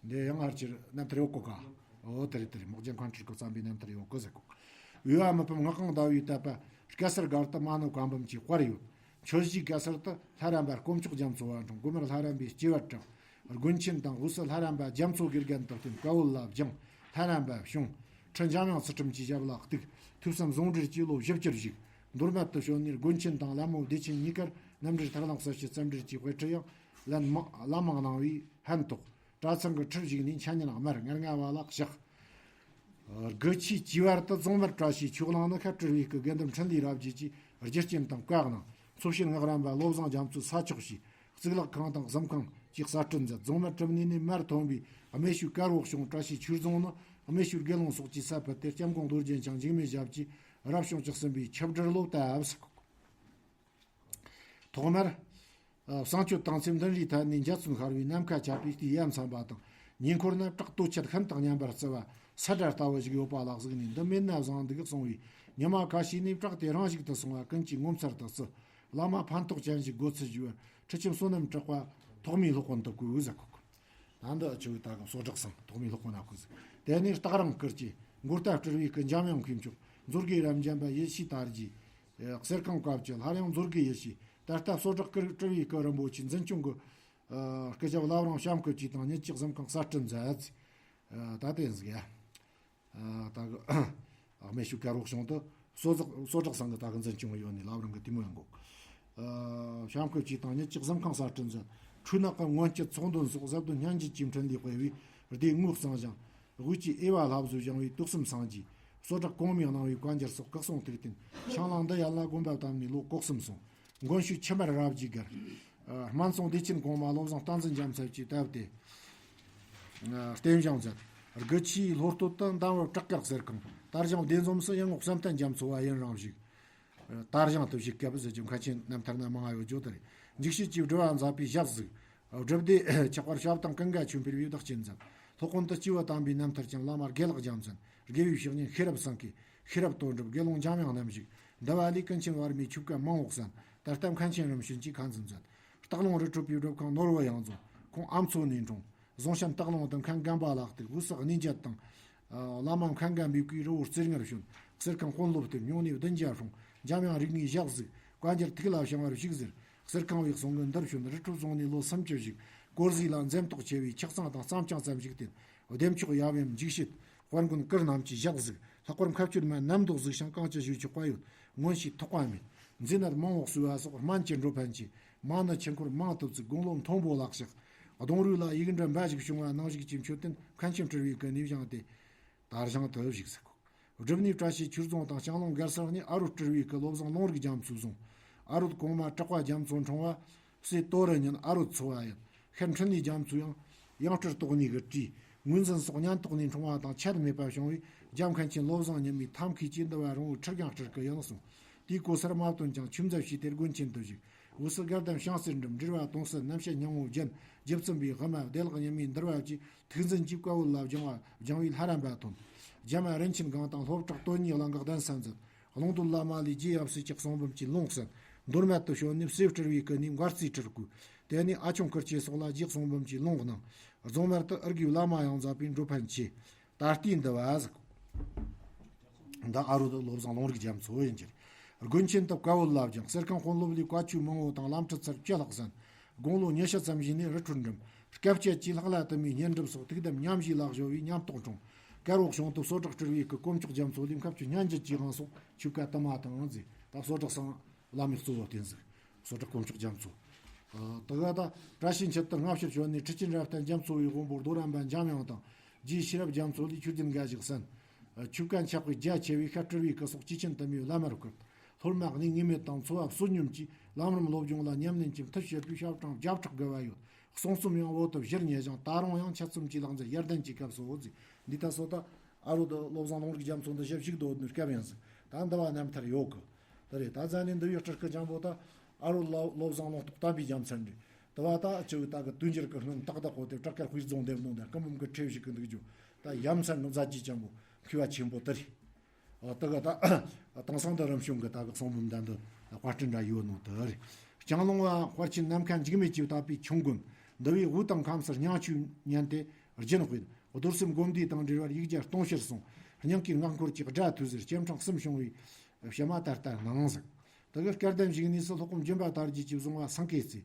འདི་ཡང་ཨར་ཅིར་རྣམ་ཐར་ཡོད་གོ་ག། འོ་དེ་རེད་དེ་རེད། མོག་རྒྱ་མཁན་ཁྲིར་གྱིས་བརྩམས་པའི་རྣམ་ཐར་ཡོད་གོ་ཟེར་གོ། འོས་པ་མི་ཕམ་ངག་དབང་ཟླ་བའི་དད་པ་སྐལ་སར་སྒར་དུ་མ་ནུ་བཀའ་འབུམ་གྱི་དཔལ་ཡོད། མཆོད་བཞེས་སྐལ་སར་དུ་ལྷ་རམས་པ་དཀོན་མཆོག་རྒྱ་མཚོ་བ་འཁྲུངས། དགོན་པར་ལྷ་རམས་པའི་སྐྱེ་བར་གྲགས། དགོན་ཆེན་དང་དབུས་སུ་ལྷ་རམས་པ་རྒྱ་མཚོ་དགེ་རྒན་དུ་བསྟེན། བཀའ་བོད་ལ་སྦྱངས། ལྷ་རམས་པ་བྱུང་། ཁྲི་འཇམ་དབྱངས་ཚུལ་ཁྲིམས་ཀྱི་ཞབས་ལ་གཏུགས། ཐོས་བསམ་ཟུང་འབྲེལ་གྱིས་ལོ་བཞི་བཅུར་བཞུགས། མདོ་སྨད་དུ་བྱོན་ནས་དགོན་ཆེན་དང་ལྷ་མོ་བདེ་ཆེན་གཉིས་ཀར་རྣམ་འགྲེལ་ཐར་ལམ་གསལ་བྱེད་རྩོམ་འབྲེལ་གྱི་དཔེ་ཁྲིད་ཡང་ལན་མང་བླ་མ་གནང་བས་ཕན་ཐོགས། གྲྭ་ཚང་གི་ཁྲིར་བཞུགས་ནས་འཆད་ཉན་སྨྲ་ངར་ང་བ་ལ་བཞག། དགུ་ཆའི་བྱི་བར་དུ་རྫོང་དམར་བཀྲ་ཤིས་ཆོས་གླིང་ནི་ཁ་སྤྲུལ་བའི་སྐུ་དགེ་འདུན་འཕྲིན་ལས་རབ་རྒྱས་ཀྱིས་རྒྱུ་རྐྱེན་དང་བཀའ་གནང་། འཚོ་བྱེད་སྔགས་རམས་པ་བློ་བཟང་རྒྱ་མཚོས་ས་ཆོག་བྱས། གཙུག་ལག་ཁང་དང་གཟིམ་ཁང་བཅས་གསར་སྐྲུན་མཛད། རྫོང་དམར་གྲུབ་གནས་ནས་མར་ཐོན་པའི་རྨེ་ཤུལ་དཀར་པོ་གཤོང་བཀྲ་ཤིས་ཆོས་རྫོང་ནི་རྨེ་ཤུལ་དགེ་སློང་སོགས་ཀྱིས་ས་ཕུད་དེ་སྐྱབས་མགོན་རྡོ་རྗེ་འཆང་འཇིགས་མེད་ཞབས་ཀྱིས་རབ་བྱུང་བཅུ་གསུམ་པའི་ཆིབས་སྒྲིལ་ལོ་བཏབ། ཐོག་མར། ཨ། བསང་མཆོད་དང་ཚེམས་མདུན་རིའི་ཐད་ནས་འཇའ་ཚོན་ཤར་བའི་ནམ་མཁའ་ཁྱབ་པའི་ལྟས་ཡ་མཚན་པ་དང་། ཉེ་འཁོར་ན་བྲག་དོས་ཆེན་ཤིན་ཏུ་མཉམ་པར་བརྩི་བ་ས་བཀྲ་ལྟ་བུ་ཞིག་ཡོད་པ་ལ་གཟིགས་ནས་འདི་མེད་ན་བཟང་འདུག་གསུང་བས་ཉི་མ་ཁ་ཤས་ནས་བྲག་དེ་རང་ཞིག་ཏུ་སོང་བ་ཀུན་གྱིས་ངོ་མཚར་དུ་བརྩི། བླ་མ་ཕན་ཐོགས་ཅན་ཞིག་དགོས་ཚུལ་ཞུ་བར་ཁྲི་ཁྱིམ་བསོད་ནམས་གྲགས་པ་ཐོག་མའི་སློབ་དཔོན་དུ་བསྐོས་ཟེར་གོ། ད་འདི་ཆོས་ད་གི་སོ་བྲག་སང་ཐོག་མའི་སློབ་དཔོན་ན་བསྐོས་ཟེར། དེ་ནས་སྟག་རོང་ཀིར་གྱི་མགོ་ལྟ་སྤྲུལ་བའི་སྐུ་འཇམ་དབྱངས་མཁས་མཆོག་མཛོད་དགེ་རབ་འབྱམས་པ་ཡེ་ཤེས་དར་རྒྱས། གསེར་ཁང་བཀའ་བཅུ་སླར་ཡང་མཛོད་དགེ་ཡེ་ཤེས། ད་ལྟ་སོ་བྲག་ཀིར་སྤྲུལ་བའི་སྐུ་རིན་པོ་ཆེ་འཛིན་སྐྱོང་གི་སྐུ་ཞབས་བླ་བྲང་བྱམས་སྐུ་བཅས་དང་ཉིད་ཀྱི་གཟིམ་ཁང་གསར་སྐྲུན་མཛད། ད་དེ་ཟིག་ཡ། ད་གི་རྨེ་ཤུལ་དཀར་པོ་གཤོང་དུ་སོ་བྲག་སོ་བྲག་སང་གི་ད་གི་འཛིན་སྐྱོང་ཡོད་ནི་བླ་བྲང་གི་དེ་མོ་ཡང་གོ། བྱམས་སྐུ་བཅས་དང་ཉིད་ཀྱི་གཟིམ་ཁང་གསར་སྐྲུན་མཛད། འཕྲུལ་ནག་གི་སྔོན་སྐྱིད་ཚོགས་འདོན་སོགས་ཟབ་དོན་སྙན་འཇེབས་ཀྱི་འཕྲིན་ལས་སྤེལ་བའི་སྡེ་དངོས་གཙང་ཞིང་། དབུས་ཀྱི་ཨེ་ཝ་ལྷ་བཟོས་བཞེངས་པའི་དུག་གསུམ་སངས་རྒྱས། སོ་བྲག་གོང་མས་གནང་བའི་བཀའ་འགྱུར་སོགས་སྐུ་གསུང་ཐུགས་རྟེན། ཤང་ལང་འདི་ཡན་ལ་དགོན་པ་བཏབ་ནས་ལོ་གོ་གསུམ་སོང་། མགོན་ཤུལ་ཆུ་དམར་རབ་རྒྱས་སྒར། སྨན་ཚོང་བདེ་ཆེན་གོང་མ་བློ་བཟང་བསྟན་འཛིན་རྒྱ་མཚོ་བཅས་བཏབ་སྟེ། རྟེན་བཞེངས་མཛད། དགུ་ཆུའི་ལྷོ་སྟོད་དུ་འདམ་བབ་བྲག་དཀར་གསེར་ཁང་། དར་ཞིང་སྡེ་འཛོམས་སུ་ཡང་ངོགས་བསམ་གཏན་རྒྱ་མཚོ་བ་ཡུན་རིང་བཞུགས། དར་ཞིང་དུ་བཞུགས་སྐབས་ཟེར་རྒྱུ་མཁན་ཆེན་རྣམ་ཐར་ན་མང་ང་ཡོད་རྒྱུ་དེ་རེད། འཇིགས་བྱེད་ཀྱི་སྒྲུབ་པ་མཛད་པའི་ཞབས་གཟིགས། སྒྲུབ་སྡེ་ཆགས་པར་ཞབས་དང་ཀུན་དགའ་ཆོས་འཕེལ་བའི་བདག་རྐྱེན་མཛད། སློབ་དཔོན་དུ་སྐྱེས་བུ་དམ་པའི་རྣམ་ཐར་ཅན་བླ་མ་དགེ་ལེགས་རྒྱལ་མཚན། དགེ་བའི་བཤེས་གཉེན་ཤེས་རབ་སེང་གེ། ཤེས་རབ་དོན་གྲུབ། དགེ་སློང་འཇམ་དབྱངས་རྣམ་བཞུགས། འདི་བ་ལས་ཀུན་མཁྱེན་བར་མའི་ཆོས་བཀའ་མང་བོ་གསན། ད་ལྟ་མཁན་ཆེན་རིམ་བྱོན་གྱིས་ཁ་འཛིན་མཛད། སྟག་ལུང་རི་ཁྲོད་པའི་སྒྲུབ་ཁང་ནོར་བུ་ཡང་རྫོང་། ཁོང་ཨ་མཚོ་ནས་འཁྲུངས། བཟུང་ཞིང་སྟག་ལུང་དུ་མཁན་རྒན་པ་ལགས་ཏེ་དབུས་སུ་གནས་མཇལ་དང་། བླ་མ་མཁན་རྒན་པའི་སྐུའི་རི་བོ་རྩེ་ལྔར་བྱོན། གསེར་ཁང་དཔོན་སློབ་སྟེ་སྨྱུང་གནས་བདུན་བརྒྱར་སྲུང་། འཇམ་དབྱངས་རིགས་ལྔའི་ཞབས་གཟིགས། བཀའ་འགྱུར་ཐུགས་ལ་བྱིང་བར་བཞུགས་ཟེར། གསེར་ཁང་བའི་གསུང་གི་འདིར་བྱོན། རི་ཁྲོད་རྫོང་ནས་ལོ་སུམ་ཅུ་བཞུགས། དཀོར་ཟས་ལ་འཛེམ་དོགས་ཆེ་བས་ཆགས་གཙང་དང་བརྩམ་བྱང་ཙམ་བཞུགས་ཏེ། བདེ་མཆོག་ཡབ་ཡུམ་འཇིགས་བྱེད། དཔལ་མགོན་སྐུ་རྣམས་ཀྱི་ཞབས་གཟིགས། ལྷག་པར་མཁའ་སྤྱོད་མ་ནམ་མདོ་གཟིགས་ཤིང་གང་ཅི་ཞུ་ཆོག་པ་ཡོད། མངོན་ཤེས་ཐོགས་པ་མེད། མཛེ་ནད་མང་བོ་གསོས་པ་སོགས་སྨན་གྱི་འགྲོ་ཕན་ཆེ། མ་ཎི་ཆོས་འཁོར་མང་དུ་བཙུགས། དགུང་ལོ་མཐོན་པོ་ལ་གཤེགས། གདུང་རུས་ལ་ཡིག་འབྲུ་འབའ་ཞིག་བྱུང་བ་ནང་བཞུགས་ཀྱི་མཆོད་རྟེན་མཁན་ཆེན་སྤྲུལ་པའི་སྐུ་ནས་བཞེངས་ཏེ། དར་ཞིང་དུ་བཞུགས་སུ་བཀོད། སྒྲུབ་གནས་བཀྲ་ཤིས་ཆོས་རྫོང་དང་ལྕང་ལུང་སྒར་སེར་ནས་ཨ་རོད་སྤྲུལ་པའི་སྐུ་བློ་བཟང་ལུང་རིགས་རྒྱ་མཚོས་བཟུང་། ཨ་རོད་གོང་མ་གྲགས་པ་རྒྱ་མཚོ་འཁྲུངས་པ་སྲས་དོ་རུ་ཉིན་ཨ་རོད་འཚོ་བ་ཡིན། ཤར་འཕྲིན་ལས་རྒྱ་མཚོས་ཡང་ཡང་སྤྲུལ་སྟོང་ཉིད་ཀྱི་བྲིས། ངོས་འཛིན་སོགས་ཉན་ཐོག་ནས་འཁྲུངས་པ་དང་ཆད་མེད་པ་བྱུང་བས། རྒྱ་མཁན་ཆེན་བློ་བཟང་ཉི་མའི་ཐབས་མཁས་ཀྱིས་འདི་བ་རོང་བོའི་ཁྲི་རྒན་སྤྲུལ་སྐུ་ཡིན་གསུངས། དེའི་གོ་སར་མ་བཏོན་ཀྱང་ཆོས་མཛད་བྱས་ཏེ་དགོན་ཆེན་དུ་བཞུགས། དབུས་སུ་དགའ་ལྡན་བྱང་རྩེར་འགྲིམས། འབྲེལ་བ་དུང་སེལ་རྣམ་བཤད་སྙིང་བོ་རྒྱན། རྗེ་བཙུན་པའི་དབུ་མ་བདེ་བླག་ཉི་མའི་འདུལ་བ་བཅས་ཐུགས་འཛིན་གྱིས་བཀའ་བོད་ལ་སྦྱང་བ་སྦྱང་བའི་ལྷ་རམས་པ་ཐོན། རྒྱ་མ་རིན་ཆེན་སྒང་དང་ལྷོ་བྲག་དོན་གཉིས་གླིང་གི་གདན་ས་མཛད། ཀློང་རྡོལ་བླ་མ་ལས་རྗེ་ཡབ་སྲས་ཀྱི་གསུང་འབུམ་གྱི་ལུང་གསན། མདོ་སྨད་དུ་བྱོན་ནས་སྲས་སྤྲུལ་པའི་སྐུ་ནས་མགར་རྩེའི་སྤྲུལ་སྐུ། དེ་ནས་ཨ་ཆུང་ཁུར་ཆེ་སོགས་ལ་རྗེ་གསུང་འབུམ་གྱི་ལུང་གནང་། རྫོང་སྨད་དུ་ཨིར་གྱི་བླ་མ་ཡང་མཛད་པའི་འགྲོ་ཕན་ཆེ། ད་ལྟའི་འདི་བ་ཟིག་འདི་ཨ་རོད་བློ་བཟང་ལུང་རིགས་རྒྱ་མཚོ་ཡིན་གྱི་རེད། དགོན་ཆེན་དུ་བཀའ་བོད་ལ་སྦྱངས། གསེར་ཁང་དཔོན་སློབ་ལས་བཀའ་ཆོས་མང་བོ་དང་ལམ་ཁྲིད་ཚར་བཅུ་ལྷག་གསན། དགུང་ལོ་ཉི་ཤུ་ཙམ་ཞིག་ནས་རི་ཁྲོད་འགྲིམས། སྐབས་བཅད་ཀྱིས་ལྷག་ལྷ་དུ་མའི་བསྙེན་སྒྲུབ་སོགས་ཐུགས་དམ་ཉམས་བཞེས་ལ་གཞོལ་བའི་ཉམས་རྟོགས་འཁྲུངས། དཀར་འོག་གཞུང་དུ་སོ་བྲག་སྤྲུལ་པའི་སྐུ་དཀོན་མཆོག་རྒྱ་མཚོ་ལས་མཁའ་སྤྱོད་སྙན་འཇེབས་ཀྱི་དབང་སོགས་ཆོས་བཀའ་དུ་མ་དང་མཛད། ད་སོ་བྲག་སང་བླ་མའི་གཙོ་བོ་བསྟེན་ཟིག་སོ་བྲག་དཀོན་མཆོག་རྒྱ་མཚོ། ཨ། དེ་ག་ད་བཀྲ་ཤིས་འཁྱིལ་དུ་སྔ་ཕྱིར་བྱོན་ནས་ཁྲི་ཆེན་རབ་བརྟན་རྒྱ་མཚོ་བའི་དབང་པོ་རྡོ་རམས་པ་འཇམ་དབྱངས་དང་རྗེ་ཤེས་རབ་རྒྱ་མཚོ་ལས་ཆོས་རྒྱུན་འགའ་ཞིག་གསན། ཨ། ཆོས་བཀའ་འཆད་པའི་རྒྱ་ཆེ་བས་ཤར་སྤྲུལ་པའི་སྐུ་སོགས་ཅི་ཆེན་དུ་མའི་བླ་མར་བཀུར། སློབ་མ་གནས་ངེས་མེད་དང་འཚོ་བ་བསོད་སྙོམས་ཀྱིས་ལམ་རིམ་སློབ་སྦྱོང་ལ་ཉམས་ལེན་གྱི་མཐུ་བྱེད་པའི་ཞབས་གྲངས་བརྒྱ་ཕྲག་བརྒལ་བ་ཡོད། གསུང་རྩོམ་ཡང་བོད་དུ་ཕྱིར་ཉེ་ཞིང་ད་རུང་ཡང་འཆད་རྩོམ་གྱི་ལག་རྩལ་ཡར་ལྡན་གྱི་སྐབས་སུ་འོ་ཟིག་འདི་ལྟ་སོ་ད་ཨ་རོད་བློ་བཟང་ལུང་རིགས་རྒྱ་མཚོ་འདི་ཞབས་ཞུགས་དོ་ནི་སྐབས་ཡིན་ཟིག་ད་འདི་བ་རྣམ་ཐར་ཡོད་གི། ད་རེད། ད་ཛ་ནི་འདི་བའི་སྤྲུལ་སྐུ་ལྗང་པོ་ད་ཨ་རོད་བློ་བློ་བཟང་ལུང་རྟོགས་བསྟན་པའི་རྒྱལ་མཚན་རེད། དེ་བ་ད་ཨ་ཆུ་བོའི་ད་གི་དུས་འགྱུར་གི་སྔོན་ཏག་ཏག་གོ་དེ་བྲག་དཀར་དཔེ་རྫོང་འདེབས་ནོ་འདི་སྐུ་འབུམ་གི་ཁྲིད་ཞིག་གི་འདུག་རྒྱུ་ད་ཡ་མཚན་ནི་མཛད་རྗེས་ལྗང་པོ་མཁས་པ་ཆེན་པོ་དེ་རེད། ཨ། དེ་ག་ད་དེང་སང་དུ་རིམ་བྱོན་གི་ད་གི་གསུང་འབུམ་འདི་འདི་དཔར་སྐྲུན་འདྲ་ཡོད་ནོ་དེ་རེད། ལྕང་ལུང་བ་དཔལ་ཆེན་ནམ་མཁའ་འཇིགས་མེད་ཀྱིས་བཏབ་པའི་ཆུང་དགོན་འདི་བའི་དབུས་དང་ཁམས་སུ་རྙིང་ཆོས་ཉན་ཏེ་རྒྱུན་སྤེལ། རྡོར་སེམས་སྒོམ་བཟླས་དང་འབྲེལ་བར་ཡིག་བརྒྱ་སྟོང་ཕྱིར་གསུངས། སྙིང་གའི་སྔགས་འཁོར་གྱི་སྒྲ་ཐོས་ཟེར་སྐྱེ་ཕྲེང་གསུམ་བྱུང་བའི་ཕྱི་མ་ད་ལྟ་གནང་ཟིག་དེ་གི་སྐལ་ལྡན་བཞུགས་གནས་སུ་སློབ་དཔོན་སྦྱིན་པ་དར་རྒྱས་ཀྱིས་བཟུང་བ་སེང་གེ་རྩེ།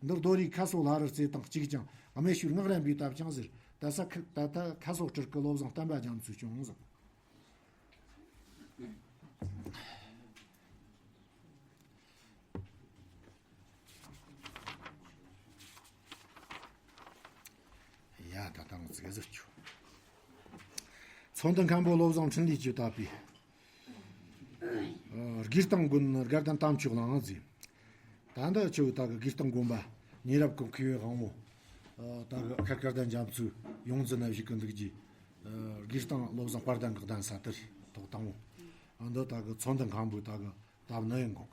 འདིར་རྡོ་རིགས་ཁ་སོ་ལྷ་རི་རྩེ་དང་གཅིག་ཀྱང་རྨེ་ཤུལ་སྔགས་རན་པའི་བཏབ་ཀྱང་ཟེར། ད་ས་ཁ་ད་ལྟ་ཁ་སོ་སྤྲུལ་སྐུ་བློ་བཟང་བསྟན་པ་རྒྱ་མཚོས་སྐྱོང་ཟིག་ཡ་ད་ད་ང་ཚིག་ཟིག་ཆུ། ཚོན་མདོག་མཁན་པོ་བློ་བཟང་འཕྲིན་ལས་ཀྱིས་བཏབ་པའི། ཨ། སྒེར་སྟེང་དགོན་དགའ་ལྡན་དམ་ཆོས་གླིང་ཟེར། ད་འདི་ཆུ་ད་གི་སྒེར་སྟེང་དགོན་པ་ཉེ་རབས་ཀྱི་མཁས་པའི་དབང་པོ། ཨ། ད་གི་ཁ་དགའ་ལྡན་རྒྱ་མཚོའི་ཡོངས་འཛིན་ན་བཞུགས་ཀྱི་འདུག་རྒྱུ། ཨ། སྒེར་སྟེང་བློ་བཟང་དཔལ་ལྡན་གྱི་གདན་ས་དེ་རེད། ཐོག་དང་པོ། ཨ། འདི་ད་གི་ཚོན་མདོག་མཁན་པོས་ད་གི་བཏབ་ནི་ཡིན་གོ།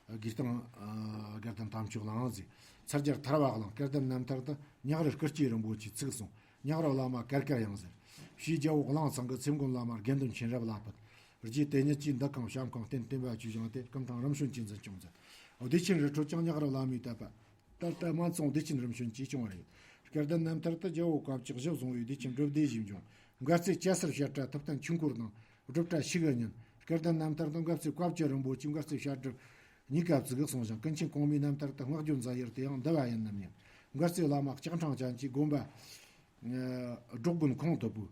སྒེར་སྟེང་། ཨ། དགའ་ལྡན་དམ་ཆོས་གླིང་ཟེར། ཚར་རྒྱལ་ཐར་བ་གླིང་སྐལ་ལྡན་རྣམ་ཐར་དུ་ཉག་རི་སྐུ་སྐྱེ་རིན་པོ་ཆེས་ཚིག་གསུངས། ཉག་རི་བླ་མ་གར་དཀར་ཡང་ཟེར། ཕྱིས་རྒྱལ་པོ་གླང་ཚང་གི་ཚེ་མགོན་བླ་མ་དགེ་འདུན་མཁྱེན་རབ་ལ་ཕུལ། རྗེ་དེ་ཉིད་ཀྱིས་འདི་ཁང་བཤམས་ཁང་རྟེན་བརྟེན་པ་བཅས་བཞེངས་ཏེ་སྐུ་ཕྲེང་རིམ་བྱོན་གྱིས་འཛིན་སྐྱོང་མཛད། བདེ་ཆེན་རི་ཁྲོད་ཀྱང་ཉག་རི་བླ་མས་བཏབ་པ། ད་ལྟ་སྨད་ཙོང་བདེ་ཆེན་རིམ་བྱོན་གྱིས་སྐྱོང་བར་ཡོད། སྐལ་ལྡན་རྣམ་ཐར་དུ་རྒྱལ་པོ་བཀའ་བཅག་བཞི་བཟུང་བའི་བདེ་ཆེན་སྒྲུབ་སྡེ་བཞི་འབྱུང་། མགར་རྩེ་སྐྱ་སེར་བཤད་གྲྭ་ཐུབ་བསྟན་ཆོས་འཁོར་དང་སྒྲུབ་གྲྭ་ཞིག་གཉིས། སྐལ་ལྡན་རྣམ་ཐར་དུ་མགར་རྩེ་བཀའ་བཅག་རིན་པོ་ཆེས་མགར་རྩེ་བཤད་སྒྲུབ་གཉིས་ཀ་བཙུགས་གསུངས་ཤིང་ཀུན་མཁྱེན་གོང་མའི་རྣམ་ཐར་དུ་སྔགས་བརྗོད་མཛད་ཡུལ་དེ་ཡང་འདི་བ་ཡིན་ནམ་སྙམ། མགར་རྩེ་བླ་མ་ལྕགས་ཕྲེང་ཅན་གྱིས་དགོན་པ། ཨ། སྒྲོག་དགོན་ཁོངས་དུ་བུད།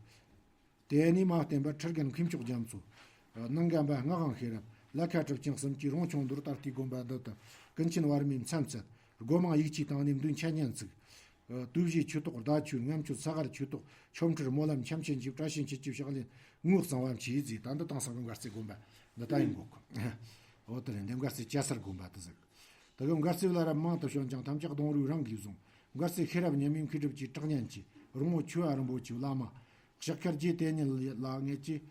དེ་ནས་མ་བསྟེན་པར་ཁྲི་རྒན་མཁས་མཆོག་རྒྱ་མཚོ། ནང་རྒན་པ་སྔགས་དབང་ཤེས་རབ། ལ་ཁ་གྲུབ་ཆེན་གསུམ་གྱིས་རོང་ཆུང་མདོར་ད་ལྟའི་དགོན་པ་འདི་དང་ཀུན་མཁྱེན་བར་མའི་མཚན་བཙལ། སྒོ་མང་ཡིག་ཆའི་སྟེང་ནས་མདུན་ཆ་ཉན་ཚུགས། ཨ། དུས་བཞིའི་ཆོས་ཐོག་བརྡ་ཆོས་རྔམ་ཆོས་ས་གར་ཆོས་ཐོག་ཆོ་འཕྲུལ་སྨོན་ལམ་འཆམ་ཆེན་གྱི་བཀྲ་ཤིས་འཁྱིལ་གྱི་ཕྱག་ལེན་ངོ་གཙང་བ་མཆིས་ཟེར། ད་འདི་དེང་སང་གི་མགར་རྩེ་དགོན་པ་འདི་ད་ཡིན་གོ་གི། འོ་དེ་རེད། འདི་མགར་རྩེ་སྐྱ་སེར་དགོན་པ་དེ་ཟེར། དེ་གི་མགར་རྩེ་བླ་རབས་མང་དུ་བྱོན་ཀྱང་ཐམས་ཅད་གདུང་རུས་རང་གིས་བཟུང་། མགར་རྩེ་ཤེས་རབ་ཉི་མའི་མཁས་གྲུབ་ཀྱི་གྲགས་སྙན་གྱིས་རོང་བོ་ཆོས་པ་རིན་པོ་ཆེའི་བླ་མ། ཕྱག་འཁར་རྗེ་དེ་ཉིད་ལ་ངེད་ཀྱིས།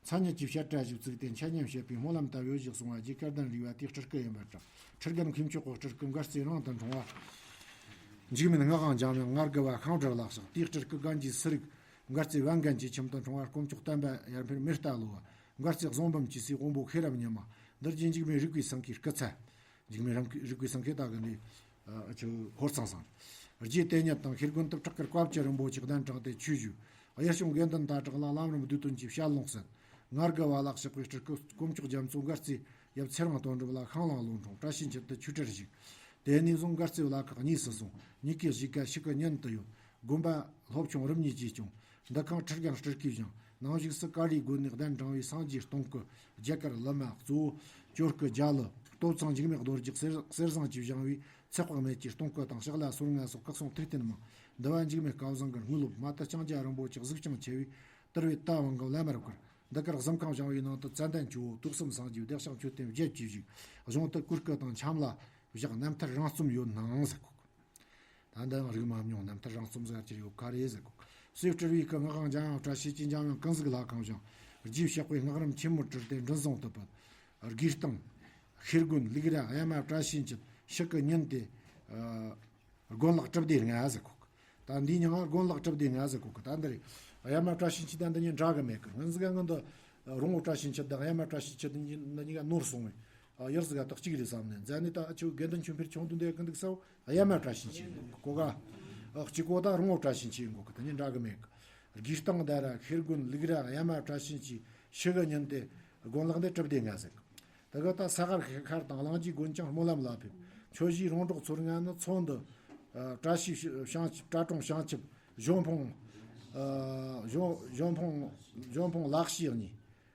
མཚན་ཉིད་ཀྱི་བཤད་གྲྭ་ཞིག་བཙུགས་ཏེ། འཆད་ཉན་བྱེད་པའི་སྨོན་ལམ་བཏབ་ཡོད་ཅེས་གསུངས་པ། རྗེ་སྐལ་ལྡན་རིག་པ་དེའི་སྤྲུལ་སྐུ་ཡིན་པར་གྲགས། ཁྲི་རྒན་མཁས་མཆོག་གི་སྤྲུལ་སྐུ་མགར་རྩེ་རང་དུ་འཁྲུངས་པ། འཇིགས་མེད་ངག་དབང་འཇམ་དབྱངས། ངར་དགུ་བ་ཤིང་བྲག་ལ་གཤེགས། དེའི་སྤྲུལ་སྐུ་གན་རྒྱའི་སུ་རིག། མགར་རྩེ་བན་རྒན་གྱི་ཁྱིམ་དུ་འཁྲུངས་པ། དཀོན་མཆོག་བསྟན་པ་ཡར་འཕེལ་མེ་རྟ་ལོ་བ། མགར་རྩེ་བཟང་འབུམ་གྱི་སྲས་དབོན་པོ་ཤེས་རབ་ཉི་མ། འདིར་རྗེ་འཇིགས་མེད་རིག་པའི་སེང་གེའི་སྐུ་ཚ། འཇིགས་མེད་རང་རིག་པའི་སེང་གེ་ད་གི་འདི། ཨ་ཆུ་ཧོར་ཚང་སང་། རྗེ་དེ་ཉིད་དང་ཤེར་དགོན་དུ་བྲག་དཀར་བཀའ་བཅུ་རིན་པོ་ཆེ་གདན་དྲངས་ཏེ་ཆོས་ཞུས། གཡུལ་བྱུང་དགེ་འདུན་ཟླ་གྲགས་ལ་ལམ་རིམ་བསྡུས་དོན་གྱི་བཤད་ལུང་གསན། ངར་དགུ་བ་ལ་གཤེགས་པའི་སྤྲུལ་སྐུ་དཀོན་མཆོག་རྒྱ་མཚོ་མགར་རྩེ་ཡབ་ཚེ་རིང་དོན་གྲུབ་ལ་ཤང་ལང་ལོ་འཁྲུངས། བཀྲ་ཤིས་འཁྱིལ་དུ་ཆོས་གྲྭར་ཞུགས། དེ་ནས་བཟུང་མགར་རྩེ་བླ་ཁག་གཉིས་སུ་བཟུང་། གཉིས་ཀའི་གཞིས་ཀ་ཤིང་གི་ཉིན་དུ་ཡོད། དགོན་པ་སློབ་ཆུང་རིམ་གཉིས་ཀྱིས་སྐྱོང་། འདུ་ཁང་ཁྲི་རྒན་སྤྲུལ་སྐུས་བཞེངས། ནང་བཞུགས་སུ་ཀ་རིའི་དགོན་ནས་གདན་དྲངས་པའི་སངས་རྒྱས་སྟོང་སྐུ། རྒྱ་གར་ལི་མ། གཙོ་བོ་ཇོ་སྐུ་རྒྱ་ལོ། སྟོབས་ཚང་འཇིགས་མེད་རྡོ་རྗེ་གསེར་གསེར་ཟངས་ཀྱིས་བཞེངས་པའི་ཚེ་དཔག་མེད་ཀྱི་སྟོང་སྐུ་དང་། ཕྱག་ལ་སོལ་ལྔ་སོགས་སྐུ་གསུང་ཐུགས་རྟེན་མང་། འདུལ་བ་འཇིགས་མེད་སྐལ་བཟང་གི་དངོས་སློབ། མ་དུ་ལྕང་སྐྱ་རིན་པོ་ཆེ་གཟུགས་ཅན་ཆེ་བའི་དུར་བའི་རྟ་དབང་གི་བླ་མར་བཀུར། འདི་གར་གཟིམ་ཁང་བཞེངས་པའི་ནང་དུ་ཙན་དན་ཇོ་བོ། དུག་གསུམ་སངས་རྒྱས། བདེ་ཞིང་མཆོད་རྟེན་བརྒྱད་ཀྱིས་བཞུགས། གཞུང་དུ་གོས་སྐུ་དང་འཆམ་ལ་བཞག་རྣམ་ཐར་རང་རྩོམ་ཡོད་སྣང་ཟེར་གོ། ད་འདི་ཡང་རིག་མ་མྱོང་། རྣམ་ཐར་རང་རྩོམ་ཟེར་གྱི་ཡོད་ག་རེ་ཟེར་གོ། སྲས་སྤྲུལ་བའི་སྐུ་ངག་དབང་འཇམ་དབྱངས་བཀྲ་ཤིས་ཀྱི། འཇམ་དབྱངས་ཀུན་གཟིགས་ལྷ་ཁང་བཞེངས། རྗེ་གཤེགས་པའི་སྔགས་རིམ་ཆེན་མོར་གྲུབ་སྟེ་མགྲིན་བཟང་དུ་བབས། སྒེའུ་སྟེང་། ཤེར་དགོན། ལུག་ར། གཡའ་མ་བཀྲ་ཤིས་འཁྱིལ། ཤིང་གི་ཉིན་ཏེ། ཨ། དགོན་ལག་གྲུབ་སྡེ་ལྔ་ཟེར་གོ། ད་འདིའི་མིང་ང་དགོན་ལག་གྲུབ་སྡེ་ལྔ་ཟེར་གོ་གི། ད་འདི་རེད། གཡའ་མ་བཀྲ་ཤིས་འཁྱིལ་དང་འདི་གཉིས་འདྲ་གི་མེད་གི། སྔོན་ཟིག་ག་སྔོན་དུ་རོང་བོ་བཀྲ་ཤིས་འཁྱིལ་དང་གཡའ་མ་བཀྲ་ཤིས་འཁྱིལ་འདི་གཉིས་ནི་གཉིས་ཀ་ནོར་སོང་བས། ཨ། ཡར་ཟིག་ག་ད་གཅིག་རེད་བསམ་ནས། མཛད་ནས་ད་ཨ་ཆུ་དགེ་འདུན་ཆོས་འཕེལ་ཆུང་དུ་འདི་གི་འདུག་ས་བོ། གཡའ་མ་བཀྲ་ཤིས་འཁྱིལ་གོ་ག། ཨ། གཅིག་གོ་ད་རོང་བོ་བཀྲ་ཤིས་འཁྱིལ་གོ་གི། དེ་གཉིས་འདྲ་གི་མེད་གི། སྒེའུ་སྟེང་། ད་ར། ཤེར་དགོན། ལུག་ར། གཡའ་མ་བཀྲ་ཤིས་འཁྱིལ། ཤིང་གི་ཉིན་ཏེ་དགོན་ལག་འདི་གྲུབ་སྡེ་ལྔ་ཟེར་གི། དེ་ག་ད་ས་གར་ཤར་དང་གླིང་རྗེ་དགོན་ཀྱང་སྨོན་ལམ་ལ་ཕེབས། ཆོས་གཞིས་རོང་འབྲོག་ཚོ་ལྔ་ནི་ཚོ་འདུ། ཨ། བཀྲ་ཤིས་བྱང་ཆུབ། གྲྭ་གྲོང་བྱང་ཆུབ། གཞོང་ཕུང་། ཨ། གཞོང་གཞོང་ཕུང་གཞོང་ཕུང་ལག་ཤེས་གཉིས།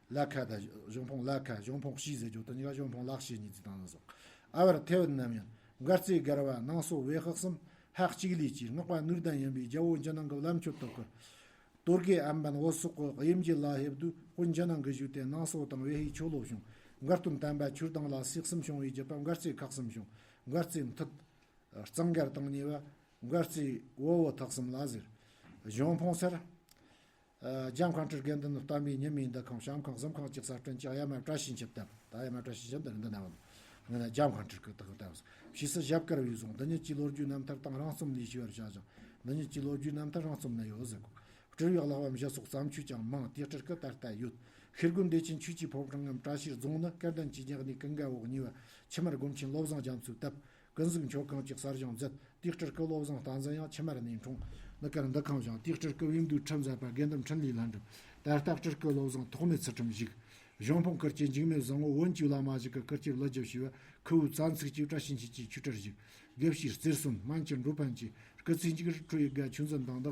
ལ་ཁ་དང་གཞོང་ཕུང་ལ་ཁ། གཞོང་ཕུང་ཤིས་ཟེར་རྒྱུ་དེ་གཉིས་ཀ་གཞོང་ཕུང་ལག་ཤེས་གཉིས་ཟེར་དང་ནི་སོགས། ཨ་བར་ཐེ་བོ་རྣམ་གཡེང་། མགར་རྩེ་སྒར་བ། ནང་སོ་བོད་ལྷག་གསུམ། ཧ་གཅིག་ལས་ཀྱི་སྔགས་པ་ནུས་ལྡན་ཡིན་པས། རྒྱལ་པོ་འཇིགས་སྣང་གི་བླ་མཆོད་དུ་བསྐུལ། དོལ་རྒྱལ་ཨམ་བན་བོད་སོག་གི་དབྱིན་ཇི་ལ་ཕེབས་དུས། དཔོན་འཇིགས་སྣང་གིས་བཞུགས་ཏེ་ནང་སོ་དང་བོད་ཧིའི་ཆོས་ལོ་བྱུང་། མགར་སྟོན་བསྟན་པ་ཆོས་དང་ལ། སྲས་གསུམ་བྱུང་བའི་རྒྱུད་པ། མགར་རྩེ་ཁག་གསུམ་བྱུང་། མགར་རྩེ་མཐུད། གཙང་སྒར་དང་ཉེ་བ། མགར་རྩེ་བོ་བོ་ཐག་གསུམ་ལ་ཟེར། གཞོང་ཕུང་སར། ཨ། རྒྱ་མཁན་སྤྲུལ་དགེ་འདུན་བསྟན་པའི་ཉི་མའི་འདུ་ཁང་། བྱམས་ཁང་། གཟིམ་ཁང་གཅིག་ས་བསྐྲུན་གྱི། གཡའ་མ་བཀྲ་ཤིས་འཁྱིལ་བཏབ། ད་གཡའ་མ་བཀྲ་ཤིས་འཁྱིལ་འདི་རེད། འདི་ན་བ་ང་ན་རྒྱ་མཁན་སྤྲུལ་སྐུ་དག་བཏབ། ཕྱིས་སུ་ཞབས་དཀར་བའི་གཟུངས། འདི་ཉིད་ཀྱི་ལོ་རྒྱུས་རྣམ་ཐར་དང་རང་རྩོམ་ལས་ཞུ་བར་བྱ་ཞིང་། འདི་ཉིད་ཀྱི་ལོ་རྒྱུས་རྣམ་ཐར་རང་རྩོམ་ན་ཡོད་ཟེར་གོ། སྤྲུལ་བའི་གླེགས་བམ་བཞི་སོགས་བརྩམས་ཆོས་ཀྱང་མང་། དེའི་སྤྲུལ་སྐུ་ད་ལྟ་ཡོད། ཤེར་དགོན་བདེ་ཆེན་ཆོས་ཀྱི་ཕོ་བྲང་ངམ་བཀྲ་ཤིས་རྫོང་ནི། སྐལ་ལྡན་གྱི་ཉག་ནས་ཀུན་དགའ་འོག་གཉིས་པ་ཕྱི་མར་སྒོམ་ཆེན་བློ་བཟང་རྒྱ་མཚོས་བཏབ། ཀུན་གཟིགས་མཆོད་ཁང་གཅིག་གསར་བཞེངས་མཛད། དེའི་སྤྲུལ་སྐུ་བློ་བཟང་བསྟན་འཛིན་ཡང་ཕྱི་མར་གནས་འཁྲུངས། འདི་གར་འདུ་ཁང་བཞེངས། དེའི་སྤྲུལ་སྐུ་བཻ་ལྡན་འཕྲིན་ལས་པ་དགེ་འདུན་འཕྲིན་ལས་ལྷ་འགྲུབ། ད་ལྟ་སྤྲུལ་སྐུ་བློ་བཟང་ཐོགས་མེད་ཚུལ་ཁྲིམས་བཞུགས། གཞོང་ཕུང་ཁུར་གྱི་འཇིགས་མེད་བཟང་པོ་བོན་གྱི་བླ་མ་ཞིག་གི་ཁུར་གྱི་ལུ་རྒྱུ་ཞུས་པ། ཁུ་བོའི་བཙན་ཚུགས་ཀྱིས་བཀྲ་ཤིས་འཁྱིལ་གྱི་ཆོས་གྲྭར་བཞུགས། དགེ་བཤེས་རྩེར་སོན། སྨན་ཆེན་འགྲོ་ཕན་གྱིས། སྐུ་ཚེ་འཇིག་རིགས་ཁྲོད་ཡི་དགའ། ཆོས་འཛིན་དང་བདག་